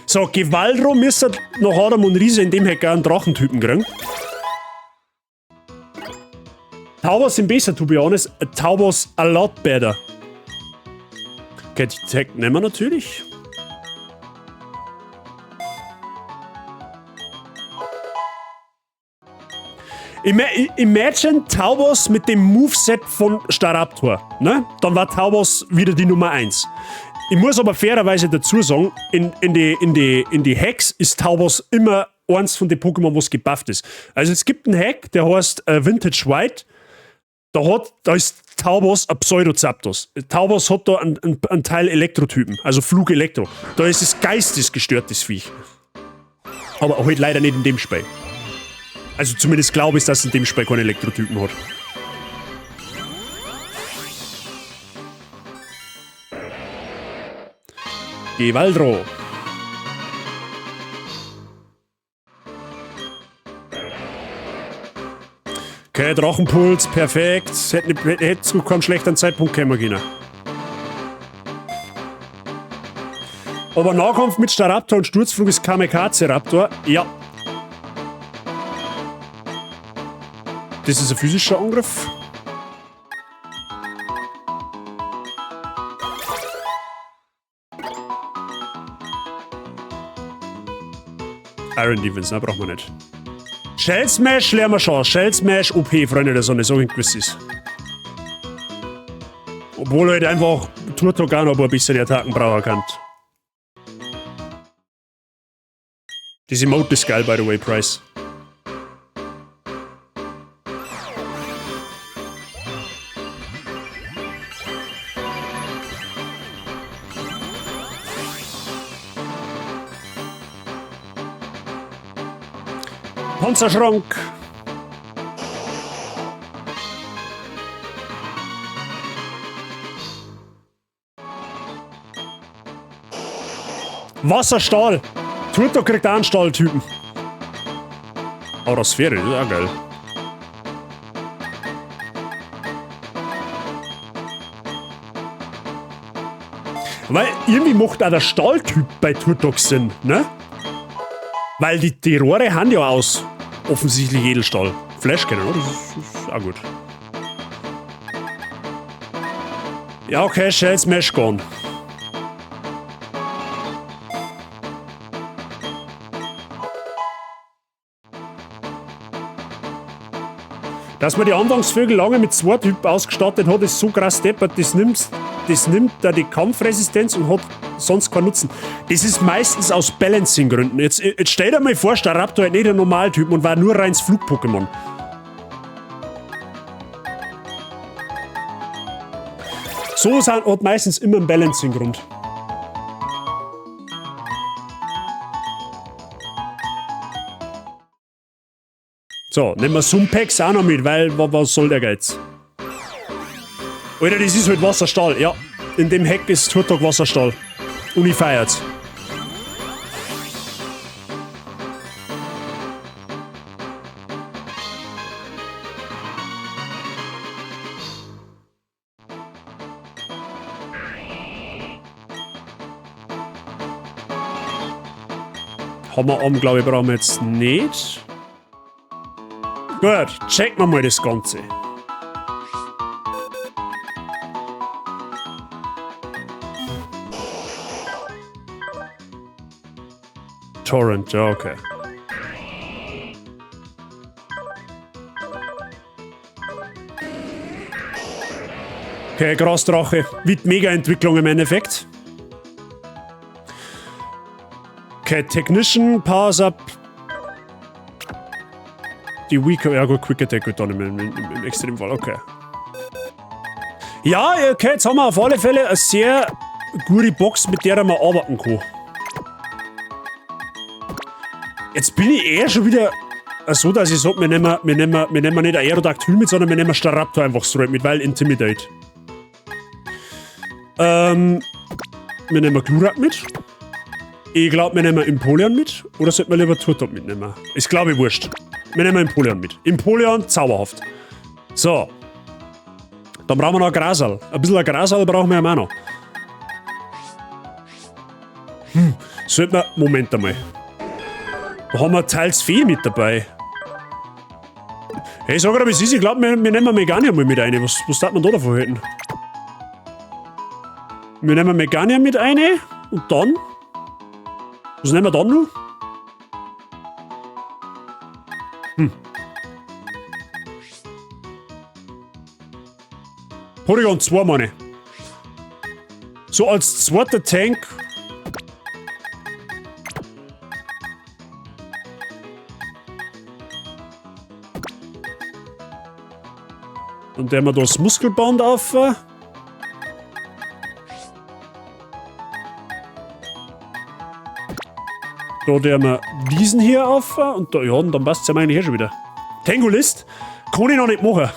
So, Gewaldro müsste nach Adam und Riese in dem Heck auch einen Drachentypen kriegen. Taubos sind besser, to be honest. Taubos a lot better. Okay, die Tag nehmen wir natürlich. Imagine Taubos mit dem Moveset von Staraptor, ne? Dann war Taubos wieder die Nummer 1. Ich muss aber fairerweise dazu sagen, in die Hacks ist Taubos immer eins von den Pokémon, was gebufft ist. Also es gibt einen Hack, der heißt Vintage White. Da ist Taubos ein Pseudo-Zapdos. Taubos hat da einen Teil Elektrotypen, also Flug-Elektro. Da ist es geistesgestörtes Viech. Aber halt leider nicht in dem Spiel. Also zumindest glaube ich, dass es in dem Spiel keine Elektrotypen hat. Gewaldro. Okay, Drachenpuls, perfekt. Hätte zu keinem schlechten Zeitpunkt kommen können. Aber Nahkampf mit Staraptor und Sturzflug ist Kamikaze-Raptor. Ja. Das ist ein physischer Angriff. Iron Defense, ne, braucht man nicht. Shell Smash lernen wir schon. Shell Smash OP, Freunde der Sonne, so gewiss ist. Obwohl halt einfach Turtok auch noch ein paar bessere Attacken brauchen kann. Diese Emote ist geil, by the way, Price. Panzerschrank. Wasserstahl. Turtok kriegt auch einen Stahltypen. Aurasphäre, das ist auch geil. Weil irgendwie macht auch der Stahltyp bei Turtok Sinn, ne? Weil die Rohre haben ja aus offensichtlich Edelstahl. Flash kennen, oder? Das ist auch gut. Ja, okay, Shell Smash gone. Dass man die Anfangsvögel lange mit zwei Typen ausgestattet hat, ist so krass deppert. Das nimmt da die Kampfresistenz und hat sonst keinen Nutzen. Das ist meistens aus Balancing-Gründen. Jetzt stell dir mal vor, Staraptor hat nicht einen Normaltypen und war nur reines Flug-Pokémon. So hat meistens immer einen Balancing-Grund. So, nehmen wir Sumpex auch noch mit, weil was soll der Geiz? Alter, das ist halt Wasserstahl. Ja, in dem Heck ist Turtok Wasserstahl. Und ich feiert's. Hammerarm, glaube ich, brauchen wir jetzt nicht. Gut, checken wir mal das Ganze. Torrent, ja, okay. Okay, Grasdrache. Mit Mega-Entwicklung im Endeffekt. Okay, Technician, Powers Up. Die Weaker, ja gut, Quick Attack wird dann im Extremfall, okay. Ja, okay, jetzt haben wir auf alle Fälle eine sehr gute Box, mit der man arbeiten kann. Jetzt bin ich eher schon wieder so, dass ich sag, wir nehmen nicht Aerodactyl mit, sondern wir nehmen Staraptor einfach straight mit, weil Intimidate. Wir nehmen Glurak mit. Ich glaub, wir nehmen Empoleon mit. Oder sollten wir lieber Turtok mitnehmen? Ist, glaub ich, wurscht. Wir nehmen Empoleon mit. Empoleon, zauberhaft. So. Dann brauchen wir noch ein Grasal. Ein bisschen ein Grasal brauchen wir ja auch noch. Sollten wir... Moment einmal. Da haben wir teils Fee mit dabei. Hey, sag mal, wie es ist. Ich glaub, wir nehmen Megania mal mit rein. Was darf man da davon halten? Wir nehmen Megania mit rein. Und dann? Was nehmen wir dann noch? Porygon 2, meine ich. So als zweiter Tank. Und der wir da das Muskelband auf. Da der wir diesen hier auf. Und da, ja, und dann passt's ja eigentlich hier schon wieder. Tangolist kann ich noch nicht machen.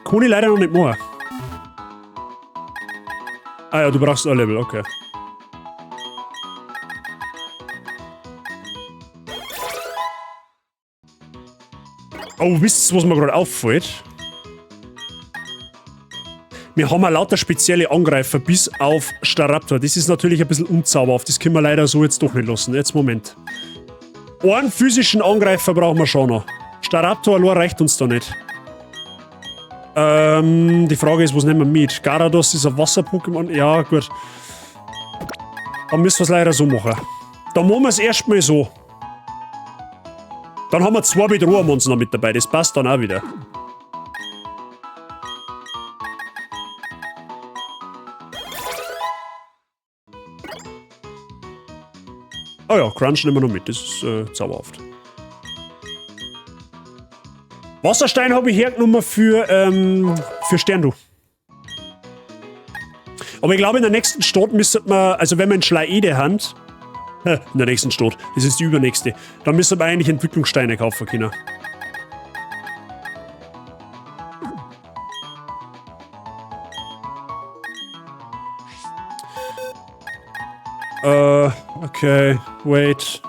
Kann ich leider noch nicht machen. Ah ja, du brauchst ein Level, okay. Oh, wisst ihr, was mir gerade auffällt? Wir haben ja lauter spezielle Angreifer bis auf Staraptor. Das ist natürlich ein bisschen unzauberhaft. Das können wir leider so jetzt doch nicht lassen. Jetzt, Moment. Einen physischen Angreifer brauchen wir schon noch. Staraptor allein reicht uns da nicht. Die Frage ist, was nehmen wir mit? Garados ist ein Wasser-Pokémon. Ja, gut. Dann müssen wir's leider so machen. Dann machen wir's erstmal so. Dann haben wir zwei Bedrohungen noch mit dabei. Das passt dann auch wieder. Oh ja, Crunch nehmen wir noch mit. Das ist zauberhaft. Wasserstein habe ich hergenommen für Sterndu. Aber ich glaube, in der nächsten Stadt müsste man, also wenn wir in Schleiede haben, in der nächsten Stadt, das ist die übernächste, dann müsste man eigentlich Entwicklungssteine kaufen können. Okay, wait.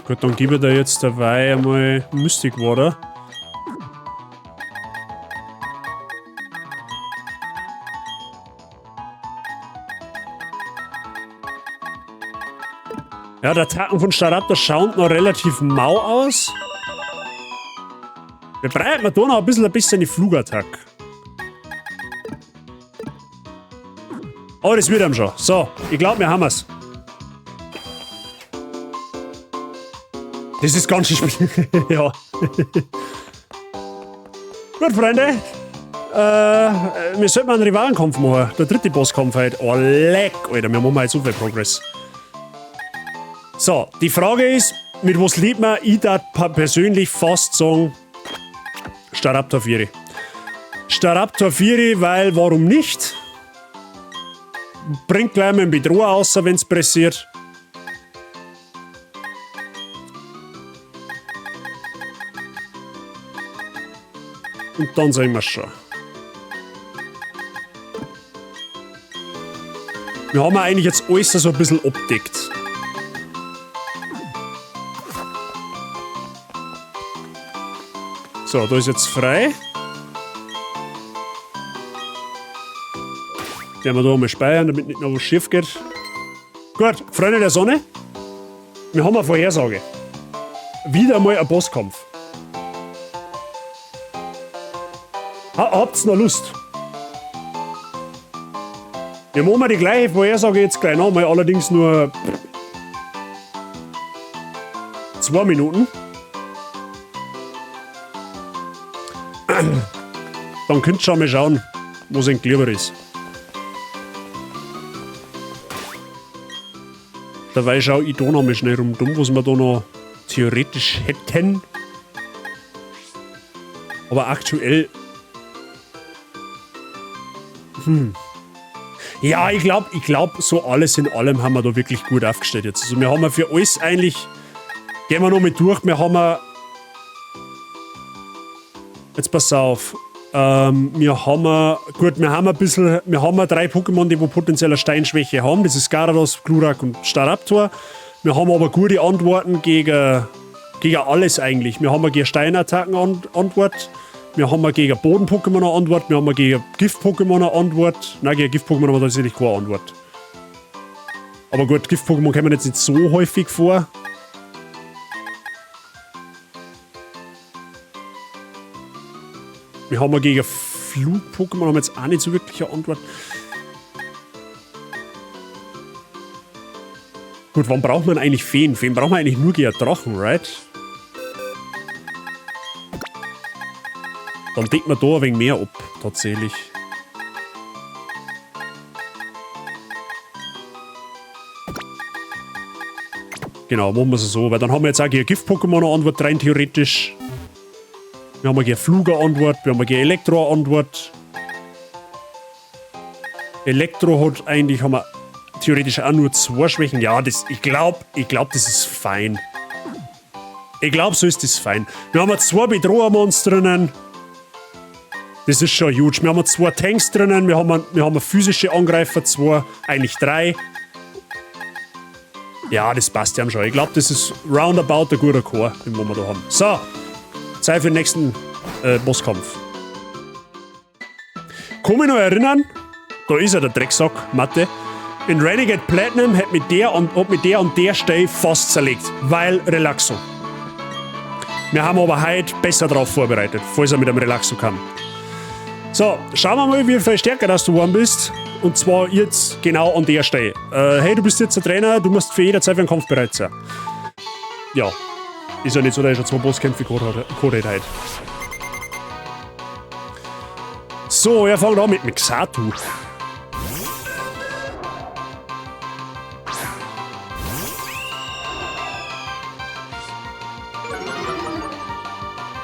Gut, dann gebe ich da jetzt dabei einmal Mystic Water. Ja, der Attacken von Staraptor schaut noch relativ mau aus. Wir breiten da noch ein bisschen die Flugattacke. Oh, das wird ihm schon. So, ich glaub, wir haben es. Das ist ganz schön spannend. Ja. Gut, Freunde. Wir sollten mal einen Rivalenkampf machen. Der dritte Bosskampf heute. Oh, leck, Alter. Wir machen jetzt so viel Progress. So, die Frage ist, mit was liebt man? Ich darf persönlich fast sagen, Staraptor 4. Staraptor 4, weil warum nicht? Bringt gleich mal einen Bedroher raus, wenn's pressiert. Und dann sehen wir's schon. Wir haben ja eigentlich jetzt alles so ein bisschen abdeckt. So, da ist jetzt frei. Werden wir da mal speichern, damit nicht noch was schief geht. Gut, Freunde der Sonne. Wir haben eine Vorhersage. Wieder mal ein Bosskampf. Habt's noch Lust? Wir machen die gleiche Vorhersage jetzt gleich nochmal, allerdings nur 2 Minuten. Dann könnt ihr schon mal schauen, wo es lieber ist. Dabei schau ich da noch mal schnell rum, dumm, was wir da noch theoretisch hätten. Aber aktuell. Ja, ich glaub, so alles in allem haben wir da wirklich gut aufgestellt jetzt. Also wir haben ja für alles eigentlich. Gehen wir noch mal durch, wir haben ja. Jetzt pass auf. Wir haben ja, gut, wir haben ein bisschen, wir haben ja 3 Pokémon, die wo potenziell eine Steinschwäche haben. Das ist Garados, Glurak und Staraptor. Wir haben aber gute Antworten gegen alles eigentlich. Wir haben ja gegen Steinattacken Antwort. Wir haben ja gegen Boden-Pokémon eine Antwort. Wir haben ja gegen Gift-Pokémon eine Antwort. Nein, gegen Gift-Pokémon haben wir tatsächlich keine Antwort. Aber gut, Gift-Pokémon kommen jetzt nicht so häufig vor. Wir haben ja gegen Flug-Pokémon haben wir jetzt auch nicht so wirklich eine Antwort. Gut, wann braucht man eigentlich Feen? Feen braucht man eigentlich nur gegen Drachen, right? Dann deckt man da ein wenig mehr ab, tatsächlich. Genau, machen wir es so, weil dann haben wir jetzt auch gegen Gift-Pokémon eine Antwort rein, theoretisch. Wir haben gegen Flug eine Antwort, wir haben gegen Elektro eine Antwort. Elektro hat eigentlich, haben wir theoretisch auch nur 2 Schwächen. Ja, das, ich glaub, das ist fein. Ich glaub, so ist das fein. Wir haben 2 Bedrohermonster drinnen. Das ist schon huge. Wir haben 2 Tanks drinnen, wir haben physische Angreifer, 2, eigentlich 3. Ja, das passt ja schon. Ich glaub, das ist roundabout ein guter Core, den wir da haben. So, Zeit für den nächsten Bosskampf. Kann mich noch erinnern, da ist er, der Drecksack, Mathe. In Renegade Platinum hat mich der und, hat mich der an der Stelle fast zerlegt, weil Relaxo. Wir haben aber heute besser drauf vorbereitet, falls er mit einem Relaxo kam. So, schauen wir mal, wie viel stärker das du geworden bist. Und zwar jetzt genau an der Stelle. Hey, du bist jetzt der Trainer, du musst für jederzeit für einen Kampf bereit sein. Ja, ist ja nicht so, dass ich schon 2 Bosskämpfe gehabt hat heute. So, er fängt an mit Xatu.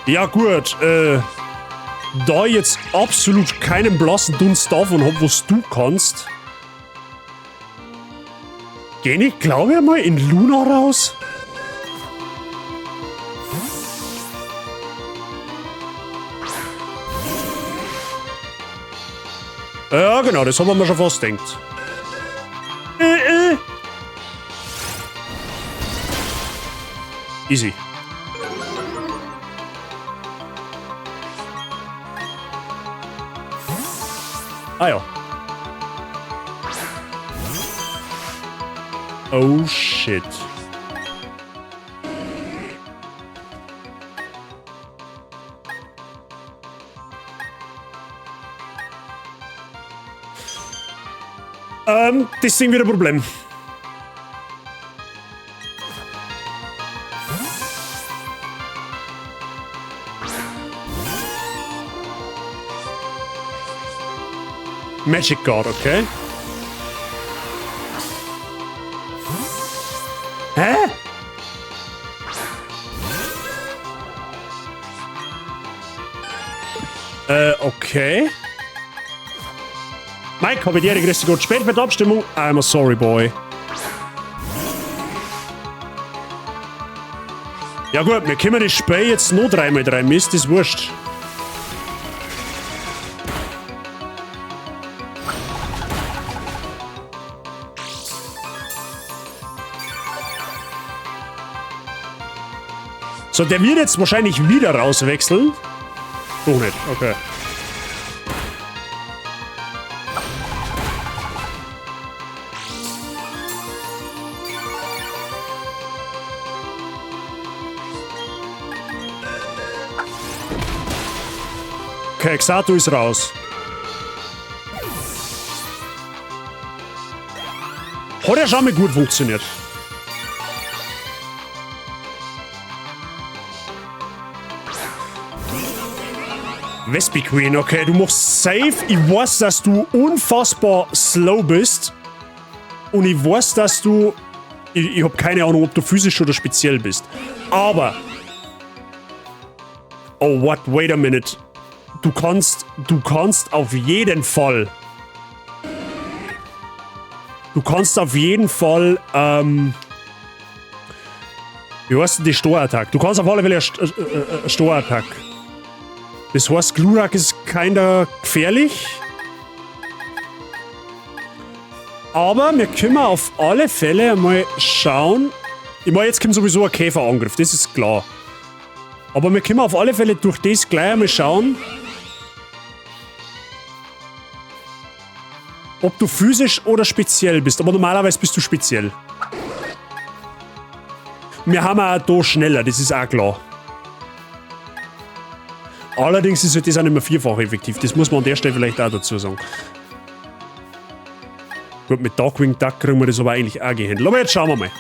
Ja gut, da ich jetzt absolut keinen blassen Dunst davon hab, was du kannst, geh ich, glaub ich, mal in Luna raus. Ja, genau, das haben wir mir schon fast gedacht. Easy. Ah ja. Oh shit. Das Ding wird ein Problem. Magic Guard, okay. Hä? Okay. Mike, hab ich dir, grüß dich Gott. Spät für die Abstimmung. I'm a sorry boy. Ja gut, wir können das Spiel jetzt noch dreimal drei. Mir ist das wurscht. So, der wird jetzt wahrscheinlich wieder rauswechseln. Doch nicht, okay. Okay, Xatu ist raus. Hat ja schon mal gut funktioniert. Vespiquen, okay, du machst safe. Ich weiß, dass du unfassbar slow bist. Und ich weiß, dass du... Ich hab keine Ahnung, ob du physisch oder speziell bist. Aber... Oh, what? Wait a minute. Du kannst auf jeden Fall... Du kannst auf jeden Fall, wie heißt denn die Storattack? Du kannst auf alle Fälle eine Storattack. Das heißt, Glurak ist keiner gefährlich. Aber wir können auf alle Fälle mal schauen. Ich meine, jetzt kommt sowieso ein Käferangriff, das ist klar. Aber wir können auf alle Fälle durch das gleich einmal schauen, ob du physisch oder speziell bist. Aber normalerweise bist du speziell. Wir haben auch da schneller, das ist auch klar. Allerdings ist halt das auch nicht mehr vierfach effektiv. Das muss man an der Stelle vielleicht auch dazu sagen. Gut, mit Darkwing Duck kriegen wir das aber eigentlich auch gehandelt. Aber jetzt schauen wir mal.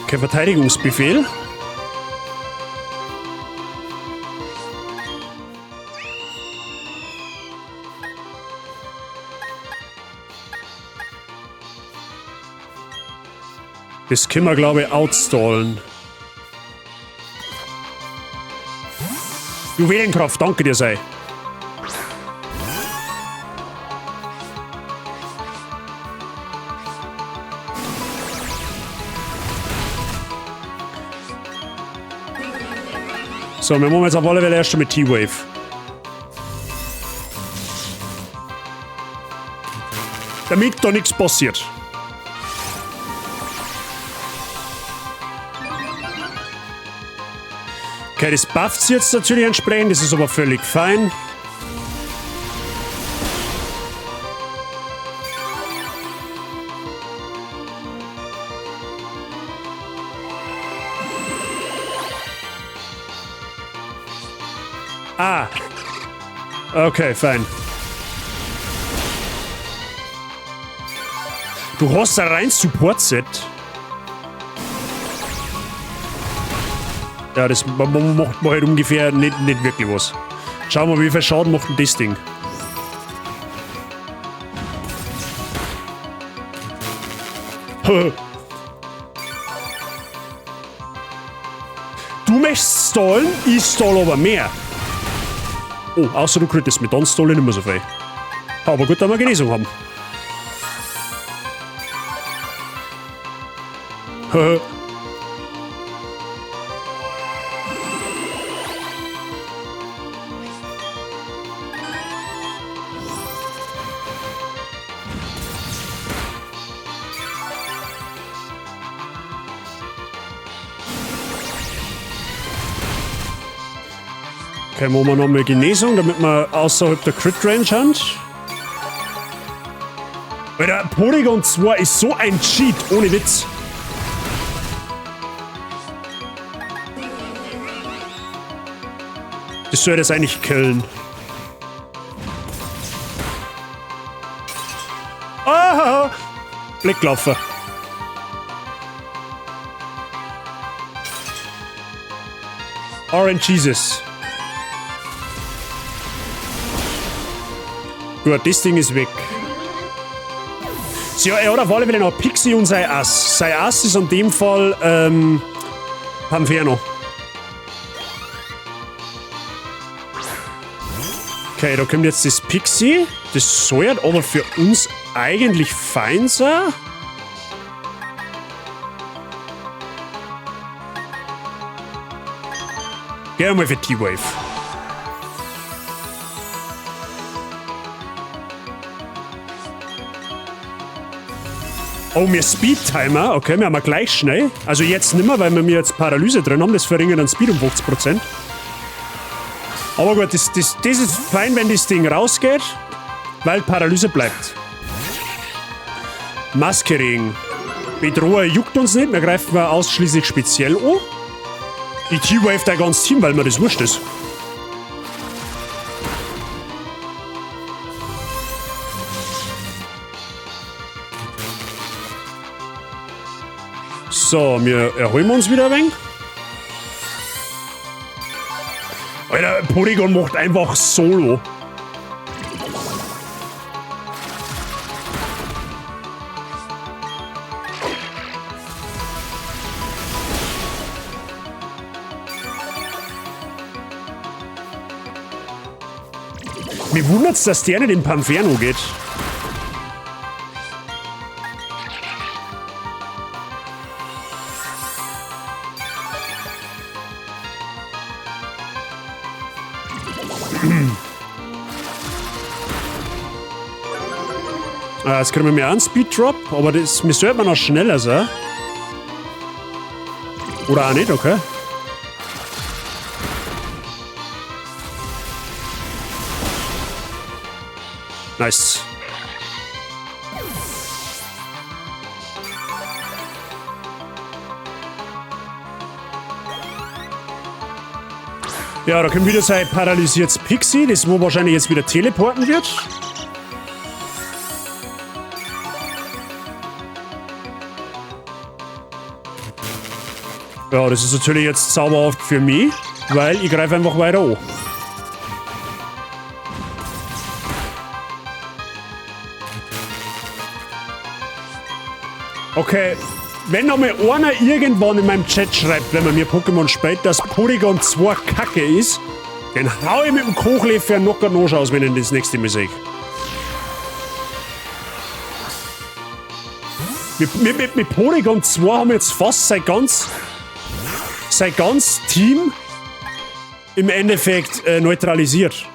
Okay, Verteidigungsbefehl. Das können wir, glaube ich, outstallen. Juwelenkraft, danke dir, sei. So, wir machen jetzt auf alle Fälle erst mit T-Wave. Damit da nichts passiert. Okay, das bufft sie jetzt natürlich entsprechend, das ist aber völlig fein. Ah. Okay, fein. Du hast ein rein Support-Set. Ja, das macht halt ungefähr nicht wirklich was. Schauen wir mal, wie viel Schaden macht denn das Ding? Du möchtest stallen, ich stall aber mehr. Oh, außer du kriegst mit, dann stall ich nicht mehr so viel. Aber gut, dass wir Genesung haben. Okay, machen wir nochmal Genesung, damit wir außerhalb der Crit-Range haben. Alter, Porygon 2 ist so ein Cheat, ohne Witz. Das soll das eigentlich killen. Ah! Blicklaufer. RNGesus. Gut, das Ding ist weg. So, er hat auf alle Fälle noch Pixie und sein Ass. Sein Ass ist in dem Fall, Panferno. Okay, da kommt jetzt das Pixie. Das soll aber für uns eigentlich fein sein. Gehen wir mal für T-Wave. Oh, wir Speed-Timer. Okay, wir haben gleich schnell. Also jetzt nimmer, weil wir jetzt Paralyse drin haben. Das verringert dann Speed um 50%. Aber gut, das ist fein, wenn das Ding rausgeht. Weil Paralyse bleibt. Maskering. Bedroher juckt uns nicht, wir greifen wir ausschließlich speziell an. Ich T-Wave dein ganzes Team, weil mir das wurscht ist. So, wir erholen uns wieder ein wenig. Alter, Porygon macht einfach Solo. Mir wundert's, dass der nicht in Panferno geht. Jetzt kriegen wir mehr einen Speed Drop, aber das, wir sollten noch schneller sein. Oder auch nicht, okay. Nice. Ja, da kommt wieder sein paralysiertes Pixie, das wo wahrscheinlich jetzt wieder teleporten wird. Ja, das ist natürlich jetzt zauberhaft für mich, weil ich greife einfach weiter an. Okay, wenn noch mal einer irgendwann in meinem Chat schreibt, wenn man mir Pokémon spielt, dass Porygon 2 Kacke ist, dann hau ich mit dem Kochlöffel einen Knocker noch aus, wenn ich das nächste Mal sehe. Mit Porygon 2 haben wir jetzt fast sein ganz Team im Endeffekt neutralisiert.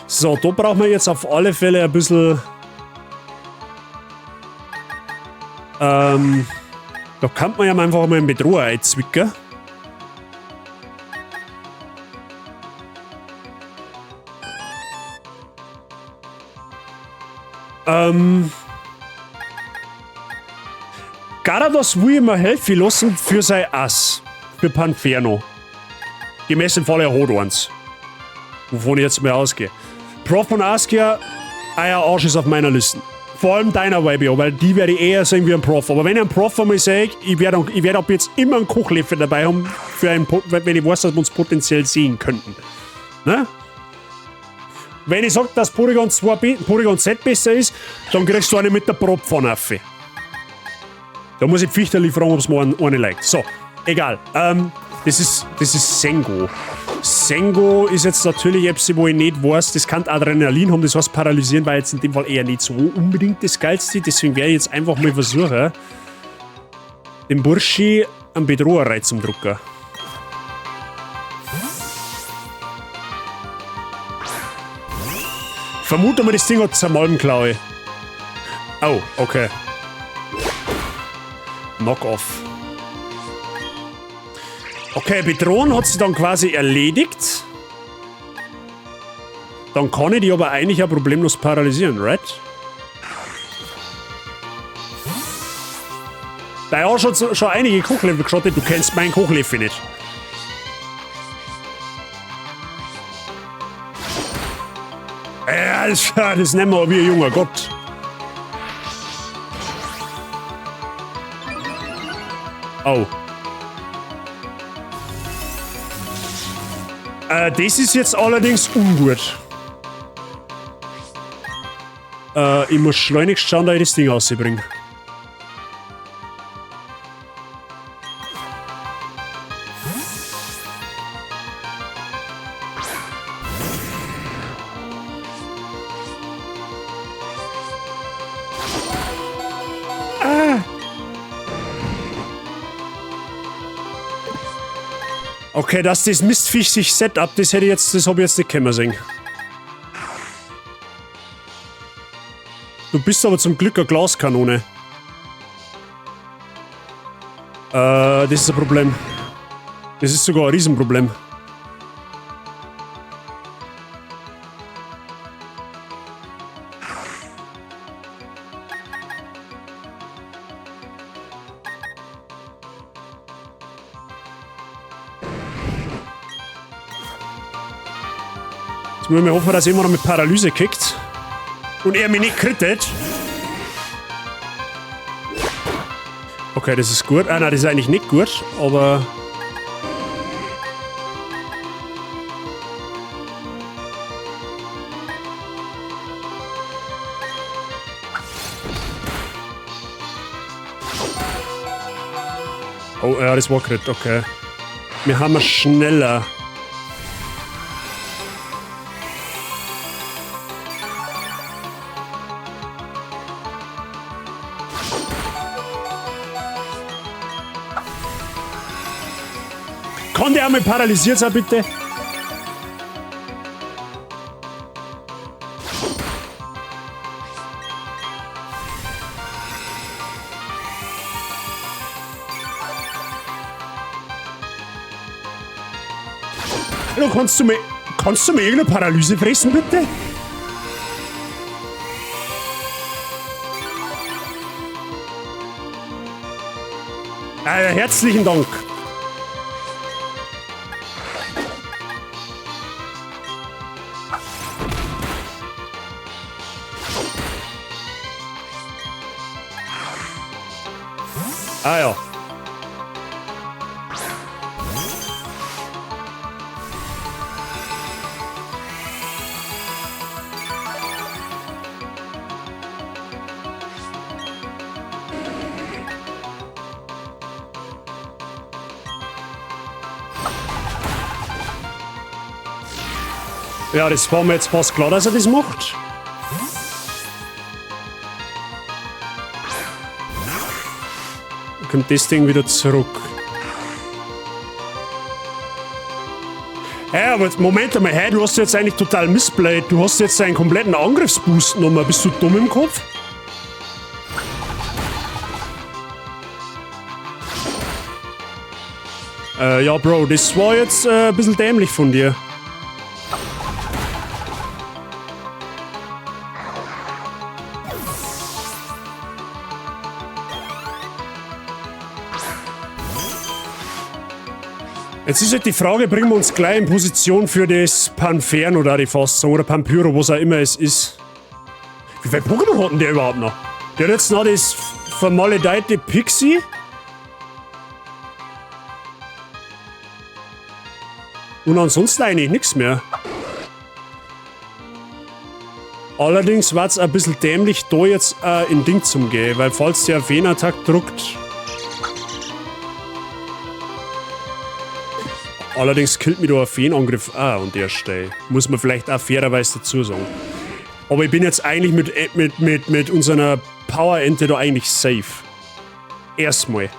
So, da brauchen wir jetzt auf alle Fälle ein bisschen... da kann man ja mal einfach mal einen Bedroher einzwicken. Garados will ich mir helfen lassen für sein Ass. Für Panferno. Gemäß dem Fall, er hat eins. Wovon ich jetzt mal ausgehe. Prof und Askia, euer Arsch ist auf meiner Liste. Vor allem deiner YBO, weil die werde ich eher sehen wie ein Prof. Aber wenn ich einen Prof einmal sehe, ich werd ab jetzt immer einen Kochlöffel dabei haben, für einen, wenn ich weiß, dass wir uns potenziell sehen könnten. Ne? Wenn ich sag, dass Porygon 2 Porygon Z besser ist, dann kriegst du eine mit der Propfahne auf. Da muss ich Pfichterli fragen, ob's mir eine liked. So, egal. Das ist Sengo. Sengo ist jetzt natürlich etwas, wo ich nicht weiß, das kann Adrenalin haben, das heißt paralysieren war jetzt in dem Fall eher nicht so unbedingt das Geilste. Deswegen werde ich jetzt einfach mal versuchen, den Burschi am Bedroher rein zum Drucker. Vermute mal, das Ding hat Zermalmklaue. Oh, okay. Knock-off. Okay, Bedrohen hat sie dann quasi erledigt. Dann kann ich die aber eigentlich auch problemlos paralysieren, right? Da ja schon einige Kochlöffel geschottet, du kennst meinen Kochlöffel nicht. Ja, das nennen wir wie ein junger Gott. Oh. Das ist jetzt allerdings ungut. Ich muss schleunigst schauen, dass ich das Ding rausbringe. Okay, dass das Mistviech sich Setup, das hätte ich jetzt, das hab ich jetzt nicht können sehen. Du bist aber zum Glück eine Glaskanone. Das ist ein Problem. Das ist sogar ein Riesenproblem. Jetzt müssen wir hoffen, dass er immer noch mit Paralyse kickt. Und er mich nicht crittet. Okay, das ist gut. Ah, nein, das ist eigentlich nicht gut, aber... Oh, ja, das war Crit, okay. Wir haben schneller. Kann der einmal paralysiert sein, bitte? Hallo, kannst du mir irgendeine Paralyse fressen, bitte? Herzlichen Dank. Ah ja. Ja, das war mir jetzt fast klar, dass er das macht. Dann kommt das Ding wieder zurück. Hä, aber jetzt, Moment einmal, hä, du hast jetzt eigentlich total missplayed. Du hast jetzt deinen kompletten Angriffsboost genommen. Bist du dumm im Kopf? Ja, Bro, das war jetzt ein bisschen dämlich von dir. Jetzt ist halt die Frage, bringen wir uns gleich in Position für das Panferno da, die fast sagen, oder Pampyro, was auch immer es ist. Wie viele Pokémon hat denn der überhaupt noch? Der hat jetzt noch das vermaledeite Pixie. Und ansonsten eigentlich nichts mehr. Allerdings war es ein bisschen dämlich, da jetzt in Ding zum gehen, weil falls der Feenattack druckt. Allerdings killt mich da ein Feenangriff auch an der Stelle. Muss man vielleicht auch fairerweise dazu sagen. Aber ich bin jetzt eigentlich mit unserer Power-Ente da eigentlich safe. Erstmal.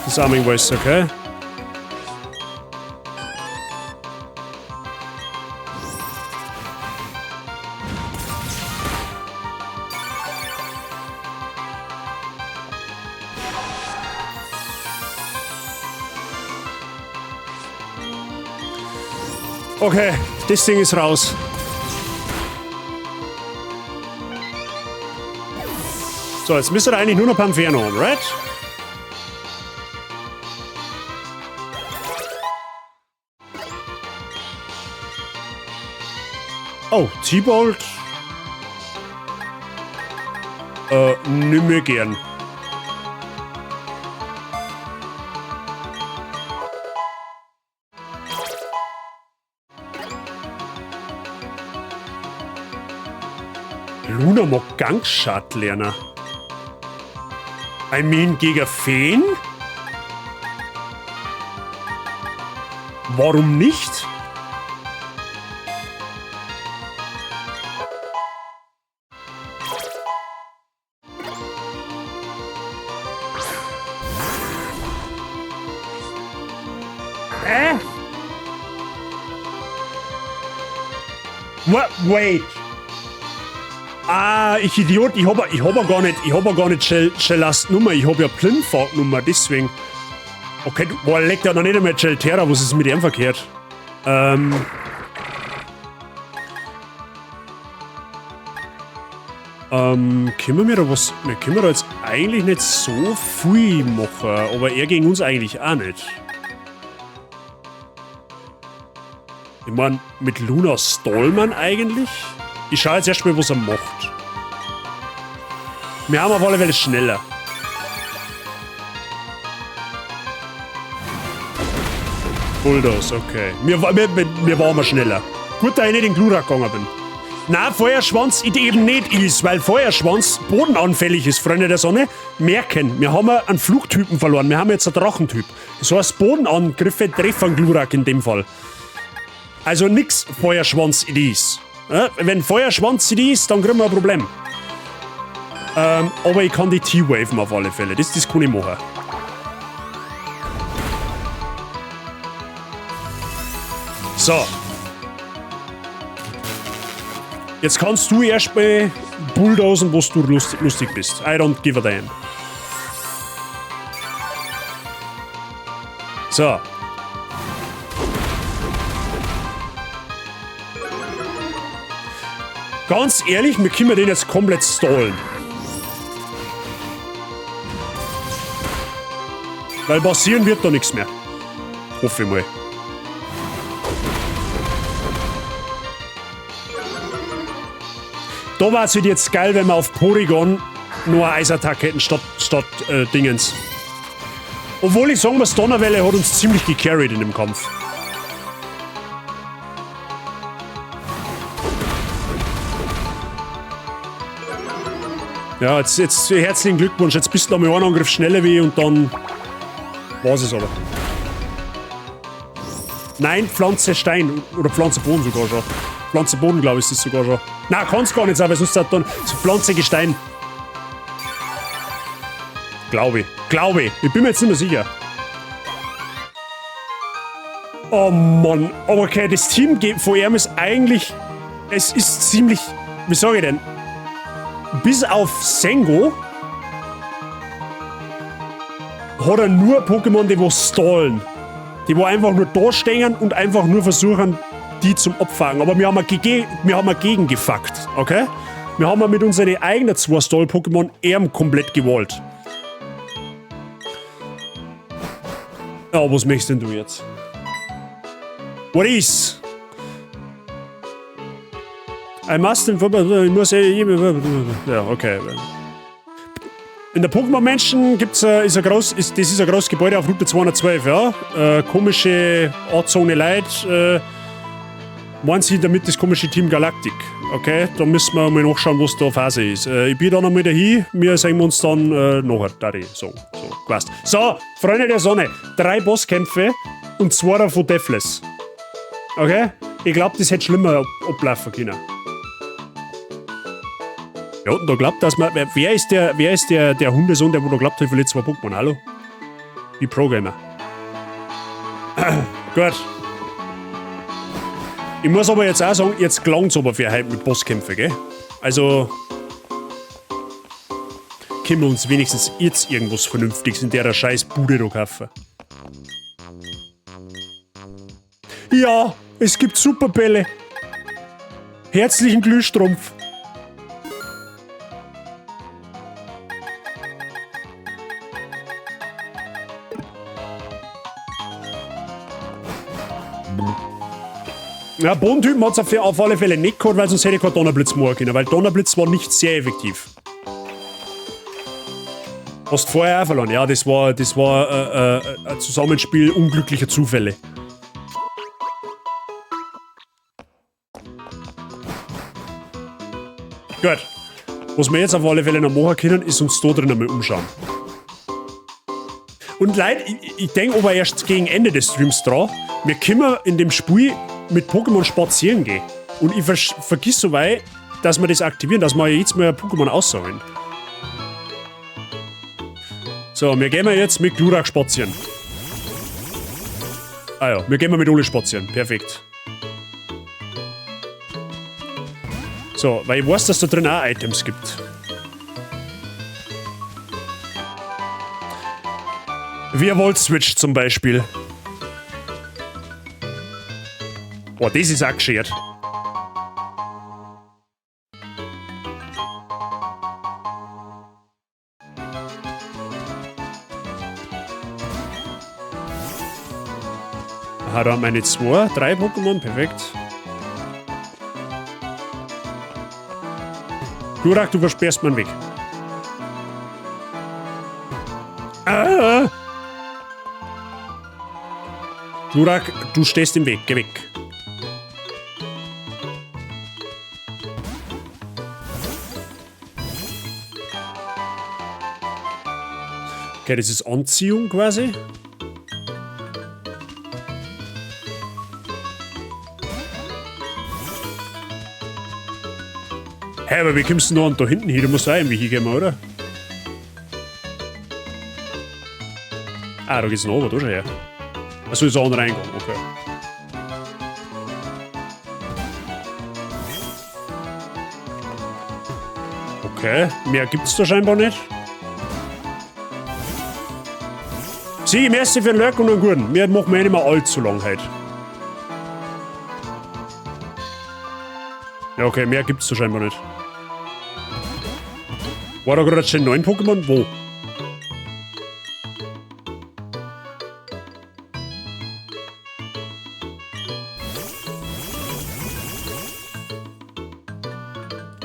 Disarming Voice, okay. Okay, das Ding ist raus. So, jetzt müsst ihr eigentlich nur noch Panferno haben, right? Oh, T-Bolt. Nimm mir gern. Luna mag Gangschat lernen. I mean, gegen Feen? Warum nicht? Hä? What? Wait. Ah, ich Idiot, ich hab ja gar nicht, Cellast Nummer, ich hab ja Plinfahrt Nummer, deswegen. Okay, du, boah, leckt ja noch nicht einmal Cellterra, was ist mit dem verkehrt? Können wir da was. Wir können da jetzt eigentlich nicht so viel machen, aber er gegen uns eigentlich auch nicht. Ich mein, mit Luna Stallman eigentlich? Ich schau jetzt erstmal, was er macht. Wir haben auf alle Fälle schneller. Bulldoze, okay. Mir waren wir schneller. Gut, dass ich nicht in Glurak gegangen bin. Na, Feuerschwanz eben nicht ist, weil Feuerschwanz bodenanfällig ist, Freunde der Sonne. Merken, wir haben einen Flugtypen verloren, wir haben jetzt einen Drachentyp. Das heißt, Bodenangriffe treffen Glurak in dem Fall. Also nix Feuerschwanz it is. Ja, wenn Feuerschwanz it is, dann kriegen wir ein Problem. Aber ich kann die T-Waven auf alle Fälle, das kann ich machen. So. Jetzt kannst du erstmal bulldozen, wo du lustig bist. I don't give a damn. So. Ganz ehrlich, wir können den jetzt komplett stallen. Weil passieren wird da nichts mehr. Hoffe ich mal. Da war's halt jetzt geil, wenn wir auf Porygon nur eine Eisattacke hätten statt Dingens. Obwohl ich sagen muss, Donnerwelle hat uns ziemlich gecarried in dem Kampf. Ja, jetzt herzlichen Glückwunsch. Jetzt bist du noch mal einen Angriff schneller wie ich und dann war's es aber. Nein, Pflanze Stein oder Pflanze Boden sogar schon. Pflanze Boden, glaube ich, ist das sogar schon. Nein, kann's gar nicht sein, weil sonst hat dann so Pflanze Gestein. Glaube ich. Glaube ich. Ich bin mir jetzt nicht mehr sicher. Oh Mann. Okay, das Team von ihm ist eigentlich... Es ist ziemlich... Wie sag ich denn? Bis auf Sengo hat er nur Pokémon, die wo stallen. Die wo einfach nur da stehen und einfach nur versuchen, die zum Abfangen. Aber wir haben wir gegengefuckt, okay? Wir haben mit unseren eigenen zwei Stall-Pokémon ihm komplett gewollt. Ja, was möchtest denn du jetzt? What is? I must... Ich muss... Ja, okay. In der Pokémon Mansion gibt's ist ein groß, ist, das ist ein großes Gebäude auf Route 212, ja. Komische Ortszone Leute. Meinen Sie damit das komische Team Galactic? Okay, da müssen wir mal nachschauen, was da Phase ist. Ich bin da noch mal dahin, wir sehen uns dann nachher, da ich sagen. So, passt. So, Freunde der Sonne, 3 Bosskämpfe und 2 davon Deathless. Okay? Ich glaub, das hätte schlimmer ablaufen können. Ja, und da glaubt, dass man. Wer ist der Hundesohn, der wo da glaubt, ich verliere 2 Pokémon? Hallo? Die Pro-Gamer. Gut. Ich muss aber jetzt auch sagen, jetzt klang's aber für heute mit Bosskämpfen, gell? Also. Können wir uns wenigstens jetzt irgendwas Vernünftiges in der scheiß Bude da kaufen. Ja, es gibt Superbälle. Herzlichen Glühstrumpf. Ja, Bodentypen hat's auf alle Fälle nicht gehabt, weil sonst hätte ich keinen Donnerblitz machen können, weil Donnerblitz war nicht sehr effektiv. Hast vorher auch verloren. Ja, das war ein Zusammenspiel unglücklicher Zufälle. Gut. Was wir jetzt auf alle Fälle noch machen können, ist uns da drin einmal umschauen. Und Leute, ich denke aber erst gegen Ende des Streams dran, wir können in dem Spiel mit Pokémon spazieren gehen. Und ich vergiss so weit, dass wir das aktivieren, dass wir jetzt mal Pokémon aussammeln. So, wir gehen jetzt mit Glurak spazieren. Ah ja, wir gehen mal mit Ole spazieren. Perfekt. So, weil ich weiß, dass da drin auch Items gibt. Wie Volt Switch zum Beispiel. Boah, das ist auch geschert. Aha, da haben meine zwei, drei Pokémon, perfekt. Glurak, du versperrst meinen Weg. Ah! Glurak, du stehst im Weg, geh weg. Okay, das ist Anziehung quasi. Hä, aber wie kommst du denn da hinten hin? Du musst auch irgendwie hingehen, oder? Ah, da geht's noch runter, da schon her. Achso, ist auch ein Reingang, okay. Okay, mehr gibt's da scheinbar nicht. Sieh, merci für den Lurk und einen guten. Wir machen eh nicht mehr allzu lang heute. Ja, okay, mehr gibt's da scheinbar nicht. War da gerade schon 9 Pokémon? Wo?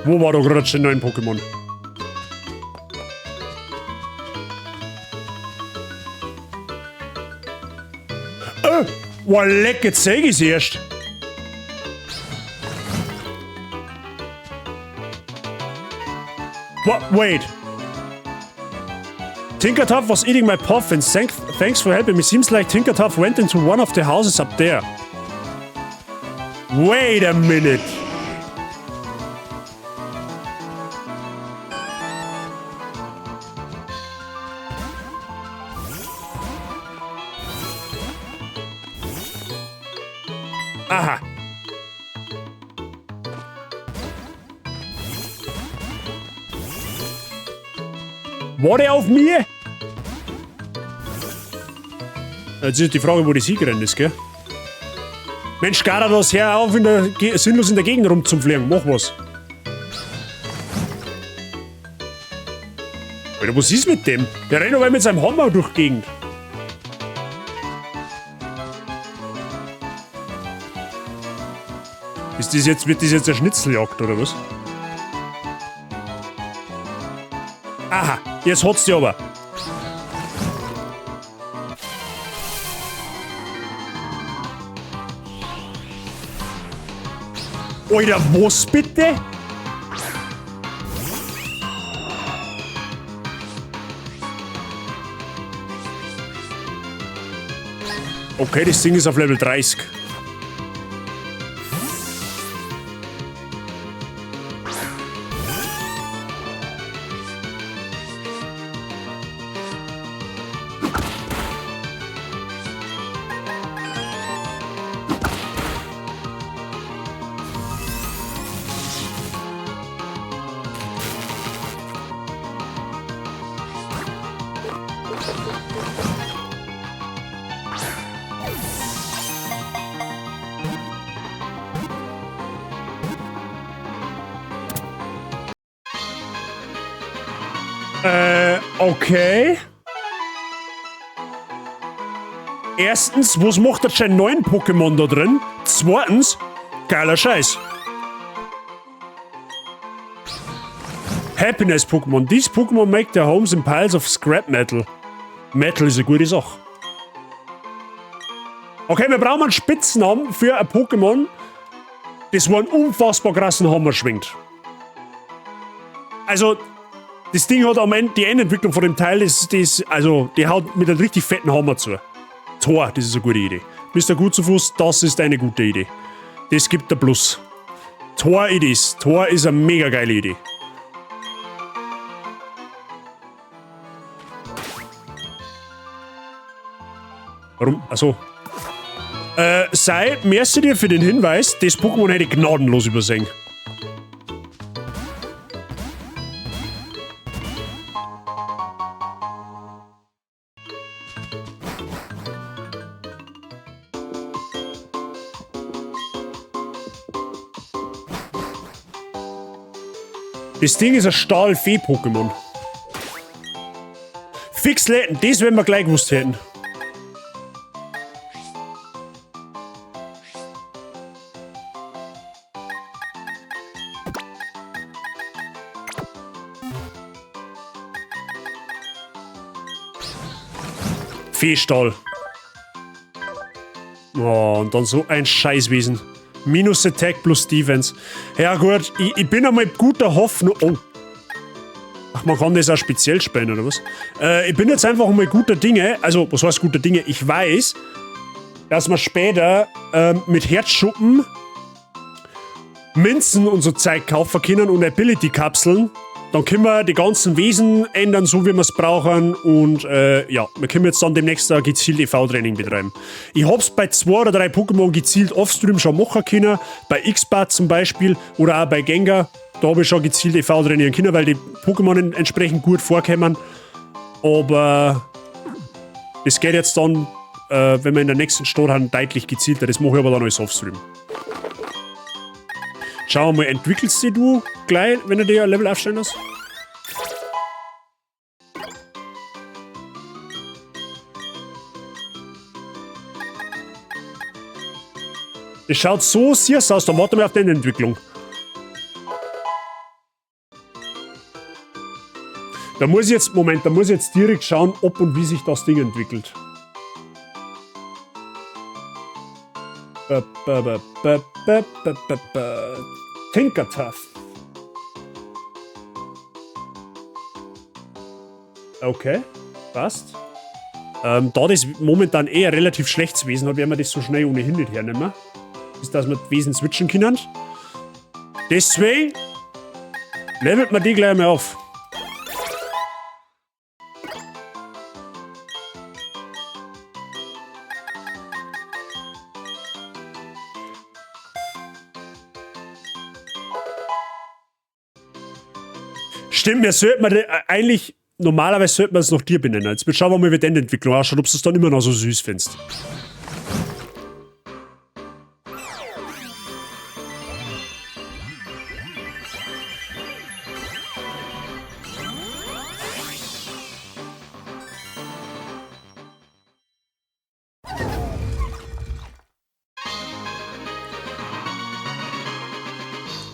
Wo war da gerade schon 9 Pokémon? Oh, leck, jetzt seh ich's erst. What? Wait. Tinkatuff was eating my puff and thanks for helping me. Seems like Tinkatuff went into one of the houses up there. Wait a minute. Aha. War der auf mir? Jetzt ist die Frage, wo die Siegerin ist, gell? Mensch, Garados, hör auf, sinnlos in der Gegend rumzufliegen. Mach was. Alter, was ist mit dem? Der rennt aber mit seinem Hammer durch die Gegend. Ist das jetzt, wird das jetzt eine Schnitzeljagd, oder was? Aha, jetzt hat's die aber. Alter, was bitte? Okay, das Ding ist auf Level 30. Okay. Erstens, was macht der Gen 9 Pokémon da drin? Zweitens, geiler Scheiß. Happiness Pokémon. These Pokémon make their homes in piles of scrap metal. Metal ist eine gute Sache. Okay, wir brauchen einen Spitznamen für ein Pokémon, das wo einen unfassbar krassen Hammer schwingt. Also, das Ding hat am Ende, die Endentwicklung von dem Teil ist, das, also, die haut mit einem richtig fetten Hammer zu. Tor, das ist eine gute Idee. Mister Gutzufuß, das ist eine gute Idee. Das gibt der Plus. Tor it is. Tor ist eine mega geile Idee. Warum? Achso. Sei, merci dir für den Hinweis, das Pokémon hätte ich gnadenlos übersehen. Das Ding ist ein Stahlfee-Pokémon. Fix Läden, das werden wir gleich gewusst hätten. Feenstahl. Oh, und dann so ein Scheißwesen. Minus Attack plus Defense. Ja gut, ich bin einmal guter Hoffnung... Oh. Ach, man kann das auch speziell spielen, oder was? Ich bin jetzt einfach mal guter Dinge. Also, was heißt guter Dinge? Ich weiß, dass man später mit Herzschuppen Münzen und so Zeug kaufen können und Ability-Kapseln. Dann können wir die ganzen Wesen ändern, so wie wir es brauchen. Und ja, wir können jetzt dann demnächst auch gezielt E V-Training betreiben. Ich hab's bei 2 oder 3 Pokémon gezielt offstream schon machen können. Bei X-Bat zum Beispiel oder auch bei Gengar. Da hab ich schon gezielt EV trainieren können, weil die Pokémon entsprechend gut vorkommen. Aber das geht jetzt dann, wenn wir in der nächsten Stadt haben, deutlich gezielter. Das mache ich aber dann alles offstream. Schauen wir mal, entwickelst dich du gleich, wenn du dir ein Level aufstellen lässt? Es schaut so süß aus, dann warten wir auf die Entwicklung. Da muss ich jetzt, Moment, da muss ich jetzt direkt schauen, ob und wie sich das Ding entwickelt. Ba, ba, ba, ba, ba, ba, ba, ba. Tinkatuff. Okay, passt. Da das momentan eher relativ schlechtes Wesen hat, werden wir das so schnell ohnehin nicht hernehmen. Ist, dass wir die Wesen switchen können. Deswegen levelt man die gleich mal auf. Stimmt, mir sollte man eigentlich, normalerweise sollte man es noch dir benennen. Jetzt schauen wir mal, wie die Entwicklung ausschaut, ob du es dann immer noch so süß findest.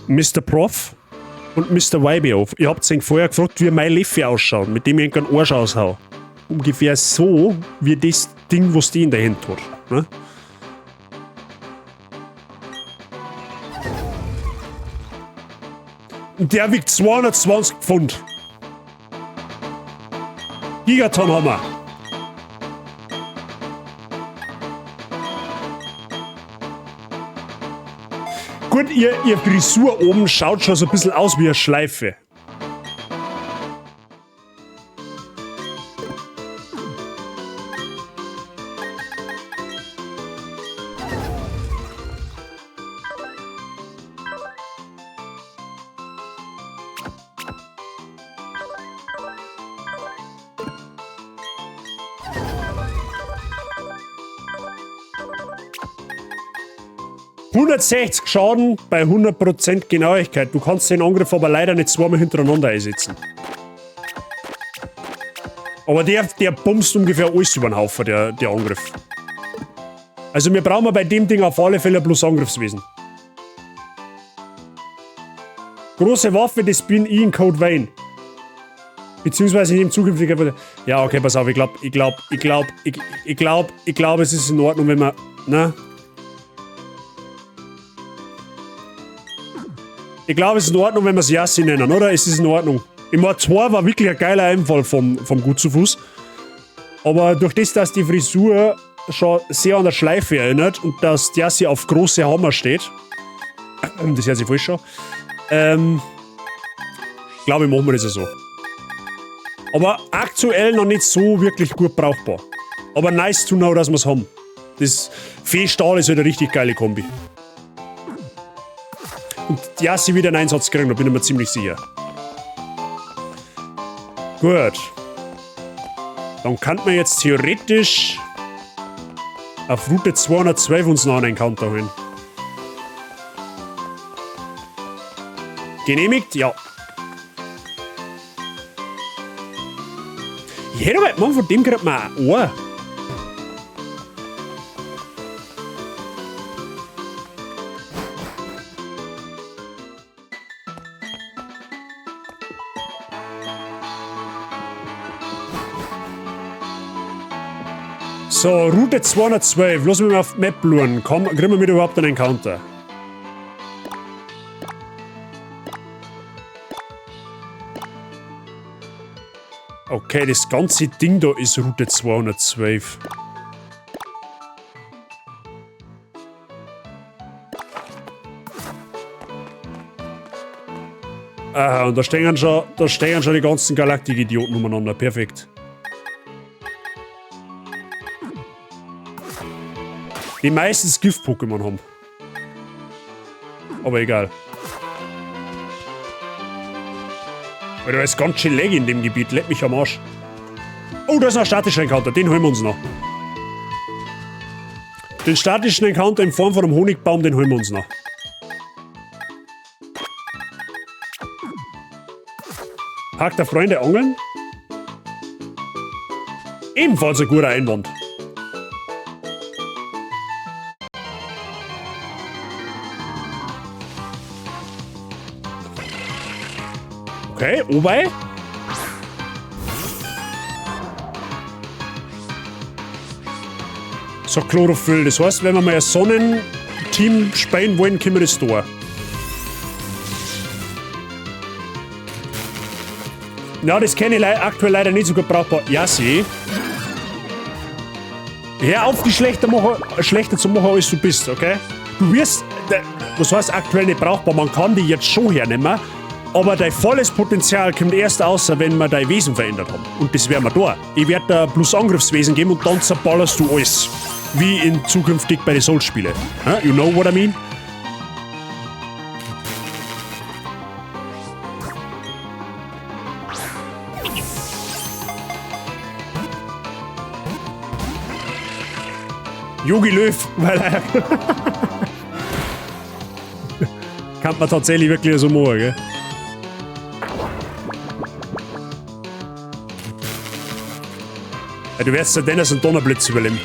Mister Prof und Mister YBO. Ihr habt sich vorher gefragt, wie mein Leffe ausschaut, mit dem ich einen Arsch aushau. Ungefähr so, wie das Ding, was die in der Hand hat. Ne? Und der wiegt 220 Pfund. Gigaton-Hammer. Gut, ihr Frisur oben schaut schon so ein bisschen aus wie eine Schleife. 160 Schaden bei 100% Genauigkeit. Du kannst den Angriff aber leider nicht zweimal hintereinander einsetzen. Aber der bumst ungefähr alles über den Haufen, der Angriff. Also wir brauchen bei dem Ding auf alle Fälle bloß Angriffswesen. Große Waffe, das bin ich in Code Vein. Beziehungsweise in dem zukünftigen... Ja, okay, pass auf, ich glaub, es ist in Ordnung, wenn man... Na? Ich glaube, es ist in Ordnung, wenn wir es Yassi nennen, oder? Es ist in Ordnung. Ich meine, 2 war wirklich ein geiler Einfall vom Gut zu Fuß. Aber durch das, dass die Frisur schon sehr an der Schleife erinnert und dass Yassi auf große Hammer steht, das hört sich falsch schon, glaube ich, machen wir das ja so. Aber aktuell noch nicht so wirklich gut brauchbar. Aber nice to know, dass wir's haben. Das Feenstahl ist halt eine richtig geile Kombi. Und Yassi wieder einen Einsatz kriegen, da bin ich mir ziemlich sicher. Gut. Dann kann man jetzt theoretisch auf Route 212 uns noch einen Encounter holen. Genehmigt? Ja. Ich hätte aber, Mann, von dem kriegt man ein Ohr. So, Route 212. Lass mich mal auf die Map luren. Komm, kriegen wir mit überhaupt einen Encounter? Okay, das ganze Ding da ist Route 212. Aha, und da stehen schon die ganzen Galaktik-Idioten umeinander. Perfekt. Die meistens Gift-Pokémon haben. Aber egal. Weil da ist ganz schön laggy in dem Gebiet. Leck mich am Arsch. Oh, da ist noch ein statischer Encounter. Den holen wir uns noch. Den statischen Encounter in Form von einem Honigbaum, den holen wir uns noch. Park der Freunde angeln? Ebenfalls ein guter Einwand. Okay, wobei. So, Chlorophyll. Das heißt, wenn wir mal ein Sonnenteam spielen wollen, können wir das da. Na, das kenne ich aktuell leider nicht so gut brauchbar. Ja, sie. Hör auf, dich schlechter zu machen, als du bist, okay? Du wirst. Was heißt aktuell nicht brauchbar? Man kann die jetzt schon hernehmen. Aber dein volles Potenzial kommt erst außer, wenn wir dein Wesen verändert haben. Und das werden wir da. Ich werde dir plus Angriffswesen geben und dann zerballerst du alles. Wie in zukünftig bei den Souls-Spielen. You know what I mean? Jogi Löw, weil er... Kann man tatsächlich wirklich so machen, gell? Ja, du wirst ja Dennis und Donnerblitz überleben.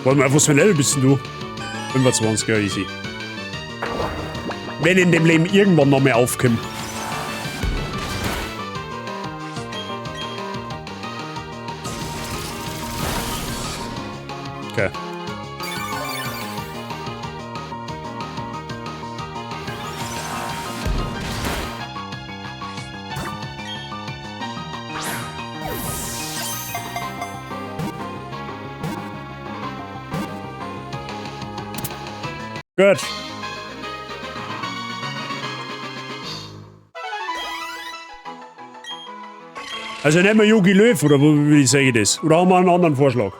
Warte mal, was für ein Level bist denn du? 25, ja, easy. Wenn in dem Leben irgendwann noch mehr aufkommt. Okay. Gut. Also nehmen wir Jogi Löw, oder wie sage ich das? Oder haben wir einen anderen Vorschlag?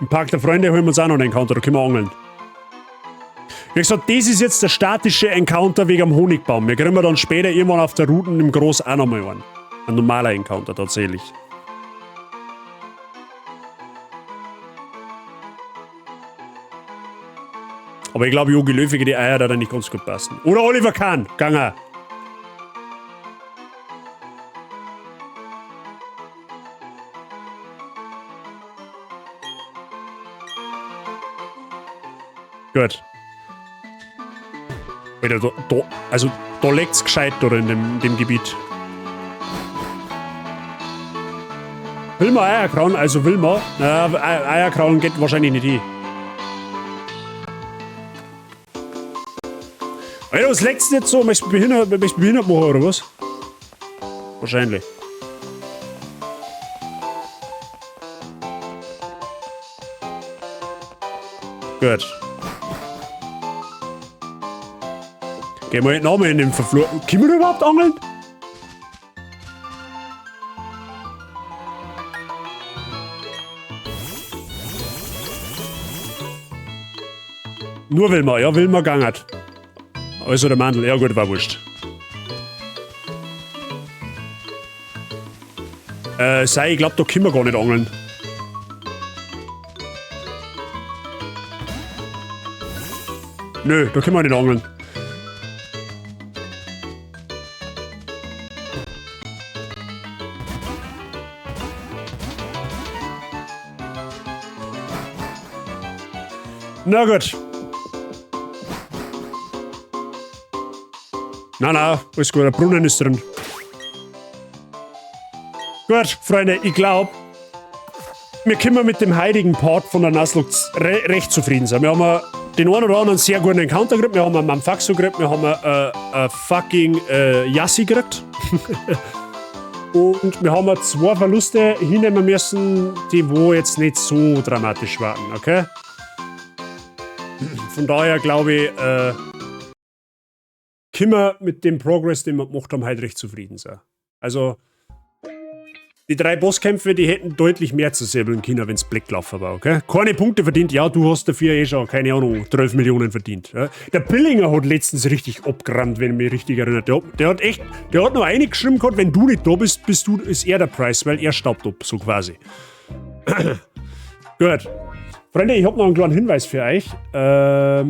Im Park der Freunde holen wir uns auch noch einen Encounter, da können wir angeln. Wie gesagt, das ist jetzt der statische Encounter wegen dem Honigbaum. Wir kriegen dann später irgendwann auf der Route im Groß auch nochmal einen. Ein normaler Encounter tatsächlich. Aber ich glaube, Jogi Löw, die Eier da dann nicht ganz gut passen. Oder Oliver Kahn, Ganger. Gut. Alter, also da liegt's gescheit oder in dem Gebiet. Will man Eierkrauen? Also will man. Na, Eierkrauen geht wahrscheinlich nicht hin. Alter, was leckt's denn jetzt so? Möchtest du behindert machen oder was? Wahrscheinlich. Gut. Gehen wir nochmal in den Verflur. Können wir überhaupt angeln? Nur will man, ja, will man gangert. Also der Mandel, ja gut, war wurscht. Sei, ich glaub, da können wir gar nicht angeln. Nö, da können wir nicht angeln. Na gut. Nein, nein, alles gut, der Brunnen ist drin. Gut, Freunde, ich glaube, wir können mit dem heutigen Part von der Nuzlocke re recht zufrieden sein. Wir haben den einen oder anderen sehr guten Encounter gekriegt, wir haben einen Mampfaxo gekriegt, wir haben einen fucking Yassi gekriegt. Und wir haben zwei Verluste hinnehmen müssen, die wo jetzt nicht so dramatisch waren, okay? Von daher glaube ich, können wir mit dem Progress, den wir gemacht haben, heute recht zufrieden sein. Also, die drei Bosskämpfe, die hätten deutlich mehr zu säbeln können, wenn's Black gelaufen war, okay? Keine Punkte verdient, ja, du hast dafür eh schon, keine Ahnung, 12 Millionen verdient. Ja? Der Billinger hat letztens richtig abgerannt, wenn ich mich richtig erinnere. Der hat echt, der hat noch eingeschrieben gehabt, wenn du nicht da bist, ist er der Preis, weil er staubt ab, so quasi. Gut. Freunde, ich hab noch einen kleinen Hinweis für euch.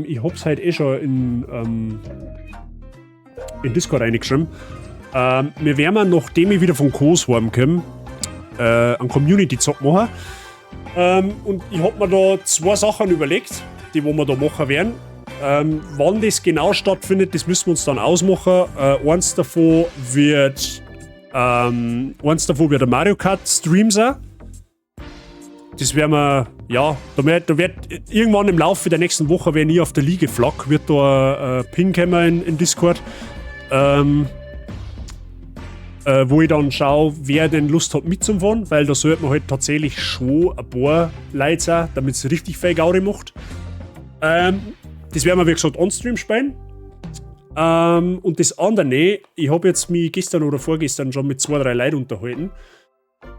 Ich hab's halt eh schon in Discord reingeschrieben. Wir werden, nachdem ich wieder von Kos heimkomme, einen Community-Zock machen. Und ich hab mir da zwei Sachen überlegt, die wo wir da machen werden. Wann das genau stattfindet, das müssen wir uns dann ausmachen. Eins davon wird der Mario Kart Stream sein. Das werden wir, ja, da wird irgendwann im Laufe der nächsten Woche, wenn ich auf der Liege flack, wird da ein Ping kommen in Discord. Wo ich dann schaue, wer denn Lust hat mitzufahren, weil da sollte man halt tatsächlich schon ein paar Leute sein, damit es richtig viel Gaudi macht. Das werden wir, wie gesagt, on-stream spielen. Und das andere, ich habe jetzt mich gestern oder vorgestern schon mit zwei, drei Leuten unterhalten.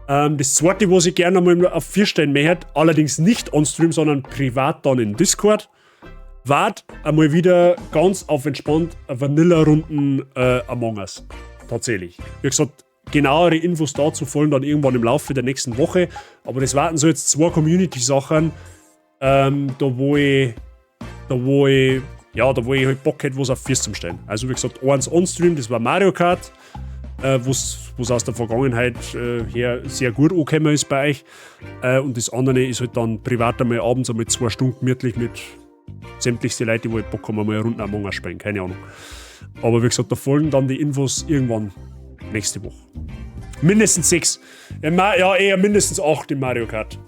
Das zweite, was ich gerne einmal auf vier stellen möchte, allerdings nicht on-stream, sondern privat dann in Discord, wart einmal wieder ganz auf entspannt Vanilla-Runden Among Us. Tatsächlich. Wie gesagt, genauere Infos dazu folgen dann irgendwann im Laufe der nächsten Woche. Aber das warten so jetzt zwei Community-Sachen, da wo ich halt Bock hätte, was auf Füße zu stellen. Also wie gesagt, eins on-stream, das war Mario Kart, was aus der Vergangenheit her sehr gut angekommen ist bei euch. Und das andere ist halt dann privat einmal abends einmal 2 Stunden gemütlich mit sämtlichste Leute, die halt Bock haben, einmal eine Runde Among Us spielen, keine Ahnung. Aber wie gesagt, da folgen dann die Infos irgendwann nächste Woche. Mindestens sechs. Ja, eher mindestens acht im Mario Kart.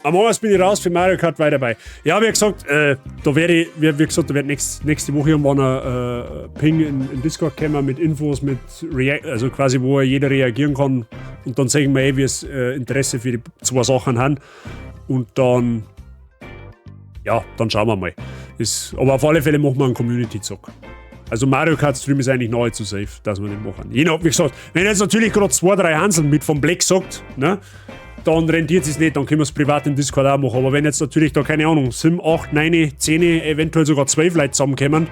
Among Us bin ich raus, für Mario Kart weiter dabei. Ja, wie gesagt, da werde ich, wie gesagt, da wird nächste Woche irgendwann ein Ping in Discord kommen mit Infos, mit React, also quasi, wo jeder reagieren kann. Und dann sehen wir eh, wie es Interesse für die zwei Sachen haben. Und dann, ja, dann schauen wir mal. Aber auf alle Fälle machen wir einen Community-Zock. Also Mario Kart Stream ist eigentlich nahezu safe, dass wir den machen. Je nach, wie gesagt, wenn jetzt natürlich gerade zwei, drei Hanseln mit vom Black sagt, ne, dann rentiert es nicht, dann können wir es privat im Discord auch machen. Aber wenn jetzt natürlich da, keine Ahnung, 7, 8, 9, 10, eventuell sogar 12 Leute zusammenkommen,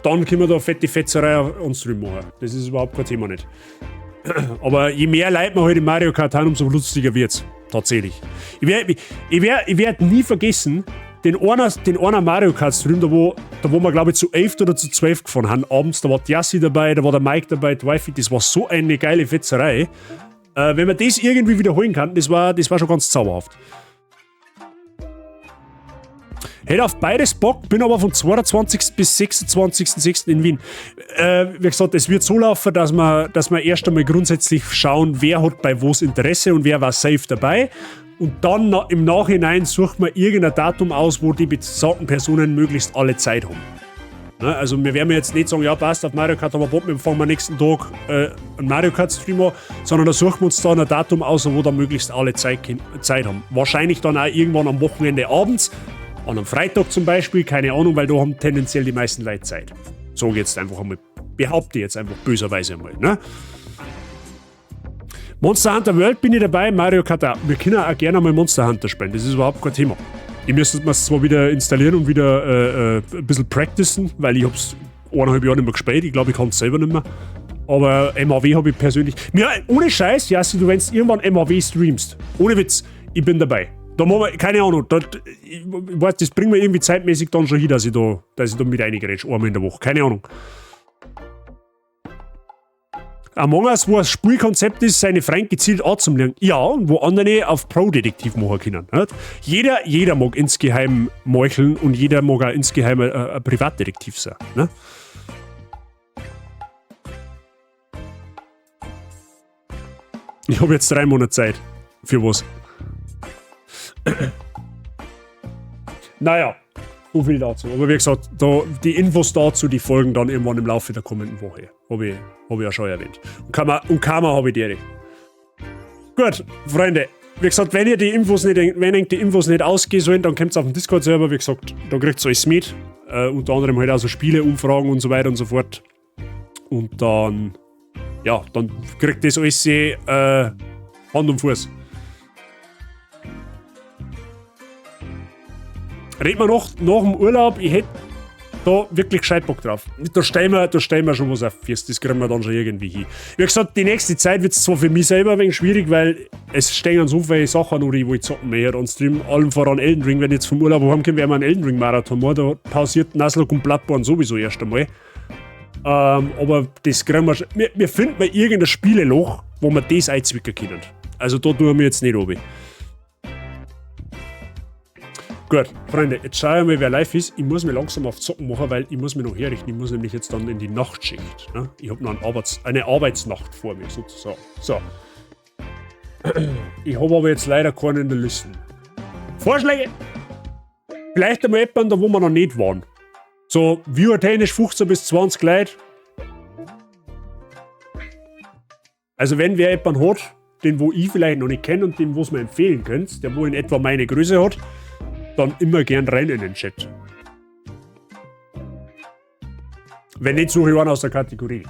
dann können wir da fette Fetzerei on Stream machen. Das ist überhaupt kein Thema nicht. Aber je mehr Leute wir heute halt in Mario Kart haben, umso lustiger wird's. Tatsächlich. Ich werd nie vergessen, den einer Mario Kart Stream, da wo wir, glaube ich, zu 11 oder zu 12 gefahren haben, abends, da war die Yassi dabei, da war der Mike dabei, die Wifi, das war so eine geile Fetzerei. Wenn man das irgendwie wiederholen kann, das war schon ganz zauberhaft. Hätte auf beides Bock, bin aber vom 22. bis 26.06. in Wien. Wie gesagt, es wird so laufen, dass wir erst einmal grundsätzlich schauen, wer hat bei was Interesse und wer war safe dabei. Und dann im Nachhinein sucht man irgendein Datum aus, wo die besagten Personen möglichst alle Zeit haben. Ne? Also wir werden jetzt nicht sagen, ja passt, auf Mario Kart haben wir Bock, wir fangen am nächsten Tag einen Mario Kart Stream an, sondern da suchen wir uns dann ein Datum aus, wo dann möglichst alle Zeit haben. Wahrscheinlich dann auch irgendwann am Wochenende abends, an einem Freitag zum Beispiel, keine Ahnung, weil da haben tendenziell die meisten Leute Zeit. So jetzt einfach einmal, behaupte ich jetzt einfach böserweise einmal. Ne? Monster Hunter World bin ich dabei, Mario Kart auch. Wir können auch gerne mal Monster Hunter spielen, das ist überhaupt kein Thema. Ich müsste es zwar wieder installieren und wieder ein bisschen practicen, weil ich hab's 1,5 Jahre nicht mehr gespielt. Ich glaube, ich kann es selber nicht mehr. Aber MAW habe ich persönlich. Ja, ohne Scheiß, Jassi, du, wenn du irgendwann MAW streamst, ohne Witz, ich bin dabei. Da machen wir, keine Ahnung, da, ich weiß, das bringen wir irgendwie zeitmäßig dann schon hin, dass ich da mit reingrätsch, einmal in der Woche. Keine Ahnung. Among Us, wo das Spielkonzept ist, seine Freunde gezielt anzulügen. Ja, und wo andere auf Pro-Detektiv machen können. Nicht? Jeder mag insgeheim meucheln und jeder mag auch insgeheim ein Privatdetektiv sein. Ne? Ich habe jetzt 3 Monate Zeit. Für was? Naja, so viel dazu. Aber wie gesagt, da, die Infos dazu, die folgen dann irgendwann im Laufe der kommenden Woche. Hab ich ja schon erwähnt. Und Karma habe ich dir. Gut, Freunde. Wie gesagt, wenn ihr die Infos nicht, wenn euch die Infos nicht ausgehen sollen, dann kommt ihr auf den Discord-Server. Wie gesagt, da kriegt ihr alles mit. Unter anderem halt auch so Spiele, Umfragen und so weiter und so fort. Und dann, ja, dann kriegt das alles Hand und Fuß. Reden wir noch nach dem Urlaub, ich hätte da wirklich gescheit Bock drauf. Da stellen wir schon was auf Füße, das kriegen wir dann schon irgendwie hin. Wie gesagt, die nächste Zeit wird es zwar für mich selber ein wenig schwierig, weil es stehen so viele Sachen noch, die ich zocken möchte an Stream. Allem voran Elden Ring, wenn ich jetzt vom Urlaub heimkomme, werden wir einen Elden Ring Marathon machen. Da pausiert Nuzlocke und Bloodborne sowieso erst einmal. Aber das kriegen wir schon. Wir finden mal irgendein Spieleloch, wo wir das einzwicken können. Also da tun wir jetzt nicht runter. Gut, Freunde, jetzt schauen wir mal, wer live ist. Ich muss mich langsam auf Zocken machen, weil ich muss mich noch herrichten. Ich muss nämlich jetzt dann in die Nachtschicht. Ne? Ich habe noch eine Arbeitsnacht vor mir, sozusagen. So. Ich habe aber jetzt leider keinen in der Liste. Vorschläge? Vielleicht einmal jemanden, da wo wir noch nicht waren. So, viewer-technisch 15 bis 20 Leute. Also wenn wer jemanden hat, den wo ich vielleicht noch nicht kenne und den wo es mir empfehlen könnt, der wo in etwa meine Größe hat, dann immer gern rein in den Chat. Wenn nicht, suche ich einen aus der Kategorie.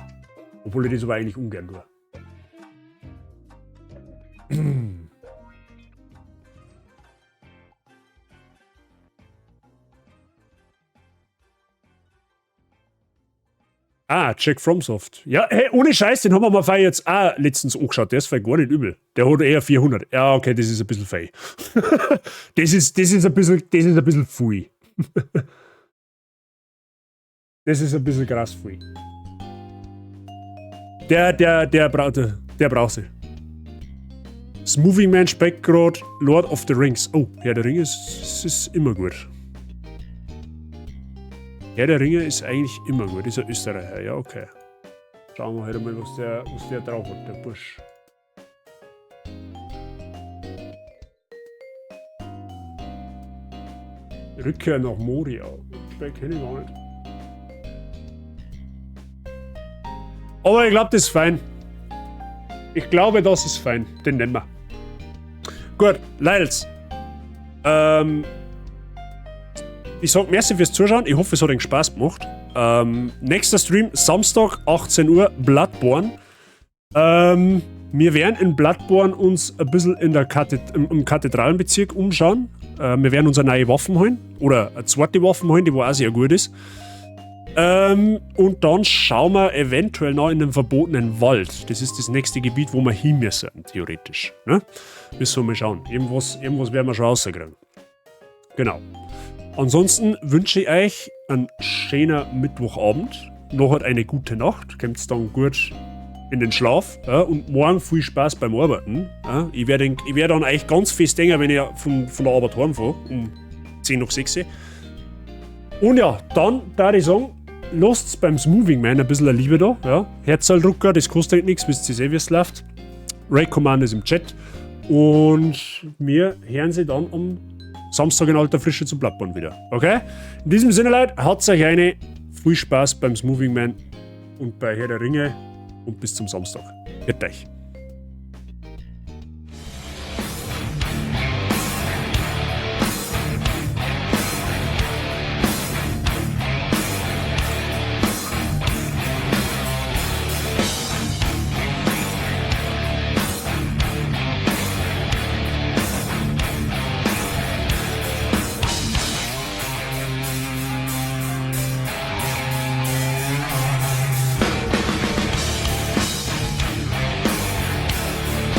Obwohl ich das aber eigentlich ungern tue. Ah, Jack Fromsoft. Ja, hey, ohne Scheiß, den haben wir mal jetzt auch letztens angeschaut. Der ist gar nicht übel. Der hat eher 400. Ja, okay, das ist ein bisschen fei. Das ist ein bisschen viel. Das ist ein bisschen krass viel. Der braucht sie. Smoothie Man speckt grad Lord of the Rings. Oh, Herr der Ringe ist immer gut. Herr der Ringe ist eigentlich immer gut. Ist ein Österreicher, ja, okay. Schauen wir halt mal, was der drauf hat, der Bursch. Rückkehr nach Moria. Speck kenne ich gar nicht. Aber ich glaube, das ist fein. Ich glaube, das ist fein. Den nennen wir. Gut, Leils. Ich sag merci fürs Zuschauen. Ich hoffe, es hat euch Spaß gemacht. Nächster Stream, Samstag, 18 Uhr, Bloodborne. Wir werden in Bloodborne uns ein bisschen in der im Kathedralenbezirk umschauen. Wir werden uns eine neue Waffen holen. Oder eine zweite Waffen holen, die wo auch sehr gut ist. Und dann schauen wir eventuell noch in den verbotenen Wald. Das ist das nächste Gebiet, wo wir hin müssen, theoretisch. Ne? Müssen wir mal schauen. Irgendwas werden wir schon rauskriegen. Genau. Ansonsten wünsche ich euch einen schönen Mittwochabend. Noch eine gute Nacht. Kommt dann gut in den Schlaf. Ja, und morgen viel Spaß beim Arbeiten. Ja, ich werde dann eigentlich ganz fest denken, wenn ich von der Arbeit heimfahre, um 6:10. Und ja, dann da ich sagen, lasst's beim Smoothing Man ein bisschen eine Liebe da. Ja. Herzaldrucker, das kostet nichts, wisst ihr eh, wie es läuft. Raid Command ist im Chat. Und wir hören sie dann am Samstag in alter Frische zu Bloodborne wieder. Okay? In diesem Sinne, Leute, habt euch eine. Viel Spaß beim Smoothing Man und bei Herr der Ringe. Und bis zum Samstag. Hört euch.